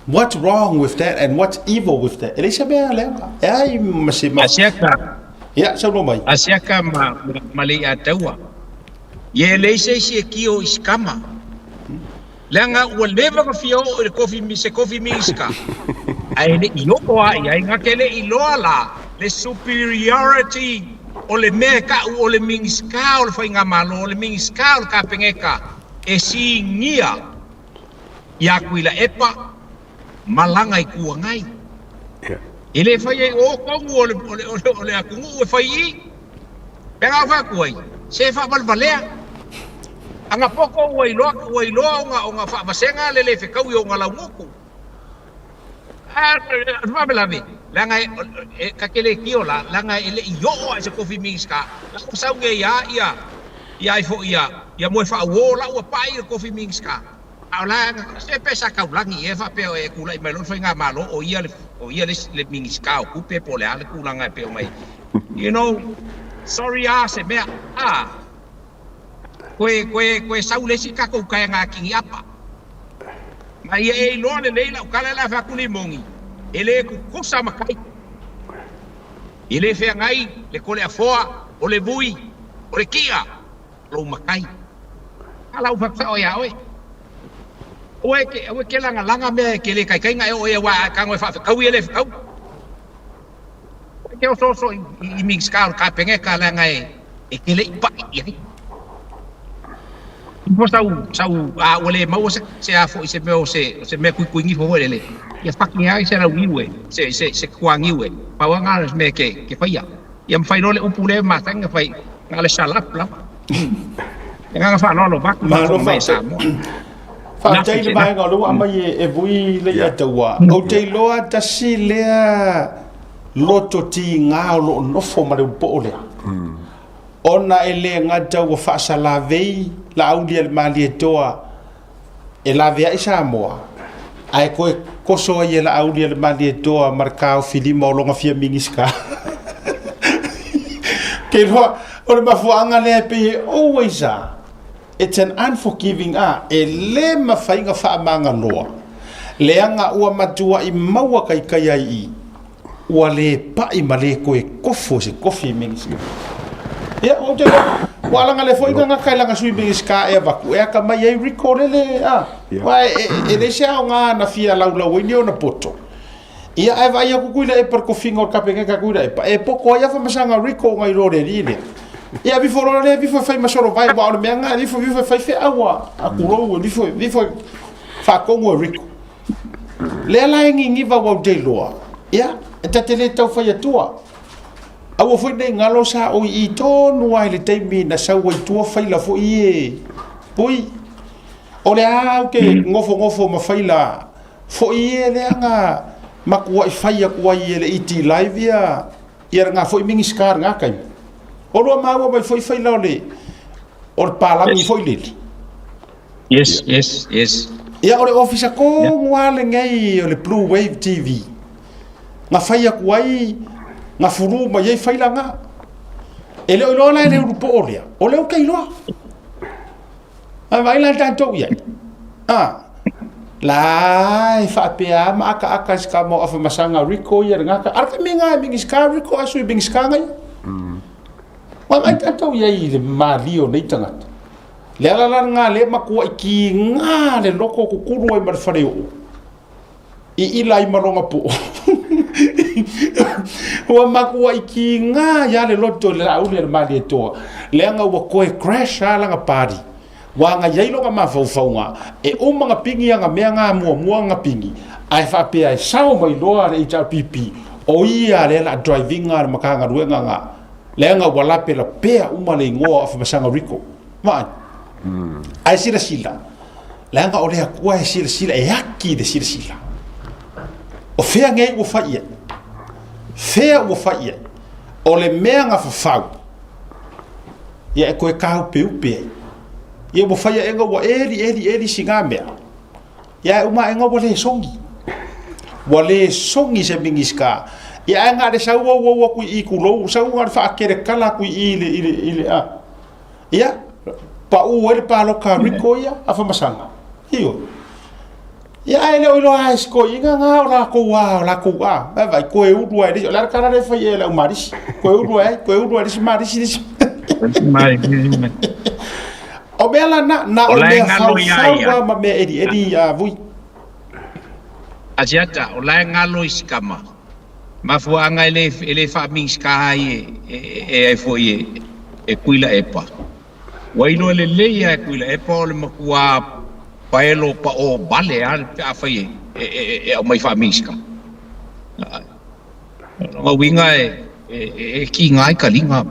What's wrong with that and what's evil with that? E leai se mea leaga. E ai ma se ma... Asiaka. Ia, saunoa mai. Asiaka ma, ma Leiataua. Ia e leai se isi e kio i se kama. Leaga ua leva ona fia oo i le kofi, se kofi Minisita, ae le i oo a i ai, na te le i iloa la le superiority o le mea e ta'u o le Minisita o le Faigamalo, o le Minisita o le Kapeneta e sinia ia Tuilaepa ma lana Itu Agai. E le fai ai o tonu o le, o le, o le atunuu e fai i i. Pe a fai atu ai, se faavalevalea. Ana poto ua iloa, ua iloa ona, ona faavasega le le fetaui o ona laugutu. A, o le faalavelave, leaga e, e, ta te le tio la, leaga e le i oo lava i se kofi Minisita, la ua sau nei lava ia, ia ai foi ia, ia moe faauo la ua pai le kofi Minisita. A o la, se pe sa taulagi ea faapea e tulai mai loa le faigamalo o ia le, o ia le isi, le Minisita o Tupe po o le a le tulaga e pei ona i You know, sorry a se mea, a, koe, koe, koe sau le isi tatou kaeaga kiniapa. Ma ia e iloa lelei lau tala le a fai atu nei moni, e le tutusa matai. E le feagai le Toleafoa, o le vui, o le kia, o lou matai. A lau fai atu sao ia oe. Aua e te, aua e te lagalaga mea e te le taitai na e oo i ai aua a e tago e faafetaui e le fetau. E te osooso i, i Minisita o le Kapeneta leaga e, e te le i pai i ai. Ifo sau, sau, a ua le maua se, se a foi se mea o se, o se mea kuikuigifo foi lele, ia faki ai se launiu e, se, se, se kuagiu e, pau lava na o se mea ke, ke faia. Ia ma fai loa le upu lea e masani ona fai, na o le salap lava. Le agaga faaaloalo vaeatu le Malo faafofoga mai a faafetai. Samoa. Faafetai i le Enough is enough. vaega o lea ua aumai e, e Vui Leiataua. Ou te iloa tasi lea loto tiga o lo o nofo ma le upoo lea. Ona e le gata ua faasalavei Laaulialemalietoa e laveai Samoa, ae toe toso ai e Laaulialemalietoa ma le taofilima o lona fia Minisita. Ke iloa, o le mafuaaga lea e pei e always a, it's an unforgiving a, e le mafai ona faamagaloa. Leaga ua matuaʻi maua kaikai ai i ua lē paʻi ma lē koe kofo se kofi Minisita. Ia, ou te iloa, ua alaga lea foi gagaka i lana sui Minisita e avatu e akamai ai record lele, a. Aua e leai se aoga na fia laulau ai ni ona poto. Ia, ae vaai atu Tuilaepa i le tofiga o le Kapeneta a Tuilaepa, e poto ai Afamasaga record nai lo le alii lea. Ia, alu ifo loa lea, alu ifo e fai ma solovae, aua o le mea lena, alu ifo, alu ifo e fai feau a tulou, alu ifo, alu ifo e faatonu e Rico. Lea la e niniva ua ou te iloa, ia, e ta te le tau fai atua. Aua foi nei galo sa oi i tonu lava i le taimi na sau ai tua faila foi e pui. O le a ou te nofonofo ma faila foi e lea na matuai fai atu ai e le ET Live ia ia lena foi Minisita i lena taimi. O lua maua mai foi faila o le o le palagi foi lele. Yes, yes, yes. Ia o le ofisa tonu lava lenei o le Blue Wave TV. Na fai atu ai, na fulu mai ai faila na. E le o iloa la e le ulupoo lea, o lea ou te iloa. Ae vaai la tatou i ai. Ah, la e faapea ma akaaka i se ka mau afamasaga Rico ia lena ka. Ara ka minga e Minisita Rico a sui Minisita ngai. Vaai vaai tatou i ai i le malie o nei tagata. Le ala la lena lea e matuai kiga le loto tutulu ai ma le faleoo i ila ai ma lona poo. Ua matuai kiga ia le loto i le Laauli a le Malietoa, leaga ua toe crash lava lana party. Ua agai ai lona mafaufauga e uma ona pigi ana mea na muamua ona pigi, ae faapea e sao mai loa le HRPP o ia lea o le a drive ina le Matagaluega na. Leaga ua lapelapea uma le igoa o Afamasaga Rico. Vaai. Ae silasila, leaga o le Atua e silasila, e aki le silasila. O fea nei ua fai i ai? Fea ua fai i ai? O le mea na fafau, ia e toe tāupeupe ai. Ia ua fai aʻega ua eli, eli, eli sina mea. Ia e uma aʻega ua le sogi. Ua le sogi se Minisita. Ia ae na o le sau auau atu i i tulou, sau na o le faakelekala atu i i i le, i le, a. Ia, pau ai le paloka a Rico ia, Afamasaga. Ioe. Ia ae le o iloa lava e si toeaina na o latou a, o latou a. Vai vai, toe ulu ai le isi. O le a le tala lea e fai e le au malisi? Toe ulu ai, toe ulu ai le isi malisi, le isi. O mea la na, na o mea faufau lava ma mea elieli a vui. Asiata, o la e galo i si kama. Mafuaaga e le, e le faa-Minisita ai e, e, e ai foi e, e Tuilaepa. Ua iloa lelei lava e Tuilaepa o le matua paelo paʻō vale lava pe afai e, e, e, e aumai faa-Minisita. O lona uiga e, e, e kiga ai ka liga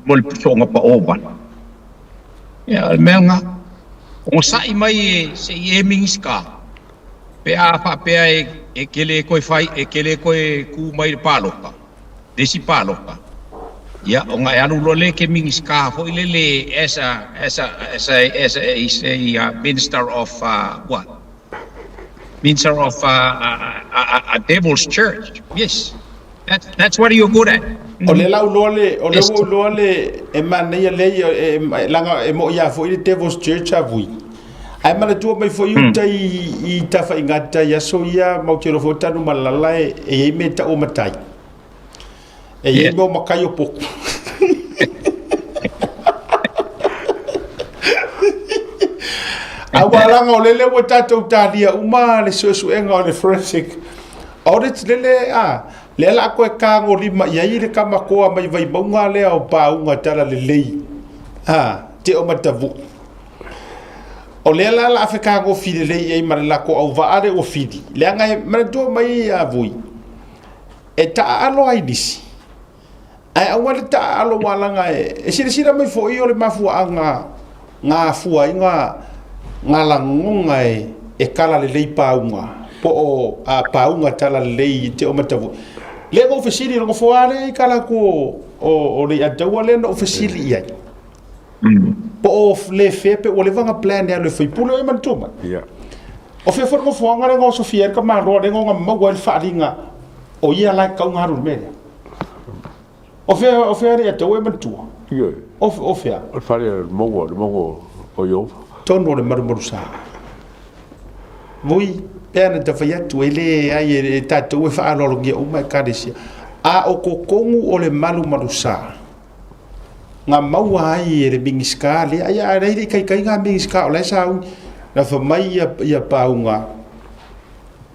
mo le soona paʻō vale. Ia, o le mea lena. Ogasai mai e se i e Minisita, pe a faapea e, e te le toe fai, e te le toe kū mai i le palota, le isi palota, ia, ona e alu loa lea e te Minisita foi lele as a, as a, as a, as a, as a Minister of what? Minister of a, a devil's church. Yes. That's, that's what you're good at. O le lau loa le, o le ua loa le, e manaia le ia, e, e, langa, e mo ia foi le Devil's Church a vui. Ae manatua mai foi uta i, i Tafaigata i aso ia, mau te rofo tanu malala e, e iai me tau o matai. E iai mea o matai o poku. Aua langa o lele ua tatou talia uma le suesuega o le forensic audit lele a lea la koe tagolima i ai le kama koa mai Vaimauga lea o Pauga Talalelei a te o Matavuʻu. O lea la la fetagofi lelei i ai ma le lako auvaa le ua fili. Leaga e manatua mai a vui. E taaalo ai nisi, ae aua le taaalo aua leaga e silasila mai foi o le mafuaaga na afua ai ngā lagona e talalelei pauga, po o a pauga talalelei i te o Matavui. Lea na ou fesili i le nofoa lea i tala atu o Leiataua lea na ou fesili i ai. Po o le fea pe ua leva ona plan e alu e faipule o e manatua mai. Yeah. O fea foi le nofoaga lea na osofia ai le tamaloa lea na ona maua ai le faaaliga o ia la e tatau ona alu i le mea lea. O fea, o fea Leiataua e manatua? Ioe. O, o fea? O le fale o le mauga, le mauga o Ieova. Tonu o le malumalu sa. Vui. Pea na tafai atu e leai e tatou e faaaloalogia uma Ekalesia, a o kokogu o le malumalusa na maua ai e le Minisita lea, ia ae leai le ikaikaiga a Minisita o la e sauni, na fai mai ia Pauga,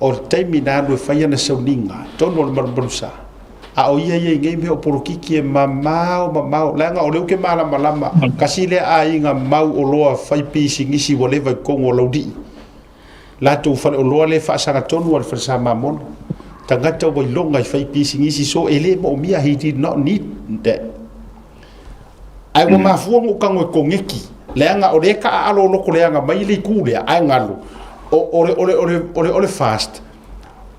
o le taimi na alu e fai ana sauniga, tonu o le malumalusa, a o ia ia i nei mea o polokiki e mamao mamao, leaga o lea ou te malamalama, kasi lea aiga mau oloa fai pisinisi ua leva i totonu o Laulii. Latou faleoloa lea e faasagatonu a le falesa Mamona. Tagata ua iloga i fai pisinisi so e le moomia, he did not need that. Ae ua mafua ona ou tago e koneki, leaga o lea e taaalo loko leaga mai le itu lea, ae galo, o, o, le, o, le, o, le, o, le, o le fast,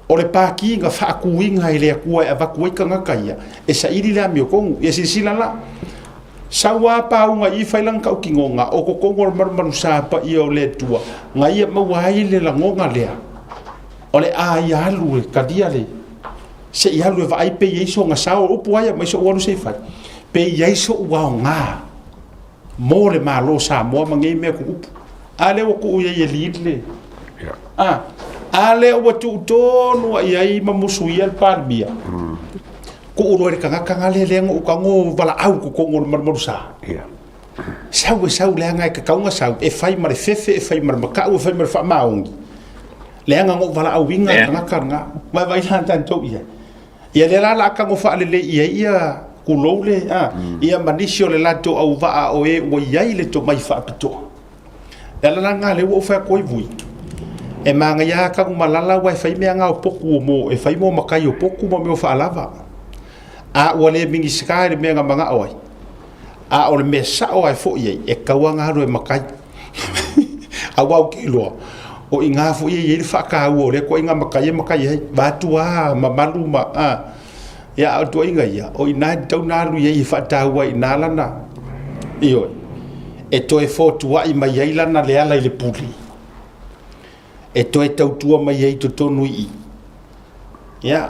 o le pāki na faatuina e le Atua e avatu ai tagata ia, e saili le amiotonu. Ia silasila la, Sau a pauga i fai lana tautinoga, o totonu o le malumalusa paia o le Atua, na ia maua ai le lagona lea, o le a ia alu e talia le, se i alu e vaai pe i ai sona sao, o upu lava ia mai so'u alu se i fai, pe i ai so'u aoga mo le Malo o Samoa ma nei mea tutupu. A lea ua tuu i ai e lead le, a, a lea ua tuu tonu i ai ma musuia le Palemia. Kuu loa i le tagata nga lea lea na ou tago valaau i totonu o le malumalusa. Sau e sau leaga e tatau ona sau, e fai ma le fefe, e fai ma le matau, e fai ma le faamaoni. Leaga na ou valaauina le tagata lena. Vaavaai la tatou i ai. Ia lea la o le a tago faalelei i ai ia tulou le, a, ia ma nisi o le latou auvaa o e ua i ai le tomai faapitoa. Le ala la lena lea ua ou fai atu ai vui, e manaia lava Tanumalala aua e fai mea na o potu mo, e fai mo matai o potu ma mea o faalava. A ua le Minisita i le mea na manao ai, a o le mea sao lava e foi ai, e tatau lava ona alu e matai. Aua ou te iloa, o i ina foi e i ai le faataua o lea ituaiga matai e matai ai, vaeatu lava mamalu ma, a, ia a o ituaiga ia, o i ina e tatau ona alu i ai e faataua i ina lana, ioe, e toe fotuai mai ai lana le ala i le pule, e toe tautua mai ai i totonu i i. Ia,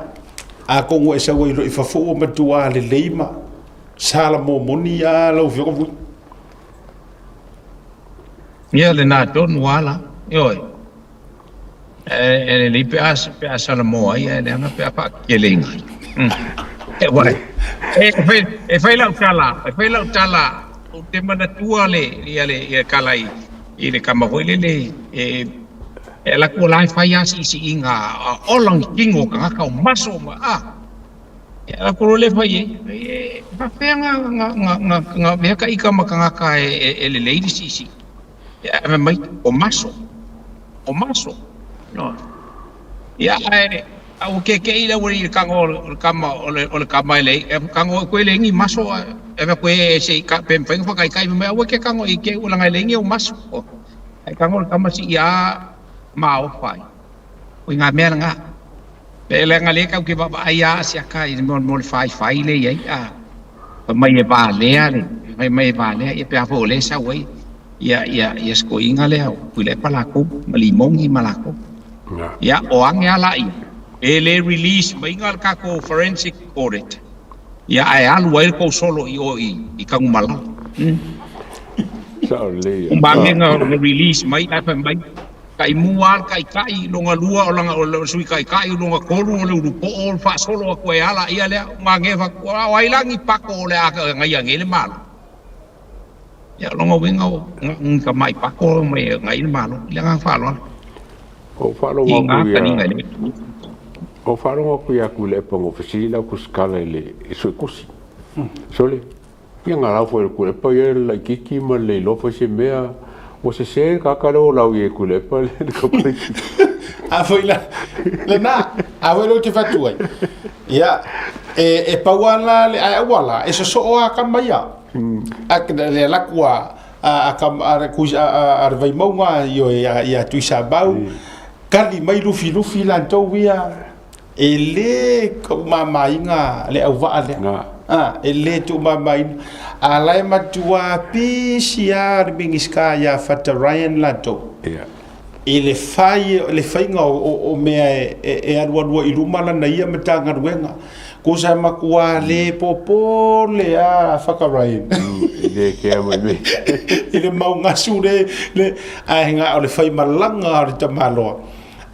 atonu e sau ai loa i fafo ua matua lelei ma salamo moni a lau Afioga Vui. Ia lena tonu ala, ioe. E lelei pe a, pe a salamo ai, ae leaga pe a faakekeleina ai. E, uae, e, fai, e fai lau tala, e fai lau tala, ou te manatua le, ia le, ia tala i, i le kama foi lele, e, e ala atu o la e fai lava siisiiga a ola ni tino o tagata o maso ma, a, e ala atu loa lea fai ai, e faapefea na, na, na, na, na avea ta ita ma tagata e, e, e lelei le siisii. Ia, ae fai mai, o maso, o maso. No. Ia, ae, a ua kekeʻi le aualii i le tago o le kama, o le, o le kama e leai, e tago atu e leai ni maso, ae fai atu e se i ka, pe mafai ona faataitai, fai mai, aua e te tago i te au, leaga e leai ni ou maso. Ae tago le kama sii a maofa ai. O i ngā mea lena. Le leaga lea tatou te vaavaai lava asiata i le mea mo le faifai lea i ai, a fai mai e valea le, fai mai e valea, ia pe a foi o lea e sau ai ia, ia, ia sikoiga lea o Tuilaepa latou ma Limogi ma latou. Ia, o age a laia, e le release maiga le tatou forensic audit, ia ae alu ai le tou solo i o i, i Tanumalala. Mm. Sao lelei. Uma age na release mai ae fai mai, Taimu lava le taitai, lona lua o lana, o le Sui Taitai, lona tolu o le ulupo'o o le faasolo atu ai lava laia lea. Ua age fatu, o ai la ni pako o le a agaia nei le Malo? Ia, o lona uiga o ni tamai pako mai e agai le Malo. I le agaga faaaloalo. Ua ou faalogo atu ia, ua ou faalogo atu ia Tuilaepa na fesili lau tusitala i le suetusi. Sole, Ia na lau foi e le Tuilaepa ia le laititi ma le iloa foi se mea ua sese le tagata lea ua lau i ai e Tuilaepa le kaupaliki. A foi la, lena, a foi lea ou te fai atu ai. Ia, e, e pau lava la le ae auala, e sosoo lava kama ia. A, le alu atu a, a, a, a, a, a, a le Vaimauga, ia, ia Tuisamau, kali mai Lufilufi latou ia, E le tuumamaina le auvaa lea. Na. Ah, e le tuumamaina. A la e matua pisi lava le Minisita ia Fata Ryan latou. Ia. I le fai, le faiga o, o, o mea e, e, e alualu ai i luma lana ia Matagaluega. Kusa e matua le popole lava a Fata Ryan. E le kea mai mea. I le mau gasu le, le, ae na o le faimalaga o le tamaloa.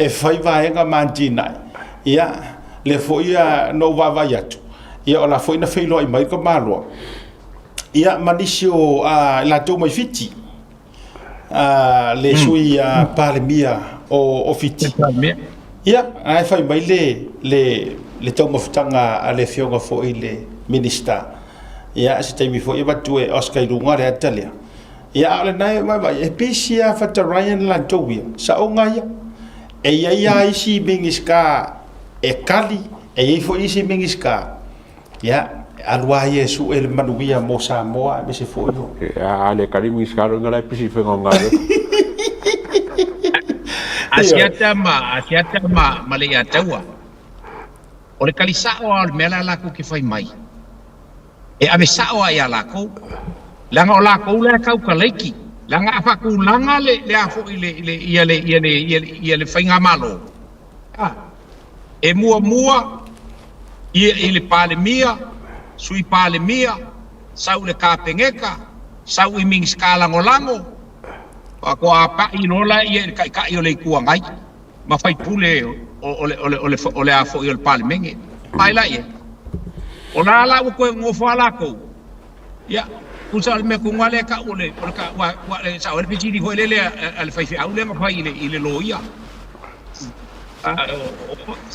E fai vaega ma atinae. Ia, lea foi na ou vaavaai atu, ia o la foi na feiloai mai le tamaloa, ia ma nisi o i latou mai Fiti, le sui Palemia o Fiti. Ia, na e fai mai le taumafataga a le afioga foi i le Minisita, ia se taimi foi avatu e Oscar i luga le ata lea. Ia, a o lena e vaavaai, e pisi lava Fata Ryan latou ia, saoga ia. E i ai lava isi Minisita e kali, e i ai foi isi Minisita, ia, e alu lava ia e sue le manuia mo Samoa aemaise foi o... Ia, a le kali Minisita, lona la e pisi i faiga o galuega. Asiata ma, Asiata ma, ma Leiataua. O le kali sa'o lava o le mea la latou te fai mai. E ave sa'o lava ia lakou, leaga o lakou la e kaukalaiki, leaga a faatulaga le, le a foi le, le, ia le, ia le, ia le, ia le faigamalo, a, e muamua ia i le Palemia, Sui Palemia, sau i le Kapeneta, sau i Minisita Lagolago, faatoa pa'i loa lea i le Taitai o le Itu Agai. ma faipule o le, o le, o le, o le a foi o le Palemene. Mai la ia. O la la ua toe nofo a lakou. Ia, tusa o le mea tonu lava lea e tau o le, o le, ua, ua, e sao ai le fesili foi lele a le faifeau lea na fai i le, i le loia.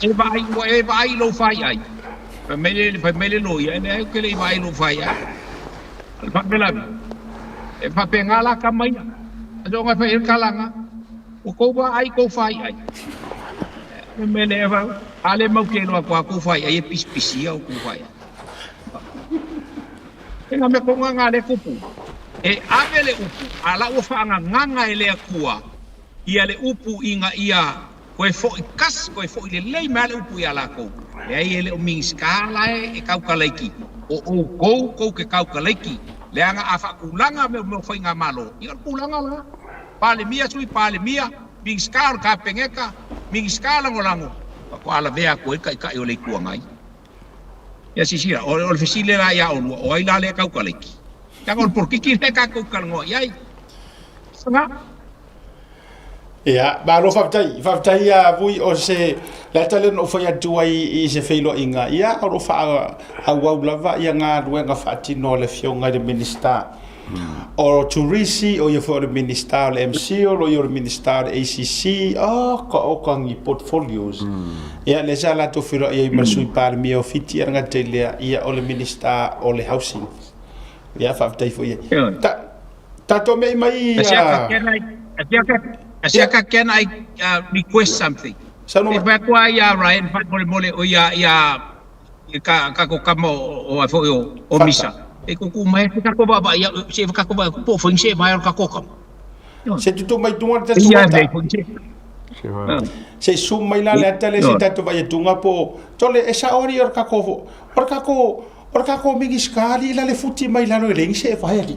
E vaai, ua e vaai i lou faiai. Fai mai le, fai mai le loia, e leai ou te le i vaai i lou faiai. O le faapelave, e faapena la tama ia. A soona fai ai le tala na. Ua kou vaai kou faiai. Le mea lea vau, a le mau te iloa atu a kou faiai e pisipisia o kou faiai. E nga mea konga nga le kupu. E ave le upu, a la ua whaanganganga e le Atua ia le upu ina ia koe fo'i kasi, koe fo'i lelei mai le upu ia lakou. Leai e le o Minisita la e kaukalaiki, o oukou kou ke kaukalaiki, leaga a whaatulanga mea o faigamalo, ia o le tulaga la. Palemia, Sui Palemia, Minisita o le Kapeneta, Minisita Lagolago, faatoa lavea atu ai le Taitai o le Itu Agai. Ia silasila, o le fesili la ia oulua, o ai la lea e taukalaiti? Leaga o le polokiki lea tatou talanoa i ai. Nga. Ia, malo faafetai. Faafetai ia Vui o se le ata lea na ou fai atu ai i se feiloaiga. Ia, o lo o faaauau lava ia galuega faatino a le Afioga i le Minisita. O Turisi, o ia foi o le Minista o le MCIL, o ia o le Minista o le ACC, oka oka ni portfolios. Ia, lea sa latou feiloai ai ma le Sui Palemia o Fiti, e le gata i lea, ia o le Minista o le Housing. Ia, faafetai foi i ai. Ta, tatou me'i mai Asiaka, can I, Asiaka, Asiaka, can I request something? Saunoa E mai. fai atu lava ia Ryan faamolemole, o ia, ia i ka kako kama o ai foi o Misa. E kuku mai se kako vaavaai au, se kako vaai po o fai se vae o le kako kama. Se tutu mai tunga le tatou ata. Se su mai la le ata le se tatou vai tunga po tole e sa ori o le kako o le kako o le kako mingi skali la le futi mai lalo e lengi se vai ali.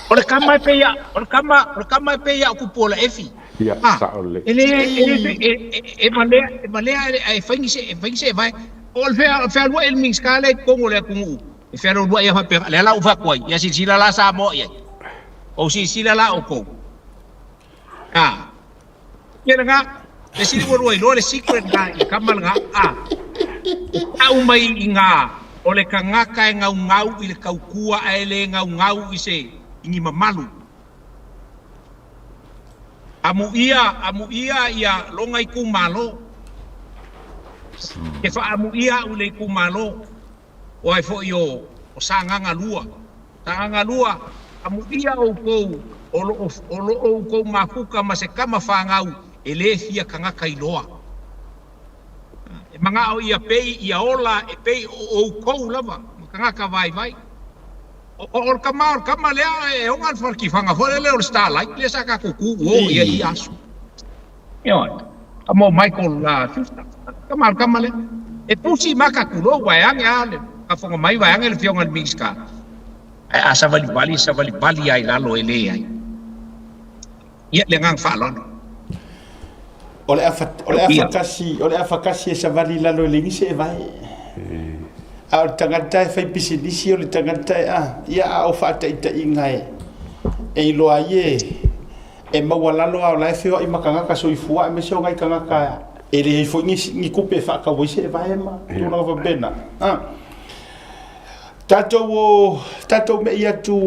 O le kama e pei o le kama o le kama e pei a kupu o le efi. Ia, sao lelei. E le, e le, e, e, e valea, e valea ae fai ni se, e fai ni se vae. O le fea, fealuai le Minisita lea i totonu o le atunuu, e fealualuai lava faapea, lea la ua fai atu ai, ia silasila la Samoa i ai. Ou silasila la outou. A, ia lena, le sili ua lua iloa le secret lena i le kama lena, a, e tau mai i ina o le tagata e gaugau i le tautua ae le gaugau i se, i ni mamalu. Amuia, amuia ia lona itumalo. Ke faaamuia au i le itumalo o ai foi o, o Sagaga 2. Sagaga 2, amuia outou o lo o, o lo o outou mafuta ma se tama fanau e le fia tagata iloa. E manao ia pei ia ola e pei o outou lava ma tagata vaivai. O le kama, o le kama lea e oga le faletifaga foi lele o le Starlight lea sa tatou tu o i ai i ia aso. Ioe. Kama o Michael Schuster. Kama, o le kama lea. E pusi maka tulou vaeane a le faafofoga mai vaeane le Afioga i le Minisita. Ae a savalivali, savalivali lava i lalo e leai. Ia, le agaga faaaloalo. O le afa, o le afa kasi, o le afa kasi e savali i lalo e leai nisi e vae. A o le tagata e fai pisinisi, o le tagata e, a, ia a o faataitaiga e, e iloa ai e, E maualalo lava o la e feoai ma tagata soifua aemaise o nai tagata e leai foi ni tupe e faatau ai se evae ma tulaga faapena. Tatou o tatou me'i atu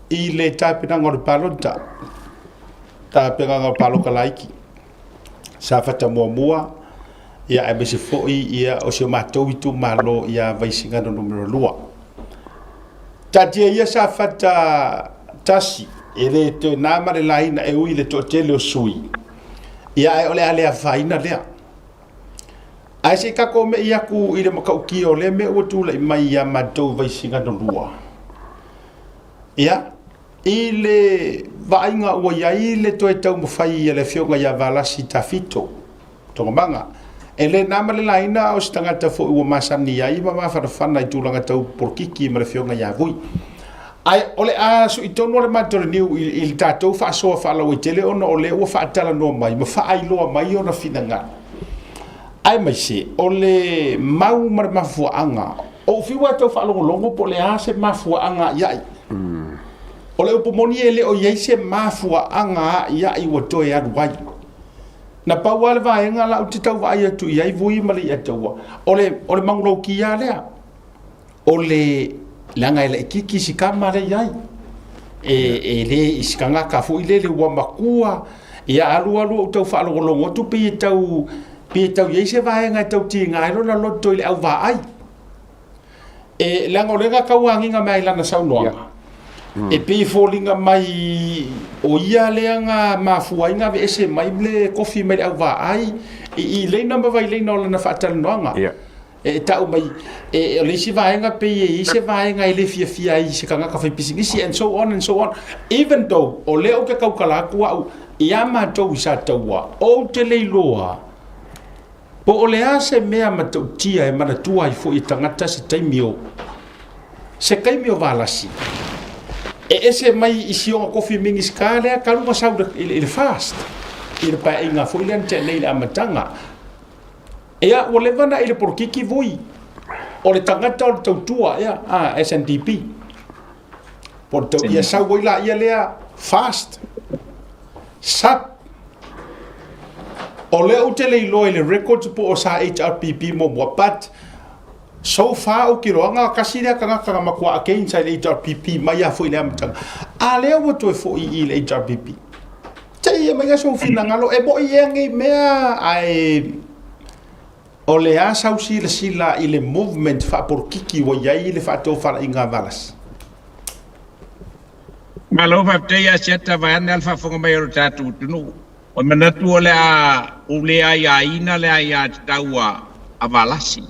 i le tapenaga o le palota, tapenaga o le palota laiti. Safata muamua, ia aemaise foi ia o si o matou itumalo ia Vaisigano Nu.2. Taatia ia Safata 1, e le toe na ma le laina e ui i le toatele o sui, ia ae o le a le afaina lea. Ae se i tatou me'i atu i le matautia o lea mea ua tulai mai ia matou Vaisigano 2. Ia, i le vaaiga ua i ai le toe taumafai a le Afioga ia Valasi Tafito Togomaga, e le na ma le laina a o se tagata foi ua masani ai ma mafanafana i tulaga tau polokiki ma le Afioga ia Vui. Ae o le a sui tonu le matou le niu i le tatou faasoa faalauaitele ona o lea ua faatalanoa mai ma faailoa mai ona finagalo. Aemaise o le mau ma le mafuaaga. Ou fiu lava e tau faalogologo po o le a se mafuaaga a'ia'i. O le upu moni e le o i ai se mafuaaga a'ia'i ua toe alu ai. Na pau lava le vaega la ou te tau vaai atu i ai Vui ma Leiataua, o le, o le manulauti lava lea. O le, leaga e laitiiti si tama lea i ai. E, e le i si tagata foi lele ua matua, ia alu alu ou tau faalogologo atu pei e tau, pei e tau i ai se vaega e tau tiga ai lona loto i le auvaai. E, leaga o lea na tau agiga mai ai lana saunoaga. E pei e foliga mai o ia lea na mafua ai na aveese mai le kofi mai le auvaai i, i leina ma vaileina o lana faatalanoaga. E tau mai, e, o le isi vaega pei e i ai se vaega e le fiafia ai i se tagata faipisinisi and so on and so on. Even though o lea ou te tautala atu au ia matou i Sataua, ou te le iloa po o le a se mea matautia e manatua ai foi e tagata se taimi o se taimi o Valasi e ese mai i si ona kofi Minisita lea talu ona sau i le FAST i le paeaiga foi lea na tea nei i le amataga. Ia, ua leva ona i le polokiki vui. O le tagata o le tautua, ia, a, SNDP. Po o le tau, ia sau ai la ia lea fast. Sap. O lea ou te le iloa i le records po o sa HRPP muamua, but so far ou te iloaga tasi lea tagata na matua against ai le HRPP mai lava foi i le amataga. A lea ua toe foi i le HRPP. Te i aumai sou finagalo, e mo'i ea nei mea, ae o le a sau silasila i le movement faapolokiki ua i ai le faatofalaiga a Valasi? Malo faafetai ia Asiata vaeane a le faafofoga mai o le tatou atunuu. Ua manatu o le a ou le aiaina le aiatatau a Valasi.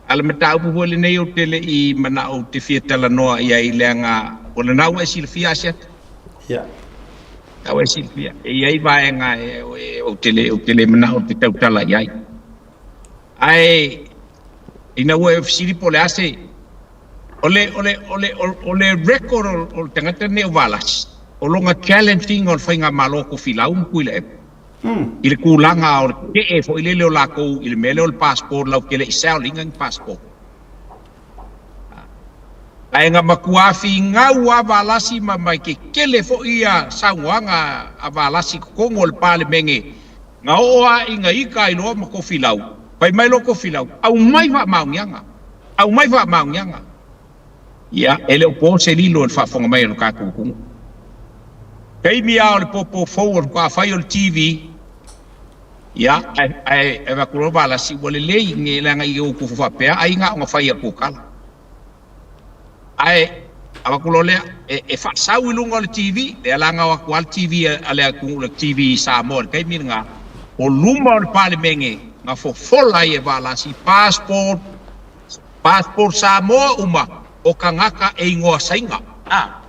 A o le mataupu foi lenei ou te le i manao ou te fia talanoa i ai leaga o lena ua e silafia Asiata. Ia. Lena ua e silafia. E i ai vaega ou te le, ou te le manao ou te tautala i ai. Ae ina ua e fesili po o le a se, o le, o le, o le, o le record o le tagata lenei o Valasi, o lona challenge ina o le faigamalo a Tofilau ma Tuilaepa. I le tulaga o le tetee foi lele o latou i le mea lea o le passport latou te le i sell ina ni passport. Ae na matua finau lava Valasi ma ma e tetele foi ia saunoaga a Valasi i totonu o le Palemene na oo lava ina ita ai loa ma Tofilau, fai mai loa Tofilau, aumai faamaoniaga, aumai faamaoniaga. Ia, e le o po se lilo i le faafofoga mai a lo tatou atunuu. Taimi lava o le popo fou o le faatoa fai o le TV, ia, ae, ae avatu loa Valasi, ua lelei, leaga i ou tufu faapea, ai na ona fai atu o tala. Ae avatu loa lea, e, e faasau i luga o le TV, lea la na o atu lava le TV a le atunuu, le TV i Samoa i le taimi lena, o luma o le Palemene na fofola ai e Valasi, passport, Passport Samoa uma o tagata e igoa Saina. A.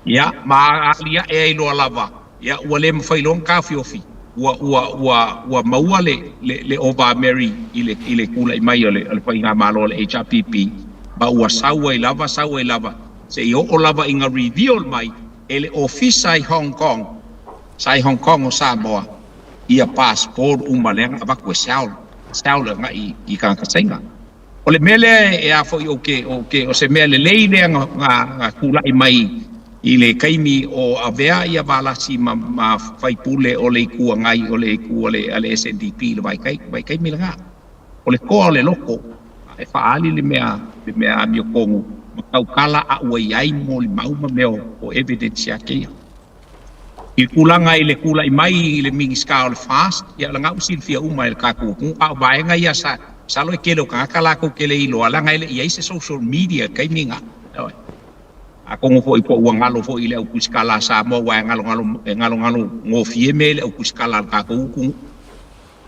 Ia, ma aliae ai loa lava, ia, ua le mafai loa ona taofiofi, ua, ua, ua, ua maua le, le, le Ova Mary i le, i le tulai mai o le, o le faigamalo a le HRPP, ma ua sau ai lava, sau ai lava, seia oo lava ina reveal mai e le Ofisa i Hong Kong, sa i Hong Kong o Samoa, ia passport uma lea na avatu e sell. Sell agai i tagata Saina. O le mea lea e a foi ou te, ou te, o se mea lelei lea na, na, na tulai mai I le taimi o avea ia Valasi ma ma faipule o le Itu Agai o le itu a le a le SNDP i le vaitai vaitaimi lena. O le toa o le loto e faaali le mea le mea amiotonu ma tautala a ua i ai molimau ma mea o evidence ia te ia. I le tulaga i le tulai mai i le Minisita o le FAST, ia o lena ua silafia uma e le tatou atunuu, a o vaega ia sa masalo e tele o tagata latou te le iloa leaga e le i i ai se social media i le taimi lena. Ioe. Atonu foi po ua galo foi i le au tusikala a Samoa aua e galogalo e galogalo gofie mea i le au tusikala a le tatou atunuu.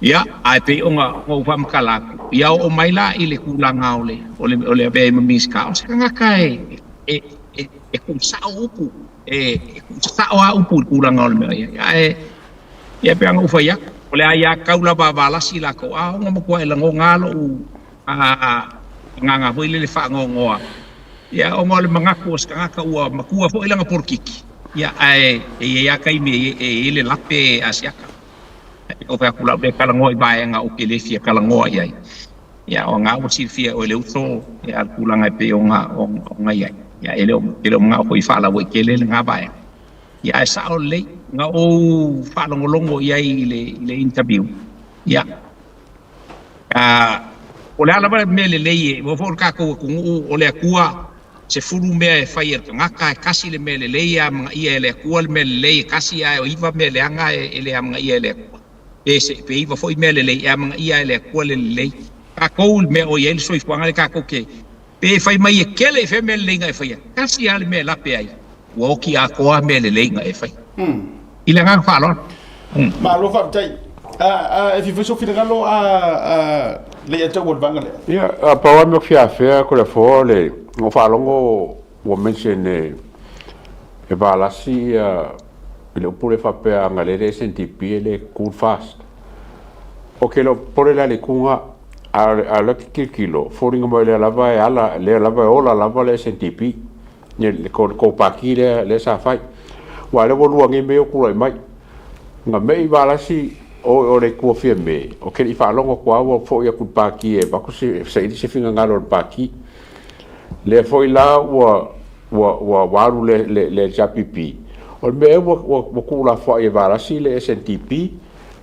Ia, ae pei ona ou faamatala atu, ia oo mai la i le tulaga o le o le o le avea ai ma Minisita, o se tagata e e e e tuusao upu, e e tuusasao lava upu i le tulaga o le mea o i ai. Ae ia pei ona ou fai atu, o le aiatatau lava a Valasi latou, a ona matua e lagona lava lou agaga foi lele faanoanoa, ia ona o le manatu o se tagata ua matua foi lana polokiki, ia ae e i ai lava taimi e i ai le lape Asiata. Ae ou fai atu la ou le talanoa i vaega ou te le fia talanoa i ai. Ia o lena ua silafia e oe le uso ia le tulaga e pei ona ona i ai. Ia e le o e le o manao foi e faalauaitele lena vaega. Ia ae sao lelei na ou faalogologo i ai i le i le interview, ia Po o le a lava le mea lelei e maua foi o le tatou atunuu, o le Atua, 10 mea e fai e le tagata, e tasi le mea lelei e amanaia e le Atua le mea lelei e tasi, ae o iva mea leaga e le amanaia e le Atua. Pe se, pe iva foi mea lelei e amanaia e le Atua le lelei. Tatou i le mea o i ai le soifuaga lea tatou te, pe fai mai e kele i fea mea lelei na e faia, tasi lava le mea e lape ai, ua oti atoa mea lelei na e faia. I le agaga faaaloalo. Malo faafetai. A, e fia fai sou finagalo a, a Leiataua i le vaega lea. Ia, a pau lava mea ou te fia afea Toleafoa o le, na ou faalogo ua mention e, e Valasi ia i le upu lea faapea ana lea le SNDP e le cool fast. Ou te le o popole la i le itu lena, a o lea ou te tilotilo, foliga mai o lea lava e ala, lea lava e ola lava le SNDP. Le tou pati lea, lea sa fai. Aua o lea ua lua nei mea ia ua tulai mai. Na mei Valasi o o le Itu o Fiame, ou te le i faalogo atu lava ua foi atu i le pati e avatu se, saili se finagalo o le pati. Lea foi la ua ua ua ua alu le le le HRPP, o le mea ea ua ua ua tuulafoai e Valasi le SNDP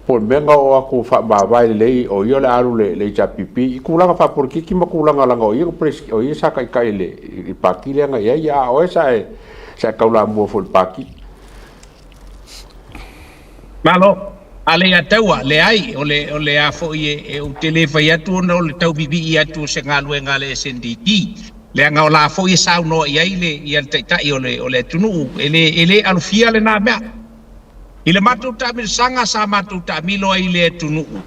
Po o le mea na oo atu faamavae lelei o ia o le a alu le HRPP i tulaga faapolitiki ma tulaga leaga o ia na o ia sa taitai i le pati lea na i ai, a o oe sa e sa e taulamua foi i le pati. Malo. A le ia taua, leai, o le, o le a foi e, e ou te le fai atu ona o le tauvivii atu o se galuega a le SNDP, leaga o la foi e saunoa i ai le, ia le Taitai o le, o le atunuu, e le, e le alofia lena mea. I le matou taamilosaga sa matou taamilo ai i le atunuu,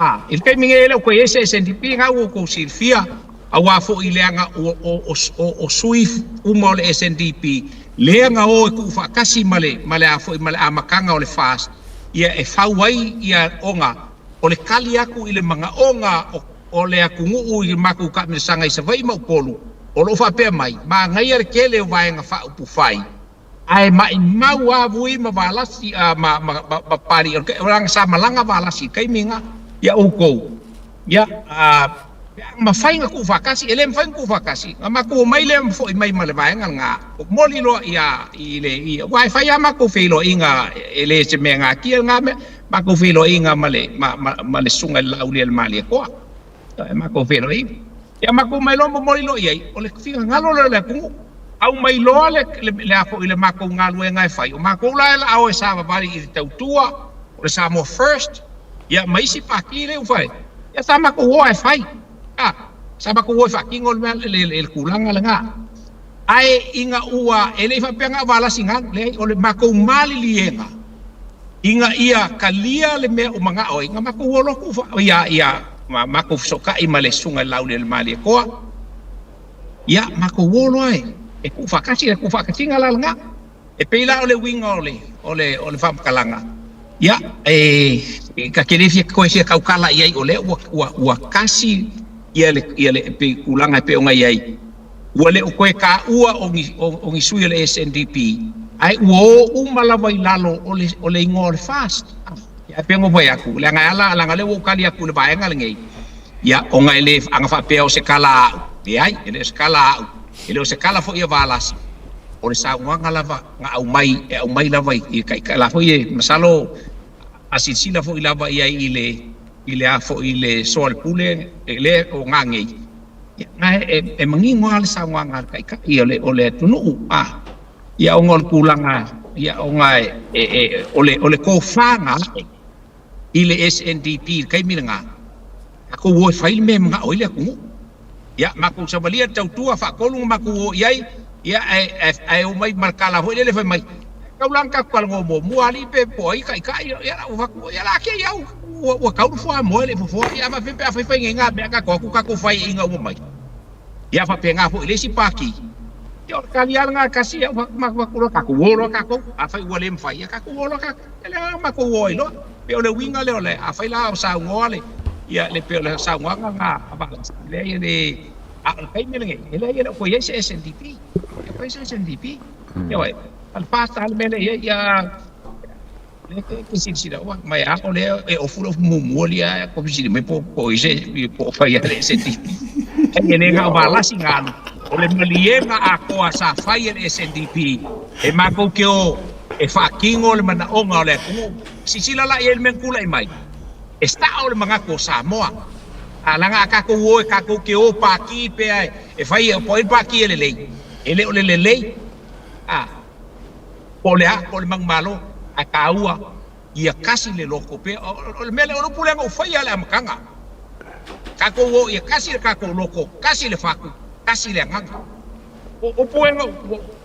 a, i le taimi nei e le o toe i ai se SNDP, na ua outou silafia, auā foi leaga o, o, o, o, o sui uma o le SNDP lea na o e tuufaatasi ma le, ma le a foi, ma le amataga o le FAST, ia e fau ai ia ona o le tali atu i le manaoga o, o le atunuu i le matou taamilosaga i Savaii ma Upolu, o lo o faapea mai, manaia le tele o Vaega Faaupufai, Ae maimau a vui ma Valasi a ma ma ma Papalii o le leaga sa malaga Valasi i le taimi lena ia outou ia a pe a mafai na tuufaatasi e le mafai na tuufaatasi na matou omai lea ma foi mai ma le vaega lena momoli loa ia i le i aua e fai a matou feiloaiga e le se mea natia lena mea matou feiloaiga ma le ma ma ma le susuga i le Laaulialemalietoa e matou feiloaiga. Ia matou mai loa momoli loa i ai, o le finagalo lea o le atunuu. Aumai loa le, le, le a foi le matou galuega e fai. O matou la e laa o e savavali i le tautua, o le Samoa First, ia ma isi pati lea ua fai. Ia sa matou o ae fai. A, sa matou o e faatino le mea, le, le, le tulaga lena. Ae ina ua, e le i faapea na o Valasi na alu, leai, o le matou maliliega, ina ia talia le mea ua manao ai, na matou o loa tuu fa, ia, ia, ma matou fesootai ma le Susuga i le Laaulialemalietoa, ia, matou o loa e, e tuufaatasi, le tuufaatasiga la lena. E pei la o le uiga o le, o le, o le faamatalaga, ia, e, ta te le fia, toe fia tautala i ai, o lea ua, ua, ua tasi ia le, ia le, pei, tulaga e pei ona i ai, Ua le o toe taua o ni, o ni sui o le SNDP, ae ua o uma lava i lalo o le, o le igoa o le FAST. Ia, ae pei ona ou fai atu, leaga e ala, leaga o lea ua ou tali atu i le vaega lenei, ia, ona e le, ana faapea o se tala a au, leai, e le o se tala a au, e le o se tala foi a Valasi. O le saunoaga lava na aumai, e aumai lava i le Taitai. La foi e masalo a silasila foi lava i ai i le i le a foi i le soalepule lea o Gagei, ia na e, e manino lava le saunoaga a le Taitai o le o le atunuu, a ia ona o le tulaga ia ona e, e, e o le o le tofa na ae i le SNDP i le taimi lena, tatou o e fai le mea e manao ai le atunuu. Ia, matou savalia le tautua, faatolu ona matou o i ai, ia, ae, ae, ae omai ma le tala foi lele fai mai, e tatau la ona tatou talanoa muamua alii pe po o ai taitai, ia, ua fai atu, ia la te i au, ua, ua tau le fuamoa e le i fofoa, ia a faapefea pe a fai fai nei ngā mea, tatou o atu tatou faiaina uma mai. Ia faapena foi i le isi pati, ia o le tali lava lena e tasi, ia ua fai atu loa, tatou o loa tatou, afai ua le mafai, ia tatou o loa tatou. Ia lea la matou o ai loa. Pei o le uiga lea o le, afai la o saunoa le, ia le pei o le saunoaga lena a Valasi, e leai e le, a o le taimi lenei, e leai e le o toe i ai se SNDP. E le o toe i ai se SNDP. Ioe, a o le FAST lava le mea lea e i ai, ia, lea e te silasila, ua, ma e a o lea e ofu le ofu muamua lia e fesili mai po o i se, po o fai a le SNDP. Ai e le na o Valasi na alu, o le maliega atoa sa fai e le SNDP, e matou te o e faatino le manaoga o le atunuu. Silasila la i ai i le mea na tulai mai, e sao le manatu o Samoa. A leaga a tatou o e tatou te o pati pea e fai po o ai le pati e lelei, e le o le lelei, a, po o le a, po o le manumalo, ae taua ia kasi le loto pea. O le mea lea, o le upu lea na ou faia i le amataga, tatou o ia kasi le tatou loto, kasi le fatu, kasi le agaga. O upu e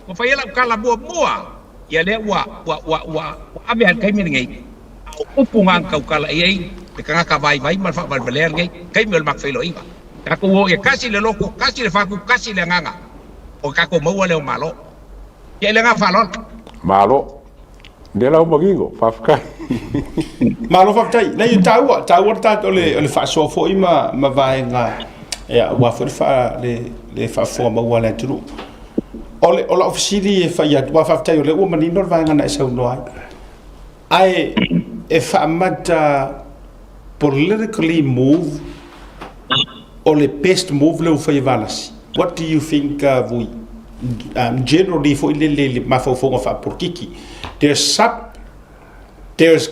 ua fai ai lau tala muamua, ia lea ua, ua, ua, ua, ua ave lava i le taimi lenei, a o upu na na tautala i ai le tagata vaivai ma le faavalevalea lenei taimi o le matou feiloaiga. Tatou o ia kasi le loto, kasi le fatu, kasi le agaga, ona tatou maua lea o Malo. Ia i le agaga faaaloalo. Malo. Lea la ua manino, faafetai. Malo faafetai. Leai e taua, taua le tatou le, le faasoa foi ma, ma vaega ia, aua foi le, faa, le, le faafofoga maua a le atunuu. O, le, o lau fesili e fai atu, aua faafetai o lea ua manino le vaega na e saunoa ai. Ae e faamata politically move o le best move lea ua fai e Valasi? What do you think, Vui? Generally foi lele i le mafaufauga faapolokiki. There's SUP, there's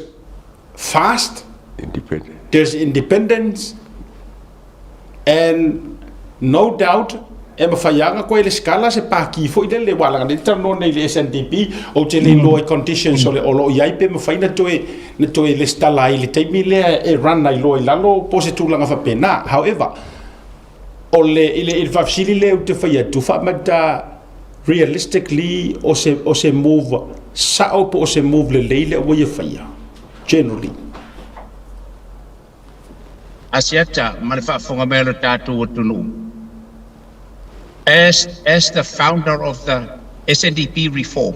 FAST, Independent. there's independence, and no doubt e mafai lava ona koe lesitala se paki foi lele aua leaga nei talanoa nei i le SNDP ou te le iloa i conditions o le o lo o i ai pe mafai na toe na toe lesitala ai i le taimi lea e run ai loa i lalo po o se tulaga faapena. However, o le i le i le faafesili lea ou te fai atu faamata realistically o se o se move sao po o se move lelei lea ua ia faia generally. Asiata ma le faafofoga mai a lo tatou atunuu, as as the founder of the SNDP reform,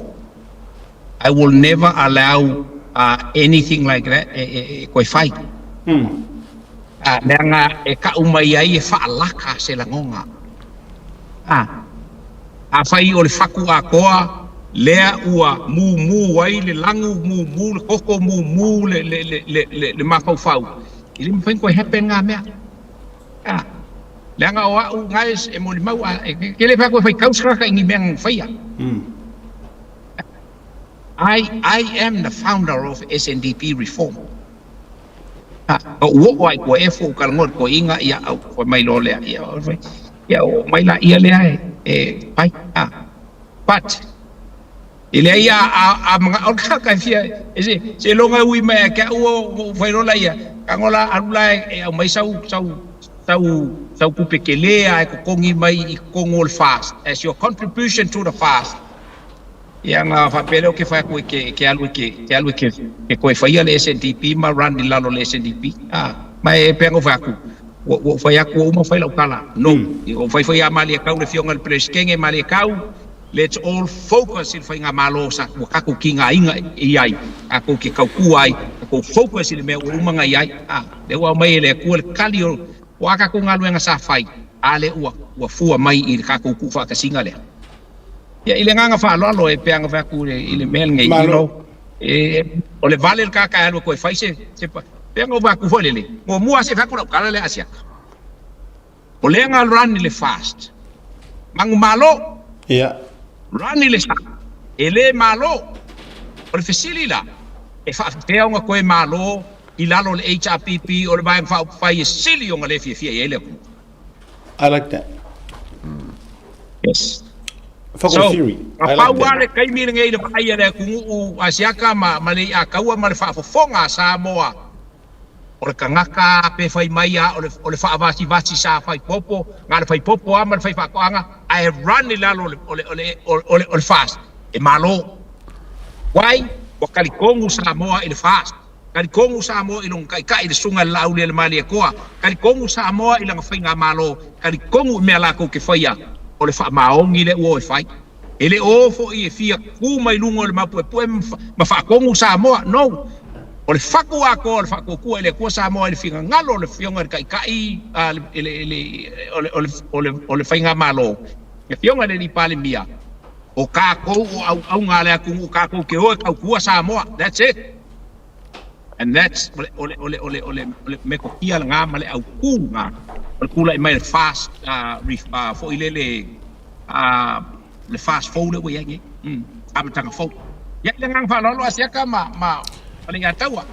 I will never allow anything like that e e e toe fai. Leaga e kau mai ai e faalaka se lagona. Afai o le fatu atoa lea ua mumu ai le lagu, mumu le koko, mumu le, le, le, le, le, le mafaufau, e le mafai ona toe happen ngā mea. A, leaga o au, guys, e molimau, a, e, ke le fai atu e fai tau se tagata i ni mea na faia. I, I am the founder of SNDP reform. A, ou oo ai kua e fou ka lagona koe inga ia au fai mai loa lea ia ia oo mai laia lea e e pai a but e leai a a a mana'o le tagata e fia e se seiloga e ui mai ia te a'u ou fai loa laia tago la alu la e aumai sau sau sau sau tupe telē a e totogi mai i totonu o le FAST as your contribution to the FAST. Ia ona faapea lea ou te fai atu e ke, ke alu e ke, ke alu e ke, ke toe faia le SNDP ma run i lalo o le SNDP. A, ma e pei ona ou fai atu, ua, ua ou fai atu ua uma fai lau tala. No. Ua ou fai foi ia Maliekau le afioga i le Peresetene, Maliekau, let's all focus i le faigamalo sa, ua tatou tigaina i ai, tatou te tautua ai, tatou focus i le mea ua uma ona i ai. A, lea ua aumai e le Atua le tali o, o a tatou galuega sa fai, a lea ua, ua fua mai i le tatou tuufaatasiga lea. Ia, i le agaga faaaloalo e pei ona fai atu i le mea lenei, you know, e, o le vale le tagata e alu e toe fai se, se, pei ona ou fai atu foi lele, muamua lava se i fai atu lau tala lea Asiata. O lea na run i le FAST. Manumalo. Ia. Run i le sa, e le malo. O le fesili la, e faafefea ona toe malo i lalo o le HRPP o le Vaega Faaupufai e sili ona le fiafia i ai le atunuu? I like that. Yes. Fuck So, theory. na I like pau lava that. le taimi lenei i le vaai a le atunuu a Siaka ma, ma le Iataua ma le faafofoga a Samoa, o le tagata pe fai mai a o le, o le faavasivasi sa fai popo, na o le fai popo lava ma le fai faatoaga, ae run i lalo o le, o le, o le, o le, o le FAST, e malo. Why? Ua talitonu Samoa i le FAST. Talitonu Samoa i lona taitai i le Susuga i le Laaulialemalietoa. Talitonu Samoa i lana faigamalo. Talitonu i mea latou te faia, o le faamaoni lea ua o e fai. E le o foi e fia tu mai luga o le maupuepue ma faatonu Samoa. No! O le fatu atoa o le faatuatua i le Atua Samoa i le finagalo o le Afioga i le Taitai o le Faigamalo, le Afioga i le Alii Palemia, o tatou o auauna a le atunuu tatou te o e tautua Samoa. That's it. And that's o le o le o le o le o le o le metotia lena ma le autū lena o le tulai mai le fast uh, ref, uh, foi lele uh, le fast fou le ua i ai nei. Mm, amataga fou. Ia i le agaga faaaloalo Asiata ma ma ma le Iataua.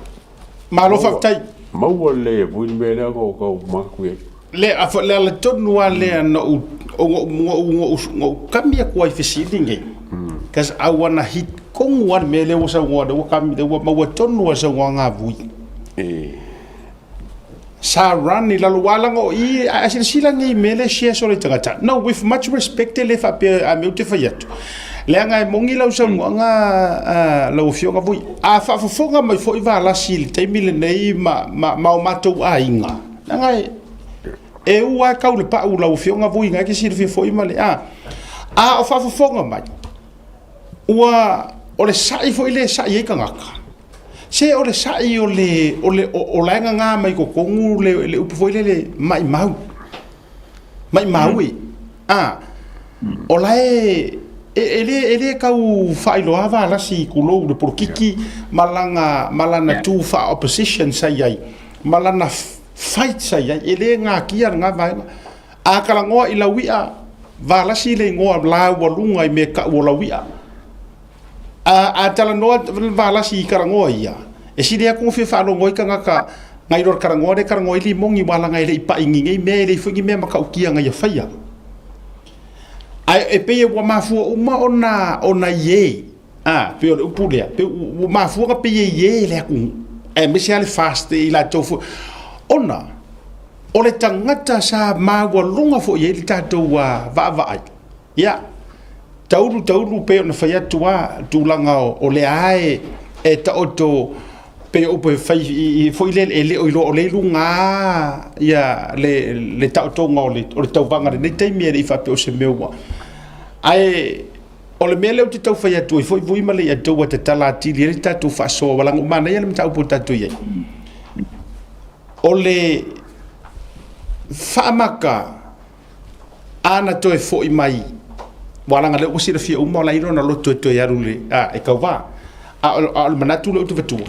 Malo faafetai. Maua lelei e vui le mea lea o kau manatu i ai. Le a le ala tonu lava lea na ou na ou kami atu ai i fesili nei. Cause I wanna hit kogu lava le mea lea ua saunoa lea ua kami lea ua maua tonu lava i le saunoaga a Vui. Sa run i lalo aua leaga o i a silasila nei i mea lea shares o le tagata. No, with much respect e le faapea a mea ou te fai atu. Leaga e moni lau saunoaga a lau Afioga Vui. A faafofoga mai foi Valasi i le taimi lenei ma ma o matou aiga, leaga e e u lava e kau le pau lau Afioga Vui na e te silafia foi ma le a. A o faafofoga mai, ua o le sa'i foi lea e sa'i ai tagata. Se o le sa'i o le o le o la e gaga mai totonu le le upu foi lele maimau. Maimau e. A o la e e le e le tau faailoa Valasi tulou le polokiki ma lana ma lana tu faa opposition sa i ai ma lana fight sa i ai. E le natia lena vaega. A talanoa i lau i'a, Valasi le igoa laualuga i mea tau o lau i'a. A, a talanoa Valasi i talanoa ia, e sili atu ona fia faalogo ai tagata nai lo le talanoa lea e talanoa ai Limoni aua leaga e le i pai i nei mea, e le i foi ni mea matautia na ia faia. Ae e pei ua mafua uma ona, ona ie, a, pei o le upu lea, pei ua mafua ona pei e ie le atunuu, aemaise lava le FAST i latou foi, ona o le tagata sa maualuga foi i ai le tatou vaavaai. Ia, taulu taulu pei ona fai atu a tulaga o lea lava e, e taoto pei o upu e fai i, i, foi lele e le o iloa o lea i luga lava ia le, le taotoga o le, o le tauvaga i lenei taimi e le i faapea o se mea ua. Ae o le mea lea ou te tau fai atu ai foi Vui ma Leiataua ua tatala atili ai le tatou faasoa ua leaga ua manaia le mataupu ua tatou i ai. O le faamata Ana toe foi mai, aua leaga lea ua silafia uma o la e i lona loto e toe alu le, a, e tauva. A o, a o le manatu lea ou te avatua,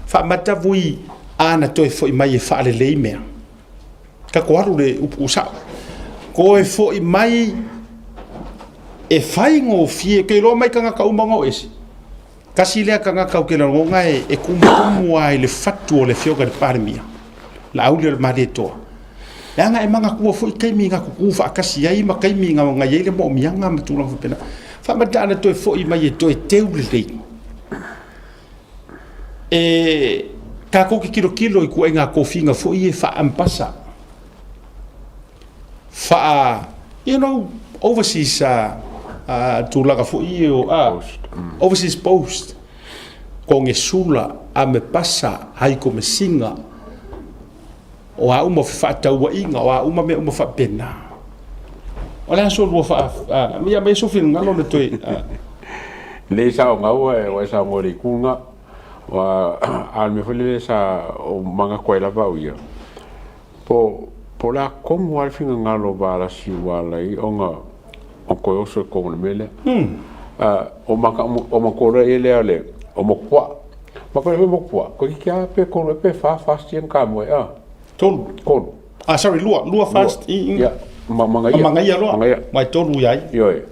faamata vui ana toe foi mai e faalelei mea. Tatou alu le upu sao. Toe foi mai e faigofie, ke iloa mai tagata uma ona o ese. Tasi lea tagata ou te lagona e, e tumutumu lava i le fatu o le Afioga i le Palemia, Laaulialemalietoa. Leaga e manatua foi taimi na tutu faatasi ai ma taimi na, na i ai le moomiaga ma tulaga faapena. Faamata ana toe foi mai e toe teu lelei. E tatou te tilotilo i ituaiga tofiga foi ia faa-ambassa, faa, you know, overseas tulaga foi ia o, overseas post, konesula, amepasa, haikomesina, o a uma o fefaatauaiga, o a uma mea uma faapena. O le a so lua faa, ia aumai sou finagalo na toe. Lei sa o gaua e ua e saunoa i le itu lena. Ua, a o le mea foi lele sa ou manatu ai lava au ia, Po, po o le a tonu lava le finagalo o Valasi ua ala ai ona o toe oso i totonu o le mea lea. O maka, o matou loa ia lea o le, o Motupuaa. Matou le Motupuaa, toeitiiti lava pe tolu ea pe fa FAST ia na tamoe a? Tolu. Tolu. Ah, sorry, lua, lua FAST i, i. Ia, ma Magaia. Magaia loa. Magaia. Mai tolu ia ai. Ioe.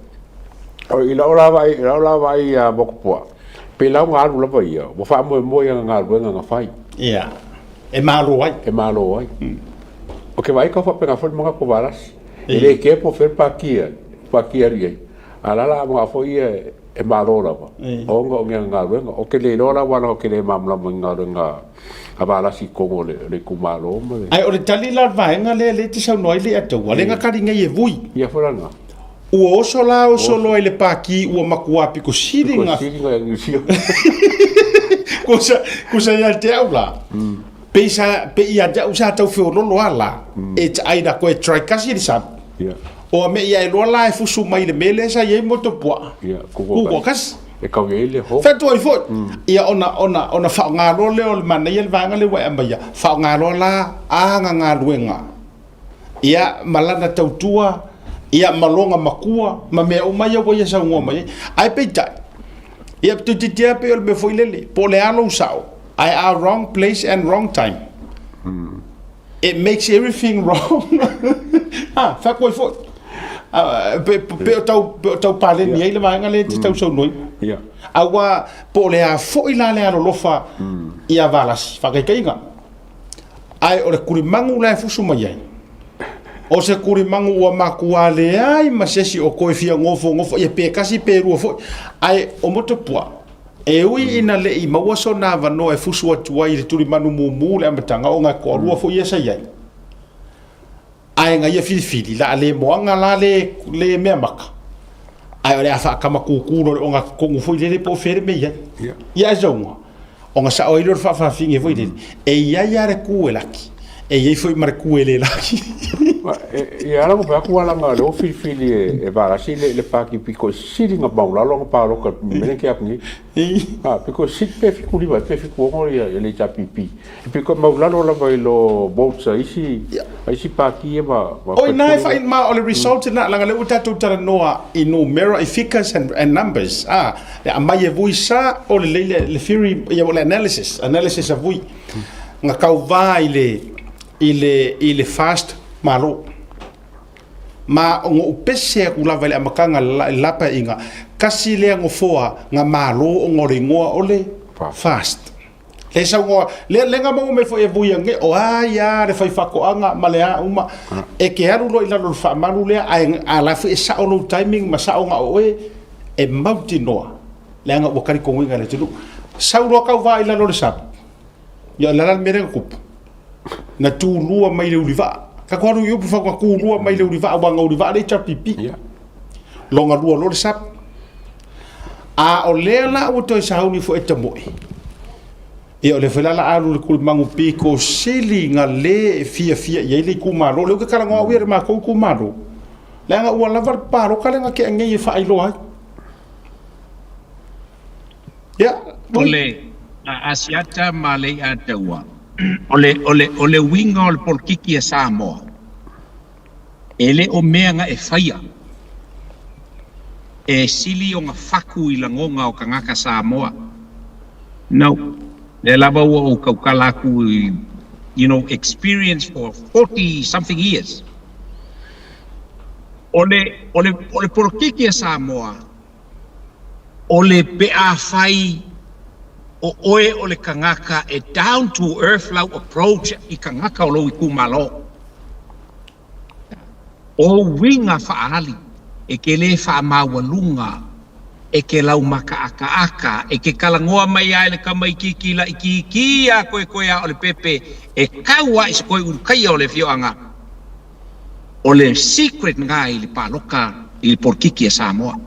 I lau la vaai, i lau la vaai ia Mokopoa, pei la ua alu lava ia, ua faamoemoe i ana galuega na fai. Ia, e malo ai. E malo ai. Ou te vaai tau faapena foi le manatu o Valasi. E le kea po o fea le pati e pati e alu i ai, a o la la a manao foi ia e malo lava, ona o ni ana galuega. Ou te le iloa la aua leaga ou te le malamalama i ni galuega a Valasi i totonu o le itumalo ma le. Ae o le tali la o le vaega lea lea e te saunoa ai Leiataua, lea na tali nei e Vui. Ia foi la lena. Ua oso la oso loa i le pākī ua makuā piko sili na. Piko sili na Niu Kusa, kusa ia te au la. Pe sa, pe ia te au sa tau feololo a la. E te ai la koe try kasi le sap. Yeah. O a me ia e loa la e fusu mai le mele sa iai moto pua. Yeah, kuko kasi. kasi. E kau i le ho. Whatua i foi. Ia ona, ona, ona whaongāloa lea o le manaia le vaega lea ua e aumaia. Whaongāloa la a ngā galuega. Ia, ma lana tautua, ia, ma lona makua, ma mea uma ia ua ia saunoa mai ai. Ae peitai, ia, toeitiiti lava pei o le mea foi lele, po o le a lou sao, ae a wrong place and wrong time, it makes everything wrong. Ha, fai atu ai foi. Pe, pe o tau, pe o tau paleni ai le vaega lea e te tau saunoaina. Aua, po o le a foi la le alolofa ia Valasi, faataitaiga, Ae o le kulimagu la e fusu mai ai, o se kulimagu ua makuā leai ma se isi o koe fia gofogofa ia pe kasi pe lua foi. Ae o Motupuaa, e ui ina leʻi maua sona avanoa e fusu atu ai i le tulimanu mumu i le amataga ona e toalua foi ia sa i ai. Ae na ia filifili la a le moaga la le le mea maka. Ae o le a faakama kūkū loa le ogatotonu foi lele po o fea le mea i ai. Ia ae sauga, ona sao ai lea o le faafafine foi lele, e i ai lava le kū e laki, e i ai foi ma le kū e le laki. Ia ala fai atu ala na leo filifili e Valasi le pati pito sili na maulalo na paloka mele ke atu nei. Ah, pito sili pe 75 pe 76 ia le HRPP. E pei koe maulalo lava i lo votes a isi, a isi pati ia ma, ma Oi na e whai ma o le result na langa le ua tatou talanoa i numera i figures and numbers a le aumai e vui sa o le lei le, le theory ia o le analysis analysis a vui nga kauvā i le i le i le fast malo ma o ngo'u pese aku lava i le amataga i le la paeaiga kasi lea nofoa nga malo ona o le igoa o le fast. Le saunoa, le, le nga maua mai foi e vui ange, o a ia le fai faatoaga ma le a uma, e ke alu loa i lalo o le faamalu lea, ae a la foi e sao lou timing ma sao na o oe, e mautinoa, leaga ua talitonuina e le atunuu. Sau loa tau vaa i lalo o le sami, ia o le a la le mea lea na tupu? Na tulua mai le ulivaa. Tatou alu i upu fau na tulua mai le ulivaa, aua na ulivaa le HRPP. Longa lua loa le sami. A o lea la ua toe sauni foi e tamoe. Ia o lea foi la la alu le kulimagu piko sili na le fiafia i ai le itumalo. Lea ou te talanoa au ia i le matou itumalo. Leaga ua lava le palota lea na tea nei e faailoa ai. Ia, O le Asiata ma le Iataua, o le, o le, o le uiga o le polokiki a Samoa, E le o mea na e faia e sili ona faku i lagona o tagata Samoa. No. Lea lava ua ou tautala atu i, you know, experience for 40 something years. O le, o le, o le polokiki a Samoa, o le pe afai o oe o le tagata e down to earth lau approach i tagata o lou itumalo. O uiga faaali e ke lē faamaualuga, e ke lau makaakaaka, e ke talanoa mai a e le tamaitiiti laitiiti a koekoe a o le pepe e kau aʻe se koe ulukaia o le afioaga. O le secret na i le paloka i le polokiki a Samoa.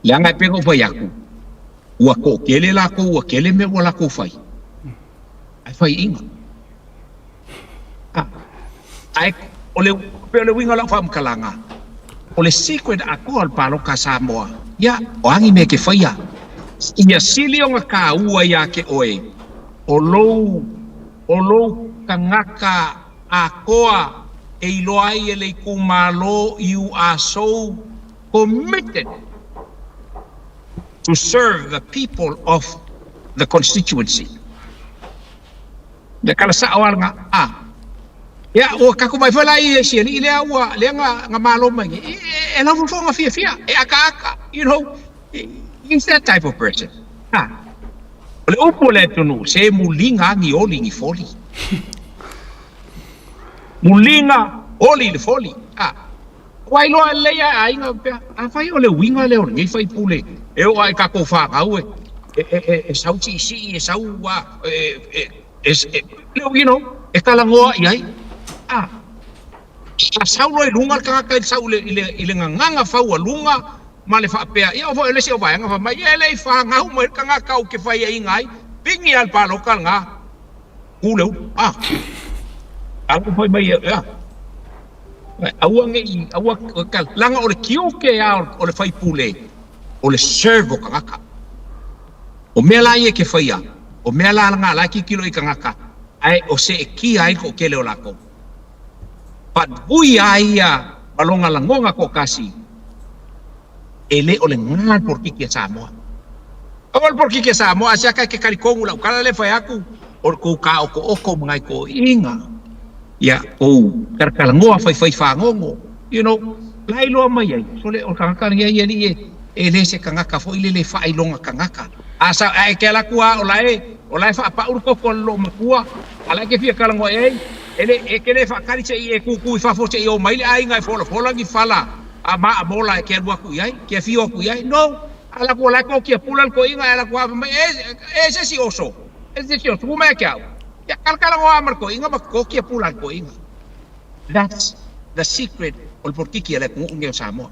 Leaga e pei ona ou fai atu, ua toatele lakou ua tele mea ua lakou fai, ae faiaina. Ae o le, pei o le uiga o lau faamatalaga, o le secret atoa o le palota a Samoa, ia, o a ni mea e te faia, ia sili ona taua ia te oe, o lou, o lou tagata atoa e iloa ai e le itumalo you are so committed to serve the people of the constituency. Le tala sa'o a lena, a. Ia, ua tatou vaai foi la i le isi alii lea ua, lea na, na malo mai nei, e, e, e laufofoga fiafia, e akaaka, you know, he's that type of person. Ha. O le upu a le atunuu, se muliga ni oli ni foli. Muliga oli i le foli. Ha. Ua iloa lelei lava e aiga pea, afai o le uiga lea o lenei faipule e oo lava i tatou fanau e, e, e, e sau siisii, e sau a, e, e, e, e, you know, e talanoa i ai. A, a sau loa i luga le tagata i le sau i le, i le, i le gagana faualuga ma le faapea, ia o foi o le isi o vaega fai mai, e le i fanau mai le tagata ou te faiaina ai, pigi lava le palota lena, tu le ulu. A, a la fai mai, ia, aua ne i, aua, leaga o le tiute lava o le faipule, o le serve o tagata. O mea la ia e te faia, o mea la na la e tilotilo i tagata, ae o seetia ai le toatele o latou. But vui a ia ma lona lagona toatasi, e le o le na le polokiki a Samoa. Aua le polokiki a Samoa, a se aka e te talitonu i lau tala lea e fai atu, o le tou taotooto ma nai toeaiina, ia tou talatalanoa faifai fagogo, you know, la e iloa mai ai, sole o le tagata lenei ai alii e, e le se tagata foi lele e faailoga tagata. A sa, a e te alu atu lava o la e, o la e faapau le toto a le loomatua, a la e te fia talanoa i ai, e le, e te le faatali se i e tūtū i fafo se i o mai le aiga e folafola ni fala a maamola e te alu atu i ai, te afio atu i ai. No! A alu atu o la e tokia pula le toeaina e alu atu lava fai mai, e, e se isi oso, e se isi oso, ua mai ia te au. Ia talatalanoa lava ma le toeaina ma tokia pula le toeaina. That's the secret o le polokiki a le atunuu lenei o Samoa.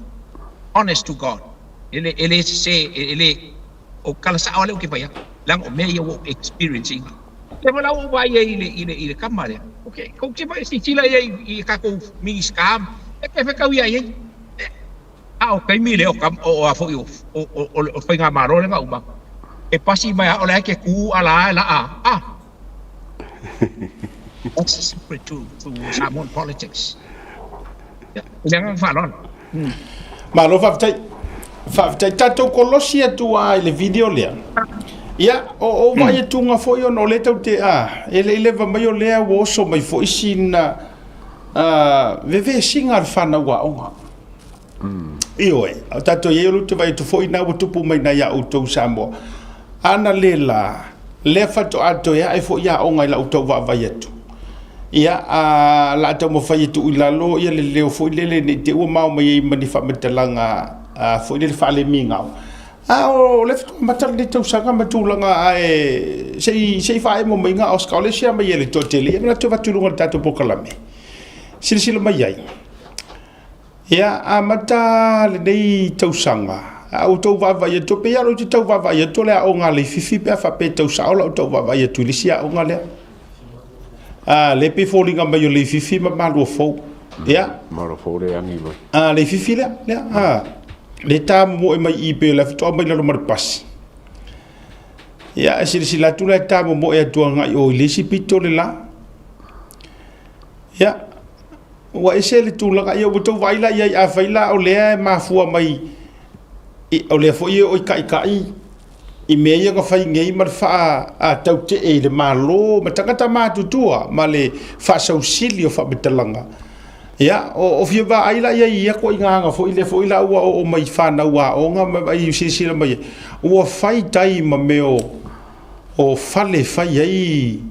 Honest to God. E le, e le sese, e le, o tala sao lava lea ou te fai atu, leaga o mea ia ua ou experience ina. Lea foi la ua ou vaai ai i le, i le, i le tama lea, ok, tou te silasila i ai i tatou Minisita, e te fetau ia i ai. A o taimi lea o tama, o, a foi o, o, o, o le faigamalo lea na uma atu, e pasi mai lava o la e te tu ala e laa, ah. That's the secret to, to Samoan politics. Yeah, i le agaga faaaloalo. Mm. Malo faafetai. Faafetai tatou kolosi atu a i le video lea. Ia, o o vaai atuga foi ona o lea tau te a, e le i leva mai o lea ua oso mai foi sina a, vevesiga a le fanau aoga. Ioe, o tatou i ai o lea ou te vaai atu foi na ua tupu mai na ia outou Samoa. Ana le la, lea faatoa toe ae foi aoga i lau tau vaavaai atu. Ia, a la taumafai e tuu i lalo ia le leo foi lele ne i te i ua mao mai ai ma ni faamatalaga a, foi lele faalemigao. A o lea faatoa amata lenei tausaga ma tulaga ae se i se i faaemo mai ga Oscar o le sia mai e le toatele ia ma latou avatu i luga o le tatou polokalame. Silasila mai ai. Ia, amata lenei tausaga, a ua tou vaavaai atu, pei lava ou te tau vaavaai atu o le aoga a Leififi pe a faapea e tau sao lau tau vaavaai atu i le isi aoga lea. A, lea pei e foliga mai o Leififi ma Maluafou. Ia. Maluafou lea e agi mai. A, Leififi lea, lea, a, lea e tamomoe mai i i pei o le faatoa mai lalo ma le pasi. Ia, e silasila atu la e tamomoe atu agai i o i le isi pito le la. Ia, Ua ese le tulaga, ia ua tou vaai la i ai, afai la o lea e mafua mai, o lea foi e oo i taitai i mea ia na fai nei ma le faatautee i le Malo ma tagata matutua ma le faasausili o faamatalaga. Ia, o fia vaai la i ai i ia ituaiga aga foi lea foi la ua oo mai i fanau aoga ma vaai silasila mai ai, ua fai tai ma mea o fale e fai ai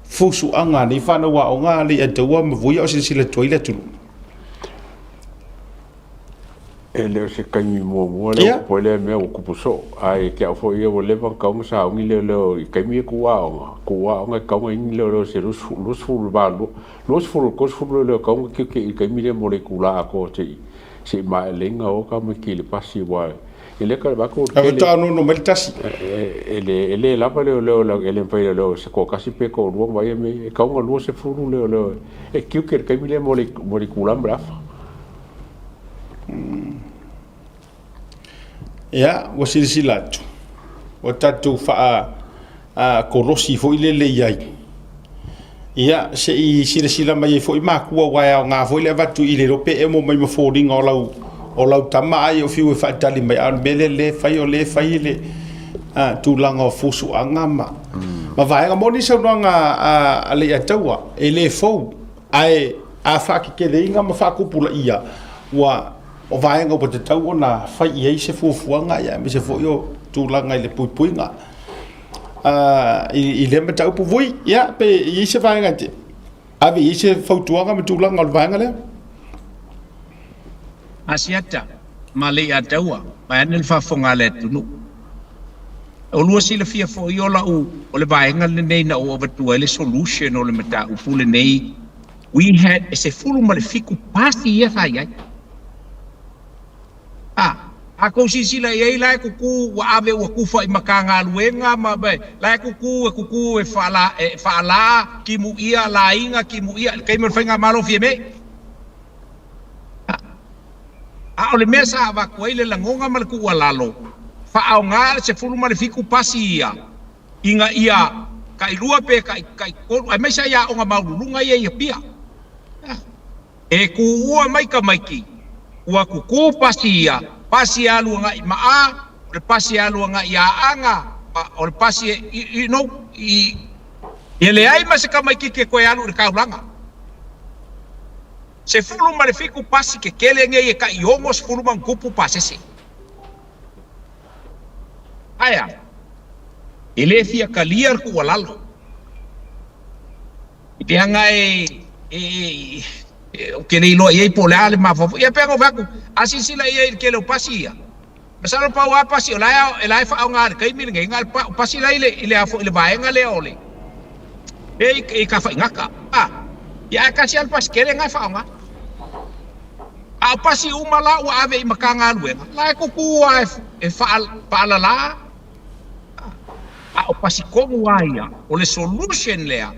fusuaga a nei fanau aoga a Leiataua ma Vuia o silasila atu ai le atunuu. E le o se taimi muamua lea ua tupu ai lea mea ua tupu soo, ae ia te au foi ia ua leva ona tatau ona sauni leoleo i taimi ia tuu aoga, tuu aoga e tatau ona i ai ni leoleo se 28, 20 30 leoleo e tatau ona tiute i le taimi lea mo le itula atoa se i se i maea lelei ona o tamaiti i le pasi aua E le tau avatu le tele. Faatoa nono mai le tasi. E le e le lava leoleo e le mafai e leoleo se toatasi pe toalua ona vaai mea ia. E tatau ona 20 leoleo e tiute i le taimi lea mo le mo le itula ma le afa. Ia, ua silasila atu, ua tatou faa kolosi foi lele i ai. Ia, se i silasila mai ai foi matua aua e aoga foi le avatu i le iloa pe emo mai ma foliga o lau, o lau tama ai o fiu e faatali mai, a o le mea lea le fai o lea e fai le tulaga o fusuaga ma, ma vaega. Moni saunoaga a Leiataua, e le fou. Ae a faakekeleina ma faatupulaia, ua o vaega ua tatau ona fai i ai se fuafuaga aemaise foi o tulaga i le puipuiga i lea mataupu. Vui, ia pe i ai se vaega e te ave i ai se fautuaga ma tulaga o le vaega lea? Asiata ma Leiataua, vaeane le faafofoga a le atunuu. Olua silafia foi o lau o le vaega lenei na ou avatua ai le solution o le mataupu lenei. We had e 17 pasi ia sa i ai. A, a kou silasila i ai la e kuku ua ave ua kufa i Matagaluega ma la e kuku e kuku e faala e faala timuia laiga timuia i le taimi o le faigamalo Fiame. A o le mea sa avatu ai le lagona ma le tuualalo, faaaoga le 17 pasi ia ina ia tailua pe taitolu, aemaise lava i aoga maualuluga ia i Apia. E tuua mai tamaiti ua tutu pasi ia, pasi e alu agai i Maa, o le pasi e alu agai i Aana, o le pasi e, you know, i, e leai ma se tamaititi e toe alu i le taulaga. 17 pasi tetele nei e tai 60 ma ona tupu pasese. Ae a? E le fia talia le tuualalo. Leaga e, e, e, ou te le iloa i ai po o le a le mafaufau. Ia pei ona ou fai atu, a silasila i ai i le tele o pasi ia, masalo pau lava pasi o la e, la e faaaoga i le taimi lenei, na o le pasi la i le, i le, i le vaega lea o le, lea i, i Tafaigata. A, ia ae tasi lava le pasi tele lena e faaaoga. A o pasi uma la ua ave i Matagaluega, la e tutu lava e, e faalala. A o pasi tonu lava ia, o le solution lea,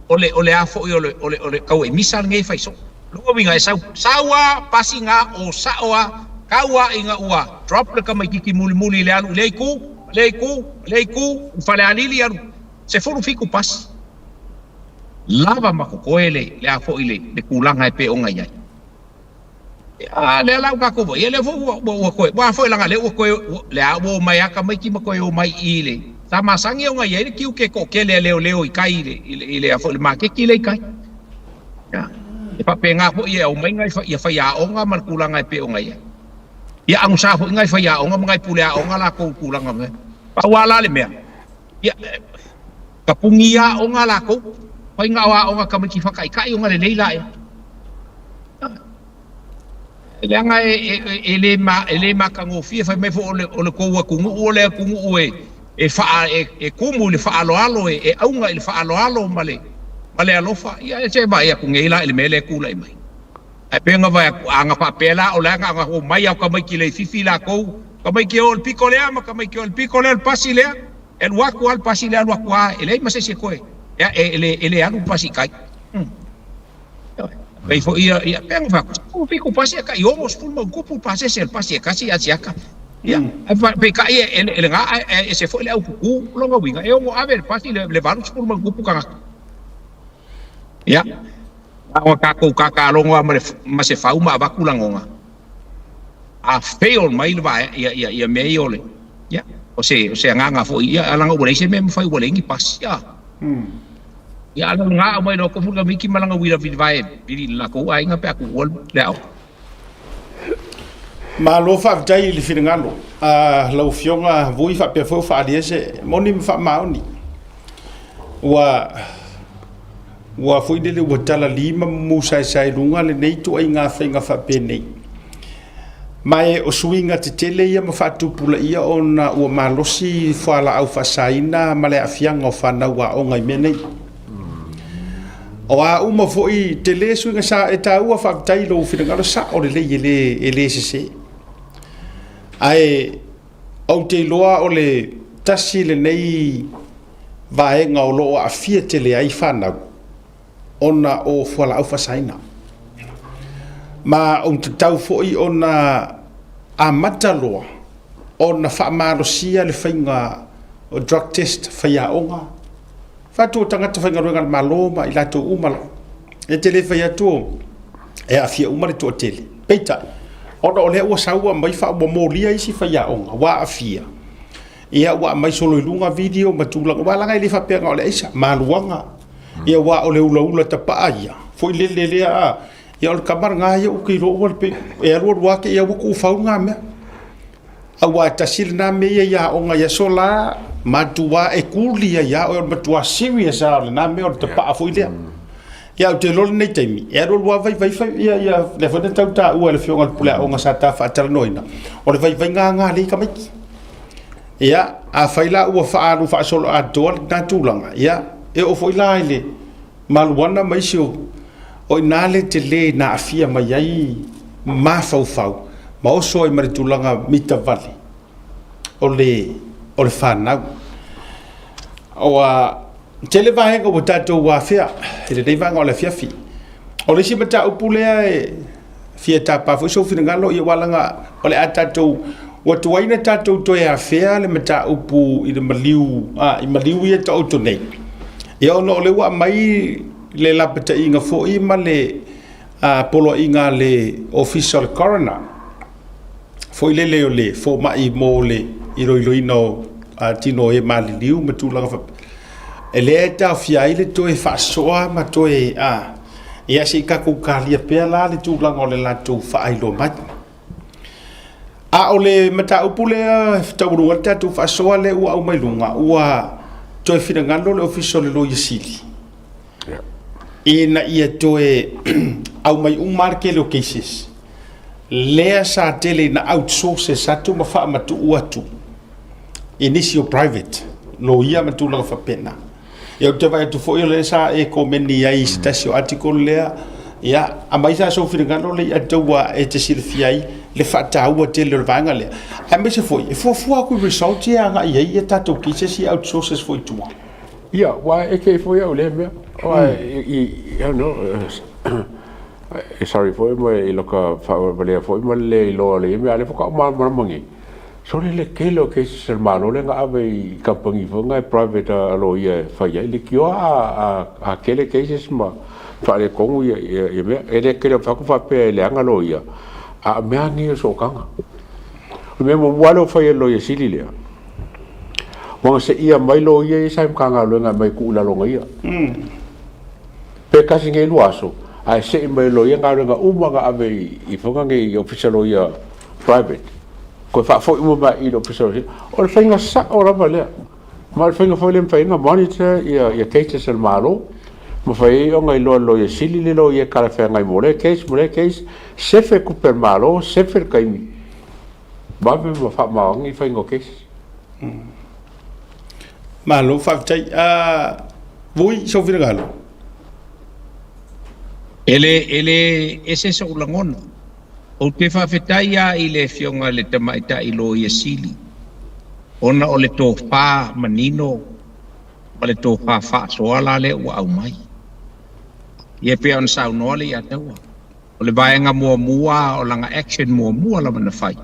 o le, o le a foi o le, o le, o le tauemisa lenei e fai soo. Lona uiga e sau, sau lava pasi na o sao lava, tau lava ina ua drop le tamaititi mulimuli i le alu i lea itu, lea itu, lea itu, i Falealili alu 17 pasi. Lava ma totoe le, le a foi le, le tulaga e pei ona i ai. A lea la ua tatou vaai, ia lea foi ua, ua, ua toe, ua foi leaga lea ua toe, ua, lea ua omai lava tamaiti ma toe omai i le, sa masani ona i ai le tiute toatele a leoleo i tai i le, i le, i le, a foi le maketi lea i tai. Ia, e faapena foi e aumai nai ia faiaoga ma le tulaga e pei ona i ai. Ia agusa foi nai faiaoga ma nai puleaoga latou i tulaga mea. Pau lava la le mea, ia, tapuni aoga latou, faiga o aoga a tamaiti faataitai ona lelei laia. Leaga e le ma, e le matagofie, fai mai foi o le, o le tou atunuu o le atunuu e, e faa, e, e tumu i le faaaloalo, e, e auga i le faaaloalo ma le, ma le alofa. Ia e se vaai atu nei la i le mea lea e tulai mai. Ae pei ona vaai atu, a na faapea la o le a na ona omai lava o tamaiti leififi latou, tamaiti e o i le pito lea ma tamaiti e o i le pito lea, le pasi lea, e alu atu lava le pasi lea alu atu lava, e leai ma se isi e toe, e, e, e le, e le alu le pasi i tai. Pei foi ia, ia, pei ona fai atu, 17 pasi e tai 60 ma ona tupu pasese o le pasi e tasi i Asiata. Ia, peitai e, e, e lena ae e ese foi le au kuku, o lona uiga, e ono ave e le pasi le, le 80 ma ona tupu tagata. Ia, na ona tatou tatalogo lava ma, le, ma se fau ma avatu lagona, a fail mai le vae, ia, ia, ia mea ia o le, ia, o se, o se agaga foi, ia, leaga ua leai se mea e mafai ua leai ni pasi, a. Ia a lana aumai loa kofu le tamaiti ma lana uila vilivae vili i le latou aiga pe a tuua le aoga. Malo faafetai i le finagalo a lau Afioga Vui faapea foi ua faaalia se moni ma faamaoni. Ua ua foi lele ua talali ma musaesae i luga lenei ituaiga faiga faapenei. Ma e o suiga tetele ia ma faatupulaia ona ua malosi fualaau faasaina ma le aafiaga o fanau aoga i mea nei. O a uma foi tele suiga sa e taua faafetai i lou finagalo sao lelei e le, e le sese. Ae ou te iloa o le tasi lenei vaega o lo o aafia tele ai fanau ona o fualaau faasaina. Ma ua tatau foi ona amata loa ona faamalosia le faiga o drug test faiaoga, fatu o tagata faigaluega a le Malo ma i latou uma lava. E te le fai atu e aafia uma le toatele. Peitai, ona o lea ua sau ua aumai ua molia isi faiaoga ua aafia, ia ua aumai solo i luga video ma tulaga, aua leaga e le faapea na o le aisa, maluaga, ia aua o le ulaula tapaa ia. foi lele lea a ia o le tama lena ia ou te iloa ua le pe e alu alu lava te i ua tuufau lena mea. Aua e tasi lena mea ia i aoga i aso la, matua e kuli ai lava oe, o le matua serious lava o lena mea o le tapaa foi lea. Ia ou te iloa lenei taimi, e alu alu lava vaivai fai, ia, ia, lea foi na tau taua e le afioga i le pule aoga sa ta faatalanoaina, o le vaivaiga lena a alii tamaiti. Ia, afai la ua faaalu faasoloatoa lena tulaga, ia, e oo foi la i le maluana ma isi o, o i ina le tele na aafia mai ai mafaufau ma oso ai ma le tulaga mitavale o le, o le fanau. Ua tele vaega ua tatou afea i lenei vaega o le afiafi. O le isi mataupu lea e fia tapa foi sou finagalo, ia aua leaga o le a tatou, ua tuai ona tatou toe afea le mataupu i le maliu, i maliu ia taoto nei, ia ona o lea ua aumai le lapataiga foi ma le poloaiga a le Ofisa o le Coroner, foi lele o le fomai mo le iloiloina o tino o e maliliu ma tulaga faapea, e lea e taofia ai le toe faasoa ma toe, ia se i tatou talia pea la le tulaga o le latou faailoa mai. A o le mataupu lea e taualuga ai le tatou faasoa lea ua aumai luga, ua toe finagalo le Ofisa o le Loia Sili ina ia toe aumai uma lava le tele o cases lea sa tele ina outsources atu ma faamatuu atu i nisi o private loia ma tulaga faapena. Ia ou te vaai atu foi o lea sa e komeni ai i se tasi o article lea, ia aumai sa sou finagalo lea ia outou ua e te silafia ai le faataua tele o le vaega lea. Aemaise foi e fuafua atu i results ia e agai ai ia tatou cases ia outsources foi i tua. Ia, aua e eke foi au i lea mea. Aua i, I don't know, e sorry foi ma i loka faavalea foi ma le le iloa o le ia mea, a o lea faatoa ou malamalama nei. Sole le tele o cases a le Malo lea na ave i kamupani foi na e private a loia e fai ai leitioa a tele cases ma faaletonu ia mea. E le tele atu faapea e leaga loia, a o mea lava nei o sootaga. O le mea muamua lava lea ua fai e le Loia Sili lea, ua na seia mai loia ia sa i Matagaluega e aumai e tuu i lalo o ia. Pe tasi nei lua aso, ae sei mai e loia galuega uma na ave i foga nei i Ofisa Loia private, toe faafoi uma mai i le Ofisa Loia. O le faiga sao lava lea. Ma o le faiga foi lea e mafai ai ona monitor ia cases a le Malo, mafai ai ona iloa e le Loia Sili le loia e talafeagai mo lea case ma lea case, sefe tupe a le Malo, sefe le taimi, vave ma faamaoni le faiga o cases. Malo faafetai. Vui, sou finagalo. E le, e le ese sou lagona. Ou te faafetai lava i le Afioga i le Tamaitai Loia Sili ona o le tofa manino ma le tofa faasoa la lea ua aumai. Ia e pei ona saunoa le Iataua, o le vaega muamua o lana action muamua lava na fai,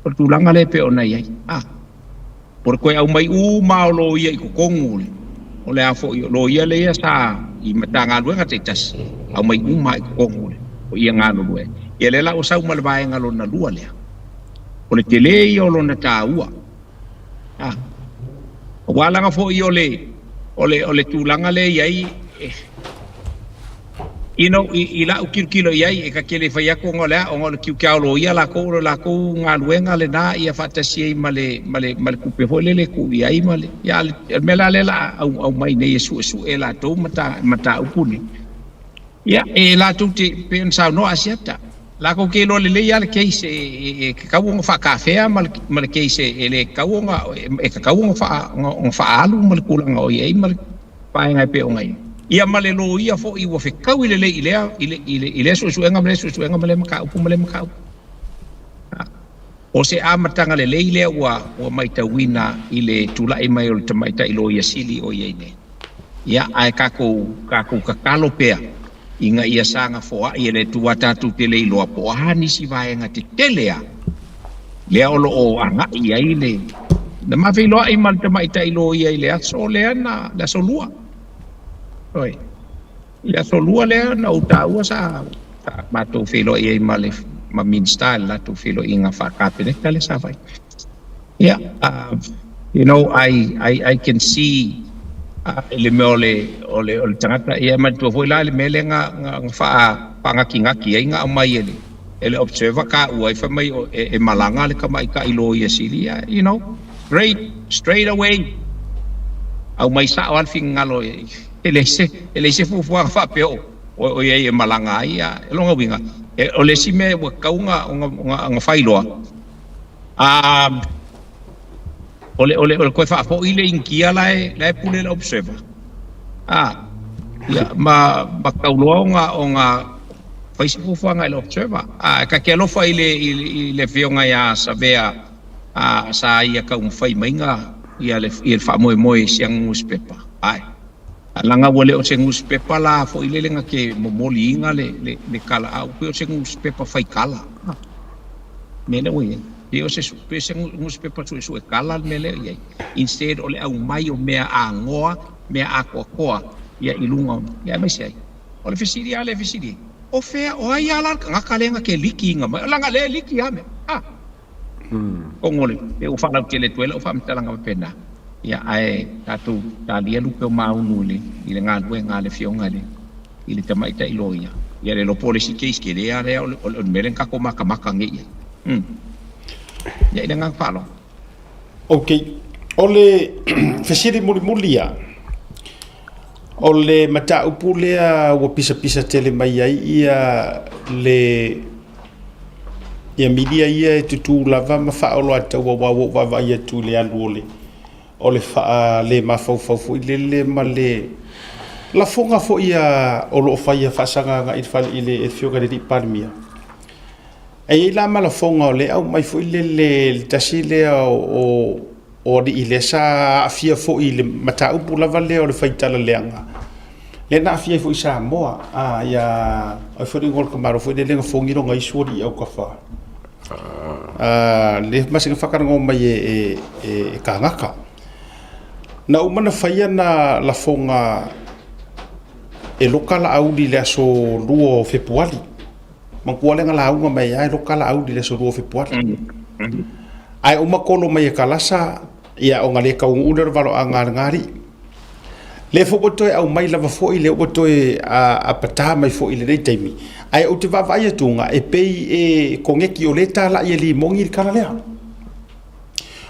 o le tulaga lea e pei ona i ai. A. O le toe aumai uma o loia i totonu o le a foi o loia lea sa i Matagaluega taitasi, aumai uma i totonu o ia galulue. Ia lea la ua sau ma le vaega lona lua lea, o le tele ia o lona taua. A, aua leaga foi o le, o le, o le tulaga lea e i ai, You know, i la'u tilotilo i ai, e ta te le fai atu ona o le a, ona o le tiute o loia latou, o le latou galuega lena ia faatasi ai ma le, ma le, ma le tupe foi lele e tuu i ai ma le, ia, a o le mea la lea o le a aumai nei e suesue e latou mataupu nei, ia, e latou te, pei ona saunoa Asiata, latou te iloa lelei lava le case e tatau ona faatafea ma le, ma le case e le tatau ona, e tatau ona faaalu ma le tulaga o i ai ma le vaega e pei ona i ai. Ia ma le loia foi ua fetaui lelei i lea, i le, i le, i lea suesuega ma lea suesuega ma lea mataupu ma lea mataupu. O se amataga lelei lea ua, ua matauina i le tulai mai o le tamaitai loia sili o i ai nei. Ia, ae tatou, tatou tatalo pea ina ia saga foai e le Atua tatou te le iloa po o a nisi vaega tetele a lea o lo o agai i ai le. Na ma feiloai ma le tamaitai loia i le aso lea na, le aso lua. Oi. I le aso lua lea na ou taua sa, sa matou feiloai ai ma le ma Minisita i le latou feiloaiga faa-Kapeneta lea sa fai. Ia, you know, I, I, I can see I le mea o le, o le, o le tagata, ia e manatua foi la le mea lea na, na, na faa, faanatinati ai na aumai e le, e le Observer taua ai fai mai o, e, e malaga le tamaitai loia sili, ia, you know, straight, straight away, aumai sao lava le finagalo e, e leai se, e leai se fuafuaga faapea o, o, o i ai e malaga ai, ia, o lona uiga, e, o le isi mea ua tatau ona, ona, ona, ona faailoa, a, O le, o le, o le toe faafoi le Initia la e, la e pule le Observer. A, ia, ma, ma tau loa ona, ona fai se fuafuaga i le Observer. A, e ta te alofa i le, i, i le afioga ia Savea, a, sa ia taumafai mai na, ia le, ia le faamoemoe i si ana nusipepa. Ae, leaga ua le o se nusipepa la foi lele na te momoliina le, le, le tala, a ua pei o se nusipepa faitala. A, mea lea ua i ai. Pei o se, pei o se nusipepa suesue tala le mea lea i ai. Instead o le aumai o mea agoa, mea atoatoa ia i luga o, ia aemaise ai. O le fesili lava lea e fesili ai, o fea, o ai lava la le tagata lea na te likiina mai? Leaga lea e liki lava mea. A! Atonu o le, pei ua faalautele atu ai lau faamatalaga faapena. Ia, ae tatou talia lupe o maunu i le, i le galuega a le Afioga i le i le tamaitai loia. Ia le iloa po o le isi case tele lava lea o le, o le mea lea na tatou matamata nei i ai. Mm. Ia i le agaga faaaloalo. Ok. O le fesili mulimuli ia, o le mataupu lea ua pisapisa tele mai ai ia le ia media ia e tutū lava ma faaoloataua aua ua ou vaavaai atu i le alu o le o le faale mafaufau foi lele ma le lafoga foi a o lo o faia faasagaga i le fale i le afioga i le Palemia. E i ai la ma lafoga o lea e aumai foi lele le tasi lea o o alii lea sa aafia foi i le mataupu lava lea o le faitala leaga lea na aafia ai foi Samoa a ia ai foi le igoa o le tamaloa foi lele na fogi lona isu alii autafa le masina fakalanoa mai e, e, e kānaka. Na uma na faia na lafoga e loka laauli i le aso 2 o Fepuari. Manatua lea na lauga mai ai e loka laauli i le aso 2 o Fepuari. Ae uma kolo mai e Kalasa, ia ona le taunuu lea o le valoaga a lena alii. Lea foi ua toe aumai lava foi, lea ua toe apata mai foi i lenei taimi. Ae ou te vaavaai atu e pei e koneti o lea e talai e Limogi le tala lea.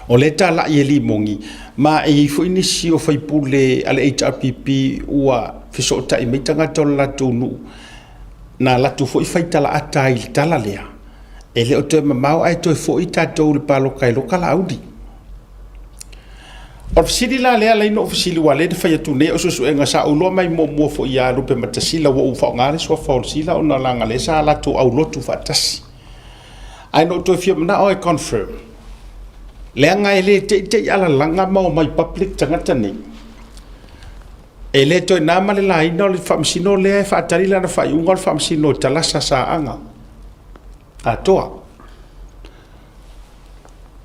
O lea e talai e Limogi, ma e i ai foi nisi o faipule a le HRPP ua fesootai mai tagata o le latou nuu, na latou foi faitalaata ai i le tala lea. E le o toe mamao ae toe foi tatou i le palota e loka Laauli. O le fesili la lea alai na ou fesili aua lea na fai atu nei au suesuega sa ou iloa mai muamua foi ia Lupematasila ua ou faaaoga le suafa o le Sila ona leaga lea sa latou aulotu faatasi. Ae na ou toe fia manao e confirm leaga e le teitei alalaga ma omai public tagata nei. E le toe na ma le laina o le faamasino lea e faatali lana faaiuga o le faamasino i Talasa Saaga atoa.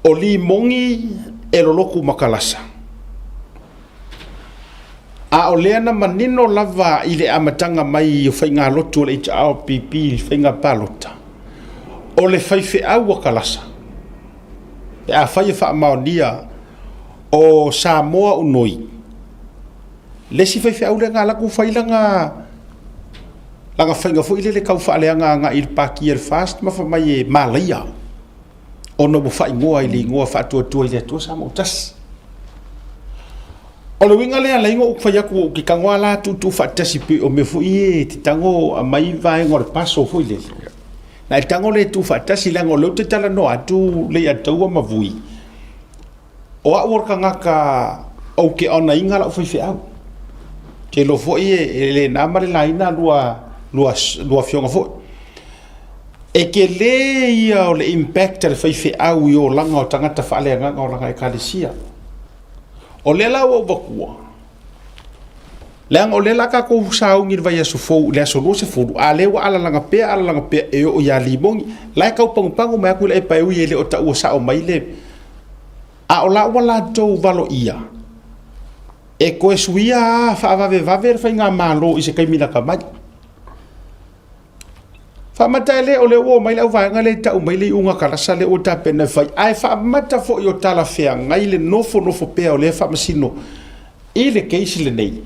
O Limogi e loloku ma Kalasa. A o lea na manino lava i le amataga mai o faigalotu a le HRPP i faiga palota, o le faifeau a Kalasa, pe afai e faamaonia o Samoa Unoi, le isi faifeau lea na alu atu fai lana lana faiga foi lele tau faaleaga agai i le Pati a le FAST ma fai mai e malaia ona ua faaigoa i le igoa Faatuatua i le Atua Samoa Tasi. O le uiga lea alai ona ou fai atu ou te tago lava la tuutuu faatasi pei o mea foi ia e te tago aumai vaega o le puzzle foi lele. Na e tago lea e tuufaatasi leaga o lea ou te talanoa atu Leiataua ma Vui. O au o le tagata ou te onaina lau faifeau. Ou te iloa foi e le na ma le laina lua, lua, lua afioga foi. E tele ia o le impact a le faifeau i olaga o tagata faaleagaga o lana ekalesia. O lea la ua ou avatua, leaga o lea la tatou sauni i le vaiaso fou i le aso 20, a lea ua alalaga pea alalaga pea e oo ia Limogi, la e tau pagopago mai atu i le epa e ui e le o taua sao mai le A o la ua latou valoia e toe suia faavavevave le faigamalo i se taimi lata mai. Faamata e le o lea ua omai le auvaega lea e tau mai le iuga kalasa lea ua tapena e fai, ae faamata foi o talafeagai le nofonofo pea o lea faamasino. I le case lenei,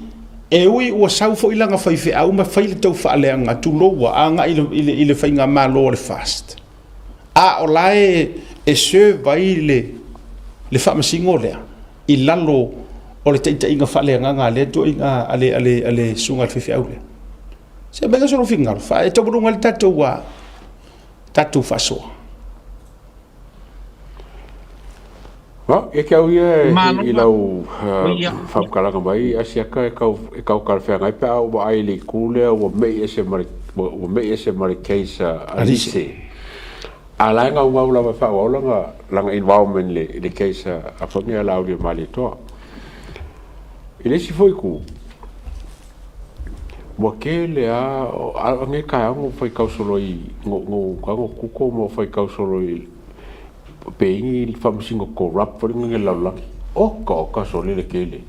e ui ua sau foi lana faifeau ma fai le taufaaleaga, tulou ua agai i le, i le faigamalo a le FAST, a o la e, e serve ai le, le faamasino lea i lalo o le taitaiga faaleagaga a lea ituaiga a le, a le, a le susuga i le faifeau lea. Se aumai so lou finagalo, fa e taualuga ai le tatou, tatou faasoa. Well, ia ke au ia i lau faamatalaga mai Asiata e tau e tau talafeagai pe a ou vaai i le itu lea ua me'i ese ma le ua me'i ese ma le case a Lise. A la e gaugau lava e faaauau lana lana involvement i le i le case a foi nei a Laauliamalietoa. I le isi foi itu, ua tele lava o nei taeao na ou faitau solo i na ou google ma ou faitau solo i pe i ai ni faamasino corrupt foi lea i le lalolagi. Oka oka sole le tele.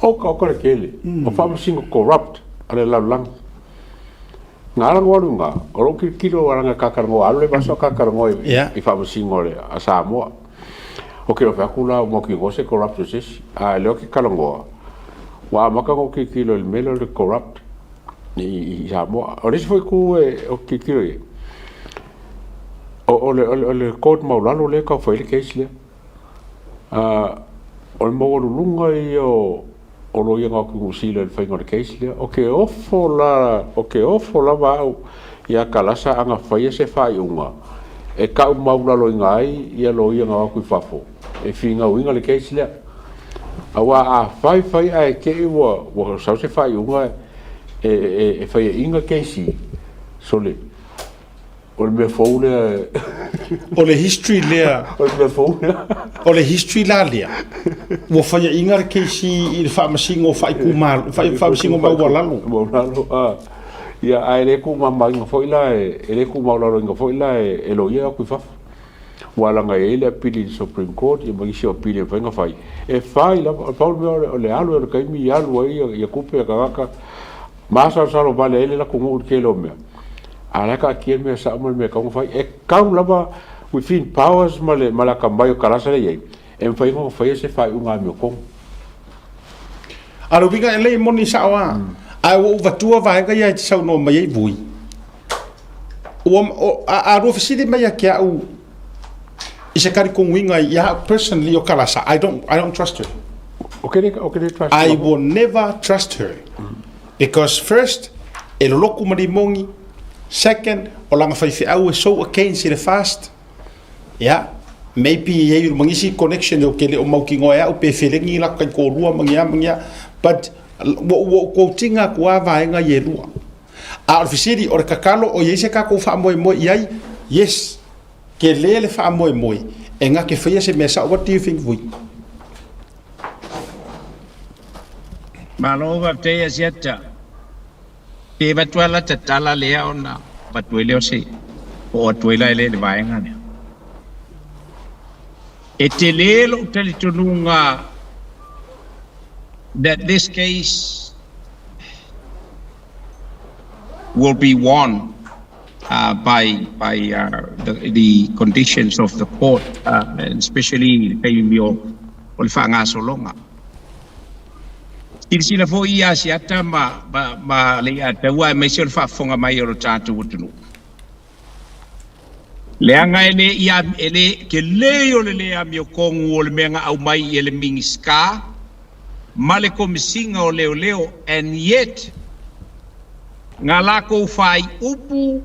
Oka oka le tele o faamasino corrupt a le lalolagi. Na ala ona alu i ina, o lou tilotilo leaga e talatalanoa, alu le vasa o talatalanoa i faamasino a Samoa. Ou te lofe atu la ua mautinoa se corrupt o se isi, a o lea ou te talanoa, ua amata ona ou tilotilo i le mea lea o le corrupt i Samoa. O le isi foi itu ou te tilotilo i ai, o le court maualalo lea e tau fai ai le case lea. O le maualuluga ia o loia na o atu i Niu Sila i le faiga o le case lea. Ou te ofo la, ou te ofo lava au ia Kalasa a na faia se faaiuga e tau maualaloina ai ia loia na o atu i fafo e finauina le case lea. Aua a fai fai ae te i ua sau se faaiuga e faiaina case, sole, O le mea fou lea. O le history lea. O le mea fou lea. O le history la lea. Ua faiaina le case i le faamasino faaitumalo, faamasino maualalo. Maualalo, a. Ia, ae le tuumamaina foi la, e le tuumaualaloina foi la e loia e o atu i fafo. Aua leaga e i ai le apili i le Supreme Court ia ma nisi o apili e mafai ona fai. E fai lava, pau le mea o le alu o le taimi i alu ai ia tupe a tagata, masalosalo vale ai le latou nuu i le tele o mea. A o la e taatia le mea sao ma le mea e tatau ona fai. E tatau lava within powers ma le, ma le atamai o Kalasa lea e i ai, e mafai ona faia se faaiuga amiotonu. A o le uiga e lelei moni sao lava, ae ua ou avatua vaega ia e te saunoa mai ai Vui. Ua, o, a, a lua fesili mai ia te au i se talitonuiga ia au personally o Kalasa, I don't, I don't trust her. Ou te le, ou te le trust I will never trust her. Because first, e loloku ma limogi, second, o lana faifeau e so against i le fast, ia, maybe e iai ma nisi connection ou te le o mautinoa e au pe felegi latou taitoalua ma ni a ma ni a, but ua ou quote ina atu lava vaega ia e lua. A o le fesili, o le tatalo o i ai se tatou faamoemoe i ai? Yes, tele le faamoemoe e na te faia se mea sao. What do you think Vui? Malo faafetai Asiata. Pe avatu lava lata tala lea ona avatu ai lea o se oo atu ai la e le i le vaega lea. E tele lou talitonuga that this case will be won by by the the conditions of the court and especially i le taimi o o le faagasologa. Silasila foi i Asiata ma ma ma Leiataua aemaise o le faafofoga mai o lo tatou atunuu. Leaga e le i e le tele o le le amiotonu o le mea na aumai e le Minisita ma le Komesina o Leoleo and yet Nga lakou faaiupu,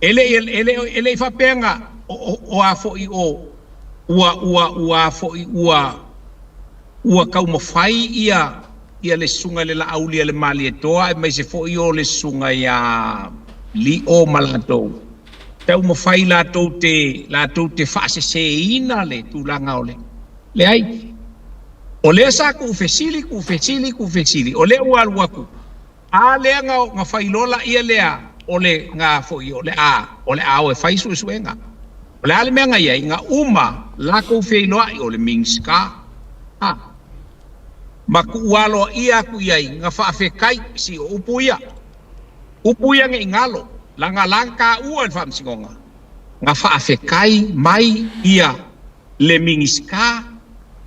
e le i, e le, e le i faapea nga, o, o, o a foi o, ua, ua, ua a foi ua, ua taumafai ia, ia le susuga i le Laauli a le Malietoa aemaise foi o le susuga ia Lio ma latou, taumafai latou te, latou te faaseseina le tulaga o le, leai. O lea sa tuufesili, tuufesili, tuufesili, o lea ua alu atu, A lea na na fai loa laia lea o le na foi o le a o le a o e fai suesuega. O le a le mea na i ai, na uma latou feiloai o le Minisita a ma tuu aloaia atu i ai na faafetai si o upu ia. Upu ia ne i galo, leaga la na taua e le Faamasinoga, na faafetai mai ia le Minisita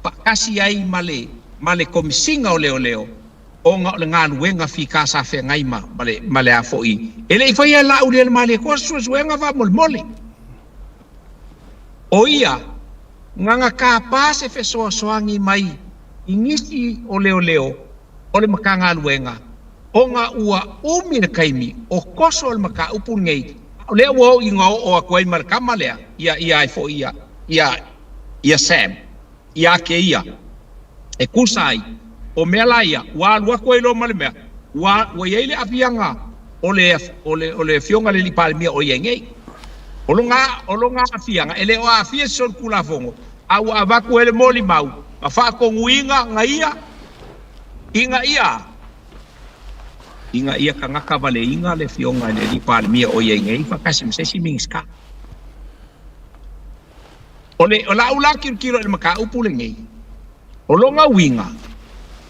faatasi ai ma le. ma le Komisiga o Leoleo ona o le galuega fika sa feagai ma ma le ma le a foi e le i faia e Laaulialemalietoa se suesuega faamolemole. O ia na na tapa se fesoasoani mai i nisi o leoleo o le Matagaluega ona ua umi le taimi o toso le mataupu lenei a o lea ua oo ina oo atu ai ma le tama lea ia ia ai foi ia ia ia Sam ia te ia e tusa ai o mea la ia ua alu atu ai loa ma le mea ua ua i ai le aafiaga o le o le o le Afioga i le Alii Palemia o i ai nei. O lona o lona aafiaga e le o aafia se solitulafono a ua avatu ai le molimau ma faatonuina na ia ina ia ina ia tagata valeina le Afioga i le Alii Palemia o i ai nei faatasi ma se isi Minisita. O le, o lau la tilotilo i le mataupu lenei, o lona uiga,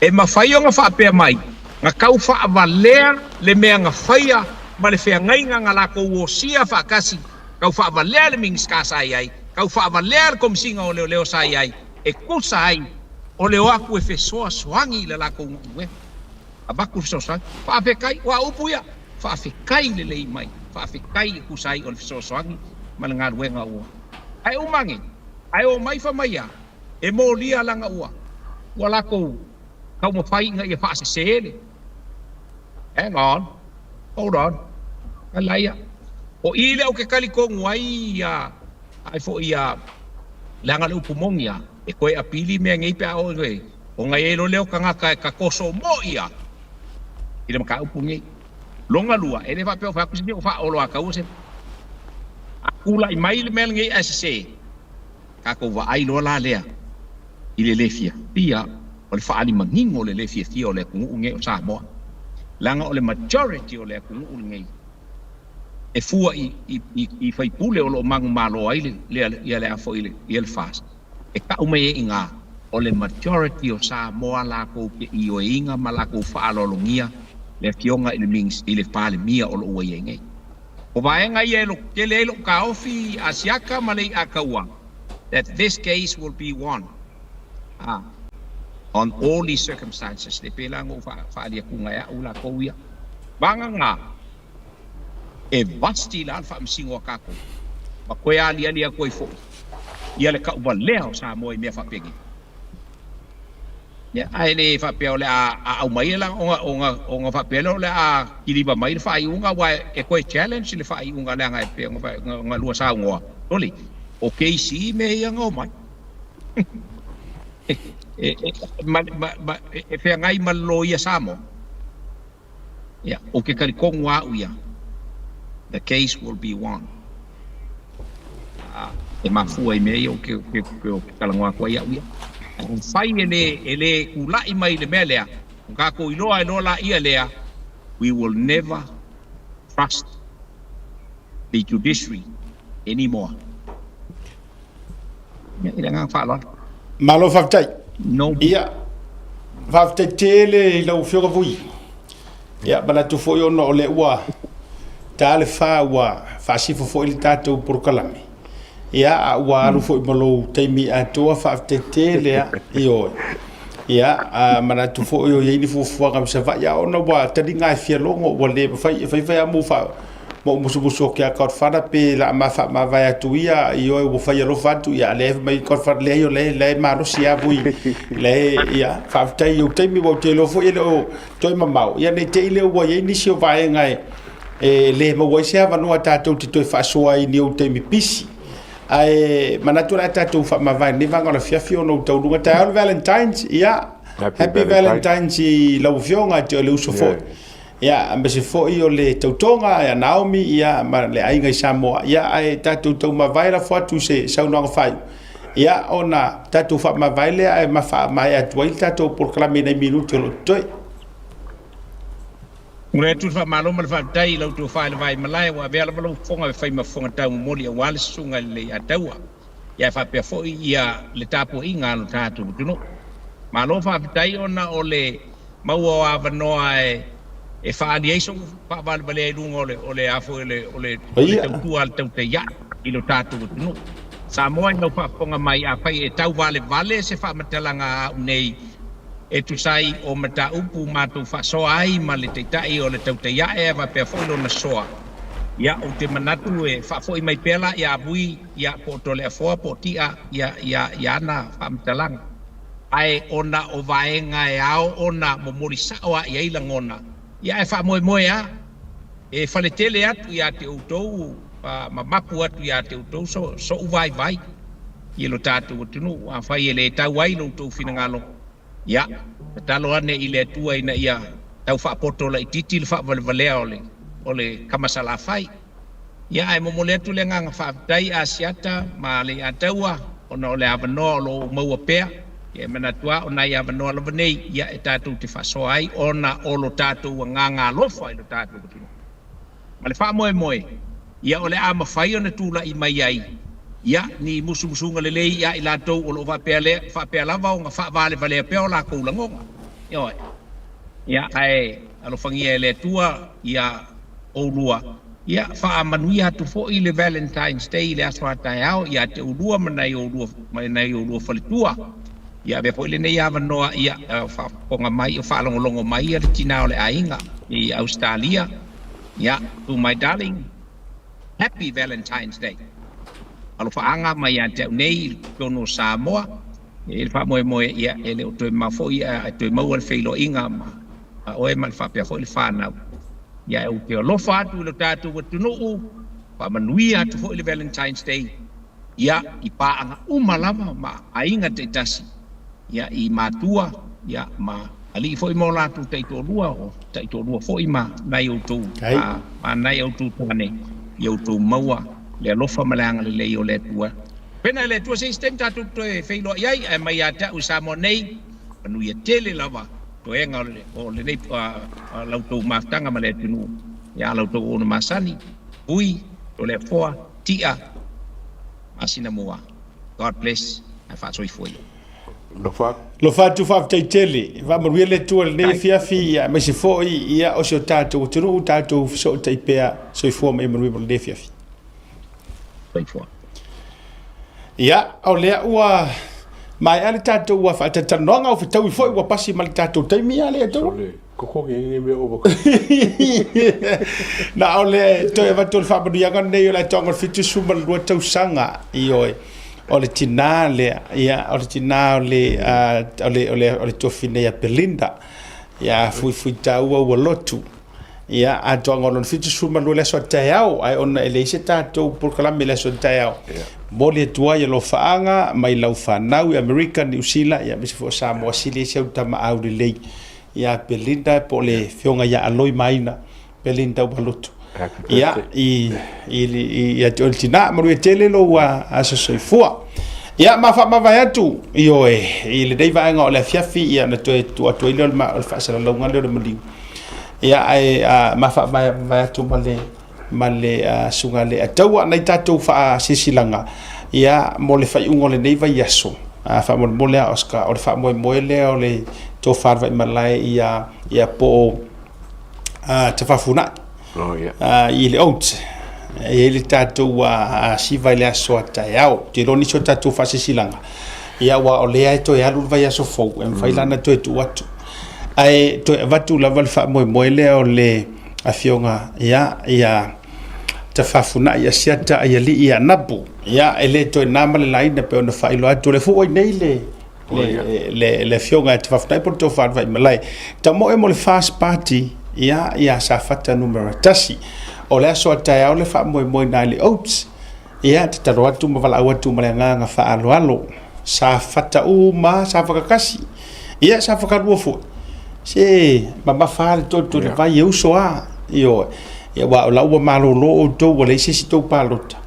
e mafai ona faapea mai, na tau faavalea le mea na faia ma le feagaiga na latou osia faatasi, tau faavalea le Minisita sa i ai, tau faavalea le Komesina o Leoleo sa i ai, e tusa ai o le o atu e fesoasoani i le latou galuega. Avatu le fesoasoani. Faafetai, o a upu ia? Faafetai lelei mai, faafetai e tusa ai o le fesoasoani ma le galuega ua. Ae uma ane, ae omai fai mai a, e molia leaga ua, ua latou taumafai ina ia faasese le. Hang on, hold on, alaia. O i lea ou te talitonu ai ia, ai foi ia, leaga le upu moni a, e toe apili mea nei pe a oo i, ona i ai loa lea o tagata e tatoso moi a i le mataupu lenei. Lona lua, e le faapea o fai atu se mea ua faaoloataua se mea. A tulai mai le mea lenei ae sese, tatou vaai loa la lea i le le fiafia o le faalimanino o le le fiafia o le atunuu lenei o Samoa. Leaga o le majority o le atunuu lenei e fua i, i, i, i faipule o lo o manumalo ai le, le, ia le a foi le, ia le FAST. E tau mai ai i ina, o le majority o Samoa latou te ioeina ma latou faaaloalogia le Afioga i le i le Palemia o lo o ua i ai nei. O vaega ia e lototele ai lou taofi i Asiata ma le Iʻataua that this case will be won on all these circumstances, le pēlā na ou faali atuga e aʻu lakou ia. Vagana e vasti la le faamasino a tatou ma toe aliali atu ai foi ia le tauvalea o Samoa i mea faapenei. Ia, ae le faapea o le a aumai la ona, ona, ona faapea lea o le a kiliva mai le faaiuga, aua e toe challenge le faaiuga leaga e pei ona lua saunoa, sole, o KC mea ia na omai. E, e, ma, ma, ma, e feagai ma le loia Samoa. Ia, ou te talitonu lava au ia, the case will be won. E mafua i mea ia ou te, te, te, te talanoa atu ai au ia. Afai e le, e le tula'i mai le mea lea, ona tatou iloa ai loa laia lea, we will never trust the judiciary anymore. Ia, i le agaga faaaloalo. Malo faafetai. No. Ia, faafetai tele i lau Afioga Vui. Ia, manatu foi ona o lea ua ta le fa ua faasifo foi le tatou polokalame. Ia, a ua alu foi ma lou taimi atoa, faafetai tele lava. Ioe. Ia, a manatu foi o i ai ni fuafuaga ma Savaii, a ona ua taliga e fia logo, ua le mafai, e fai fai lava mo fa ma ou musumusu o ke a Godfather pe la ma faamavae atu ia i oe ua fai alofa atu ia lea fai mai Godfather leai o lea lea e malosi a vui lea ia faafetai i ou taimi ua ou te iloa foi e le o toe mamao ia nei te i lea ua i ai nisi o vaega e e le maua ai se avanoa tatou te toe faasoa ai i ni ou taimi pisi ae manatu o le a tatou faamavae i lenei vaega o le afiafi ona ou taunuuga taeao le Valentine's ia Happy, Happy Valentine's i lau afioga te o le uso foi yeah. Ia, aemaise foi o le tautoga ia Naomi ia ma le aiga i Samoa. Ia, ae tatou taumavae lafo atu i se saunoaga faaiu. Ia, ona tatou faamavae lea ae ma faamaea atu ai le tatou polokalame i nai minute o lo o totoe. Momoli atu le faamalo ma le faafetai i la outou faale Vaimalae ua avea lava lou fofoga e fai ma fofoga taumomoli aua le susuga i le Leiataua ia ae faapea foi ia le tapuaiga a lo tatou atunuu. Malo faafetai ona o le maua o avanoa e faaali ai sou faavalevalea i luga o le o le a foi o le o le o le tautua a le tautai aʻe i lo tatou atunuu. Samoa i lau faafofoga mai afai e tauvalevale se faamatalaga a au nei. E tusa ai o mataupu matou faasoa ai ma le Taitai o le Tautai Ae ae faapea foi lona soa, ia, ou te manatu e faafoi mai pea la ia Vui, ia, po o Toleafoa po o Ti'a, ia, ia, i ana faamatalaga. Ae ona o vaega e ao ona momoli sa'o a i ai lagona, ia, ae faamoemoe a e faletele atu ia te outou ma mapu atu ia te outou so, so'u vaivai i lo tatou atunuu. Afai e le tau ai lo outou finagalo, ia, tatalo ane i le Atua ina ia tau faapoto laitiiti le faavalevalea o le, o le kama Salafai. Ia, ae momoli atu le agaga faafetai Asiata ma Aleiataua ona o le avanoa o lo o ou maua pea. Ia, e manatu lava o nai avanoa lava nei, ia, e tatou te faasoa ai ona o lo tatou agaga alofa i lo tatou atunuu. Ma le faamoemoe, ia, o le a mafai ona tulai mai ai, ia, ni musumusuga lelei ia i latou o lo o faapea lea, faapea lava ona faavalevalea pea o lakou lagona. Ioe. Ia, ae alofagia e le Atua ia oulua, ia, faamanuia atu foi le Valentine's Day i le aso a taeao ia te oulua ma nai oulua, ma nai oulua faletua. Ia avea foi lenei avanoa, ia, faafofoga mai, o faalogologo mai ia le tina o le aiga i Ausetalia, ia, to my darling, Happy Valentine's Day. Alofaaga mai ia te au nei i totonu o Samoa, e i ai le faamoemoe, ia, e le o toe mamao foi ae toe maua le feiloaiga ma oe ma le faapea foi le fanau. Ia, ou te alofa atu i lo tatou atunuu, faamanuia atu foi le Valentine's Day, ia, i paaga uma lava ma aiga taitasi, ia, i matua, ia, ma alii foi ma o latou taitoalua, o taitoalua foi ma nai outou, ma nai outou tane, ia outou maua le alofa ma le agalelei o le Atua. Pena e le Atua se isi taimi tatou te toe feiloai ai, ae mai ia te au i Samoa nei, manuia tele lava toega o lenei la outou mafutaga ma le atunuu, ia la outou auauna masani, Vui, Toleafoa, Ti'a, Masina Mua. God bless ae faasoifua ia. Lofa. Lofa atu faafetai tele. Faamanuia le Atua i lenei afiafi, ia aemaise foi ia o si o tatou atunuu, tatou fesootai pea. Soifua ma ia manuia mo lenei afiafi. Soifua. Ia, o lea ua maea le tatou faatalatalanoaga, o fetaui foi ua pasi ma le tatou taimi ia le Atua. Kokogi i mea ua Na o le toe avatu o le faamanuiaga lenei o le atoaga o le 72 tausaga, ioe, o le tinā lea, ia, o le tinā o le, o le, o le, o le tofi nei a Belinda, ia, Fuifuitaua ua lotu. Ia, atoaga o lona 72 le aso a taeao, ae ona e leai se tatou polokalame i le aso a taeao, momoli atu ai alofaaga mai lau fanau i Amerika, Niu Sila, ia, aemaise foi o Samoa, sili ai si au tama aulelei ia Belinda po o le afioga ia Aloi Maina Belinda Ualotu. Ia, i, i, i, ia te oe le tinā, manuia tele lou aso soifua. Ia, ma faamavae atu, ioe, i lenei vaega o le afiafi, ia, na toe tuu atu ai lea o le, o le faasalalauga lea o le maliu. Ia, ae a, ma faamavae atu ma le, ma le susuga le Ataua nai tatou faasilasilaga, ia, mo le faaiuga o lenei vaiaso. Faamolemole a Oscar, o le faamoemoe lea o le tofa a le Vaimalae ia, ia po o Tafafunai. Oh, yeah. I le Oats. E i ai le tatou siva i le aso a taeao. Ou te iloa nisi o tatou faasilasilaga, ia aua o lea e toe alu le vaiaso fou, e mafai la ona toe tuu atu. Ae toe avatu lava le faamoemoe lea o le afioga ia, ia Tafafunai Asiata Aialii ia Napu. Ia, e le toe na ma le laina pei ona faailoa atu. O le fua i nei le, le, le, le afioga ia Tafafunai po o le Tofa a le Vaimalae. Tamoe mo le First Party, ia, ia Safata numera 1. O le aso a taeao le faamoemoe i le Oats. Ia, tatalo atu ma valaau atu ma le agaga faaaloalo. Sa fata uma, sa whakakasi. Ia, sa whakarua foi. Se, mamafa le toto le vai e uso a. Ioe. Ia, wa o la ua malolo outou, ua leai se isi tou palota.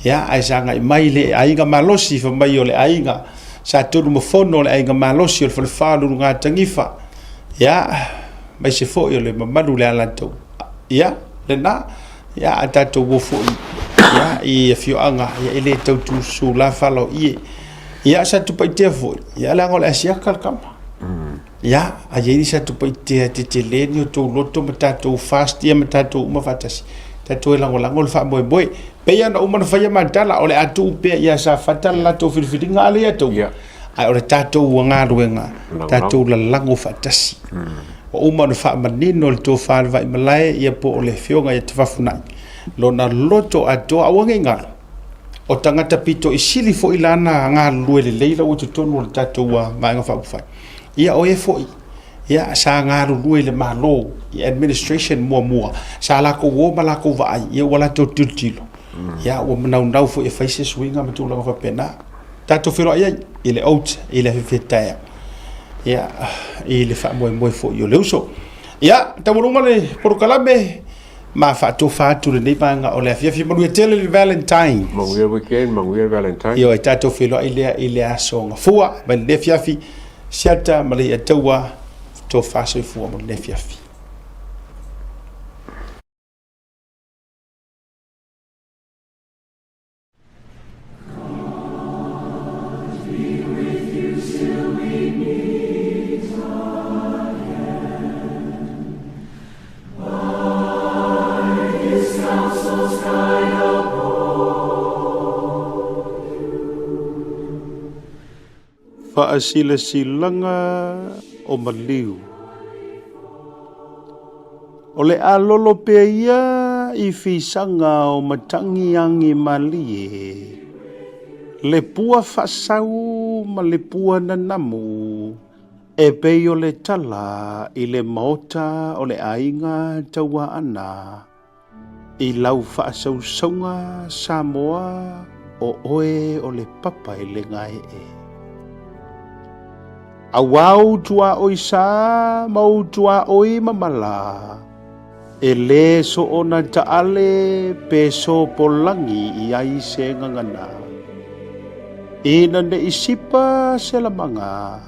Ia, ae sagai mai le aiga malosi, fai mai o le aiga Sa Tonu ma Fono, o le aiga malosi o le Falefa o Lulugatanifa. Ia, aemaise foi o le mamalu le Alataua. Ia, lena. Ia, a tatou o foi ia, i afioaga, ia, e le tau tusu la fala o ie. Ia, Satupaitea foi, ia, leaga o le asiaka le kama. Ia, a i ai ni Satupaitea tetele ni o tou loto ma tatou fast ia ma tatou uma faatasi, tatou e lagolago le faamoemoe. Pei ona uma ona faia matala, o le a tuu pea ia Safata le latou filifiliga a lea ia tou. Yeah. Ae o le tatou galuega, tatou lalago faatasi. Ua uma ona faamanino le tofa a le Vaimalae ia po o le afioga ia Tafafunai, lona loto atoa, aua ne i galo, o tagata pito i sili foi lana galulue lelei la ua i totonu o le tatou Vaega Faaupufai. Ia o e foi ia sa galulue i le Malo i administration muamua, sa latou o ma latou vaai, ia ua latou tilotilo, ia ua manaunau foi e fai se suiga ma tulaga faapena. Tatou feiloai ai i le oat i le afiafi taeao, ia i le faamoemoe foi o le uso. Ia, taualuga le polokalame ma faatofa atu lenei vaega o le afiafi. Manuia tele le Valentine. Manuia weekend, manuia Valentine. Ioe, tatou feiloai lea i le aso Gafua mai lenei afiafi. Siata ma Leiataua, tofa soifua mo lenei afiafi. Faasilasilaga o maliu. O le a lolo pea ia i fisaga o matagi agi malie, le pua faasau ma le pua nanamu e pei o le tala i le maota o le aiga Tauaana. I lau faasausauga Samoa o oe o le papa i le gaee. Auā ou tuaoi sā ma ou tuaoi mamala, e lē soona taale pe sopolagi i ai se gagana. Ina ne i sipa se lamaga,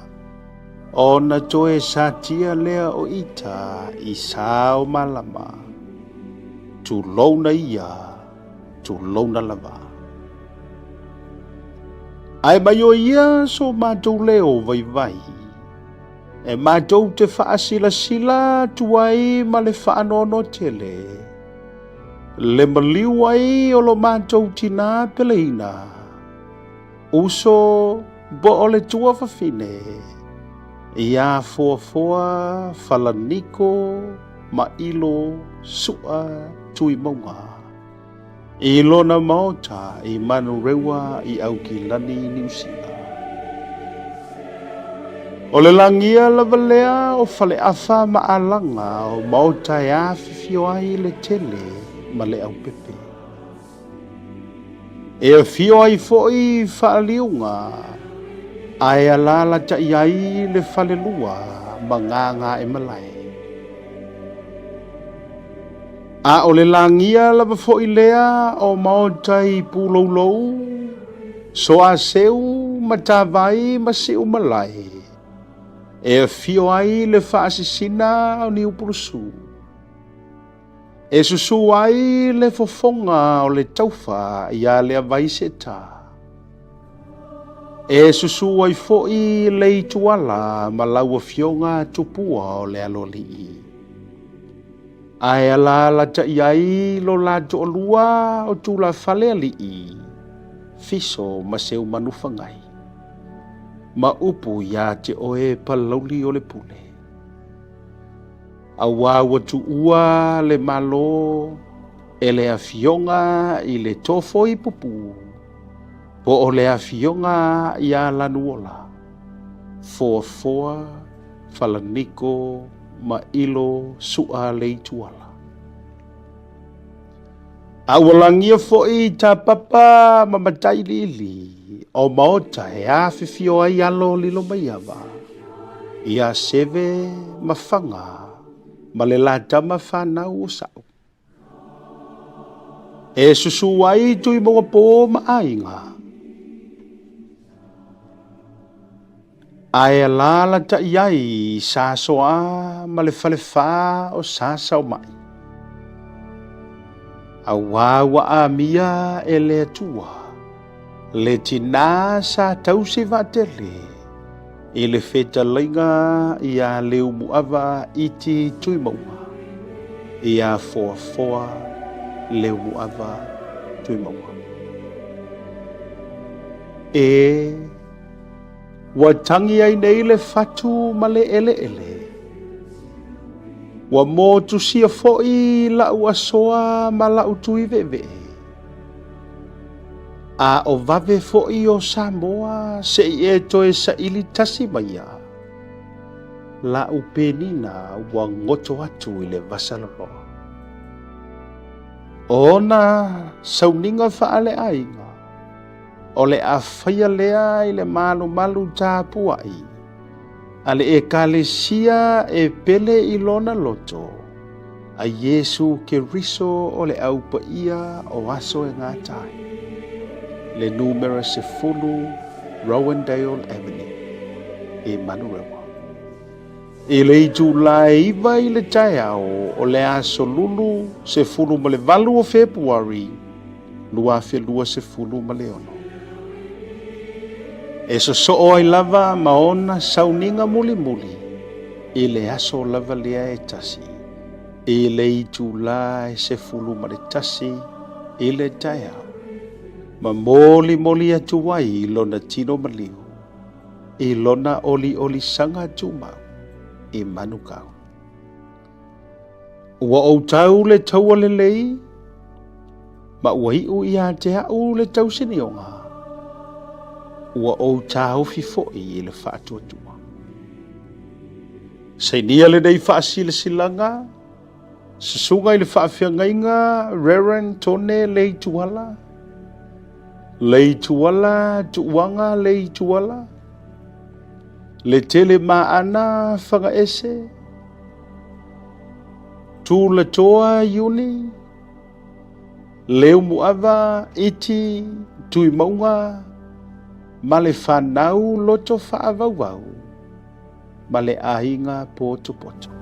Ona toe satia lea o ita i sao malama, tulouna ia, tulouna lava. Ae mai o ia so matou leo vaivai, e matou te faasilasila atu ai ma le faanoanoa tele, le maliu ai o lo matou tinā peleina, Uso po o le tuafafine iā Foafoa Falaniko Mailo Su'a Tuimauga i lona maota i Manurewa i Aukilani, Niu Sila. O le lagia lava lea o Faleafa ma Alaga o maota e afifio ai le tele ma le aupepe. E afio ai foi Faaliuga ae alaalatai ai le falelua ma Gagaemalae. A o le lagia lava foi lea o maota i Puloulou, Soaseu, Matavai ma Siumalae, e afio ai le faasisina o Niupulusu. E susū ai le fofoga o le taufa iā Leavaiseeta. E susū ai foi Leituala ma lau afioga Tupua o le Aloalii. Ae alaalatai ai lo la toalua o Tulafalealii, Fiso ma Seumanufagai, ma upu iā te oe Palauli o le Pule. Auā ua tuua le Malo e le Afioga i le Tofoipupu, po o le Afioga iā Lanuola, Foafoa, Falaniko ma Ilo Su'a Leituala. A ua lagia foi Tapapa ma Matailiili o maota e afifio ai alo Lilomaiava, ia Seve ma Faga ma le la tama fanau o Sa'u. E susū ai Tuimauapō ma aiga. Ae alaalatai ai i Sasoa ma le falefa o Sasaomai. Auā ua amia e le Atua le tinā sa tausi vaatele i le fetalaiga iā Leumuava iti Tuimauga, iā Foafoa Leumuava Tuimauga. E. Ua tagi ai nei le fatu ma le eleele. Ua motusia foi la'u asoa ma la'u tuive'eve'e. A o vave foi o Samoa se i e toe saili tasi maia la'u penina ua goto atu i le vasaloloa. O ona sauniga faaleaiga, o le a faia lea i le malumalu tapua'i a le Ekalesia e pele i lona loto a Iesu Keriso o le Au Paia o aso e gata ai. Le numera 10 Rowandale Avenue i Manurewa. I le itula e 9 i le taeao o le aso Lulu 18 o Fepuari 2026. E sosoo ai lava ma ona sauniga mulimuli i le aso lava lea e tasi, i le itula e 11 i le taeao, ma molimoli atu ai i lona tino maliu i lona oliolisaga tumau i Manukau. Ua ou tau le taua lelei, ma ua iu ia te a'u le tausinioga, ua ou taofi foi i le faatuatua. Sainia lenei faasilasilaga, Susuga i le Faafeagaiga Reverend Tone Leituala, Leituala Tuuaga Leituala, Letele Maana Fagaese, Tulatoa Iuni, Leumuava Iti Tuimauga ma le fanau loto faavauvau ma le aiga potopoto.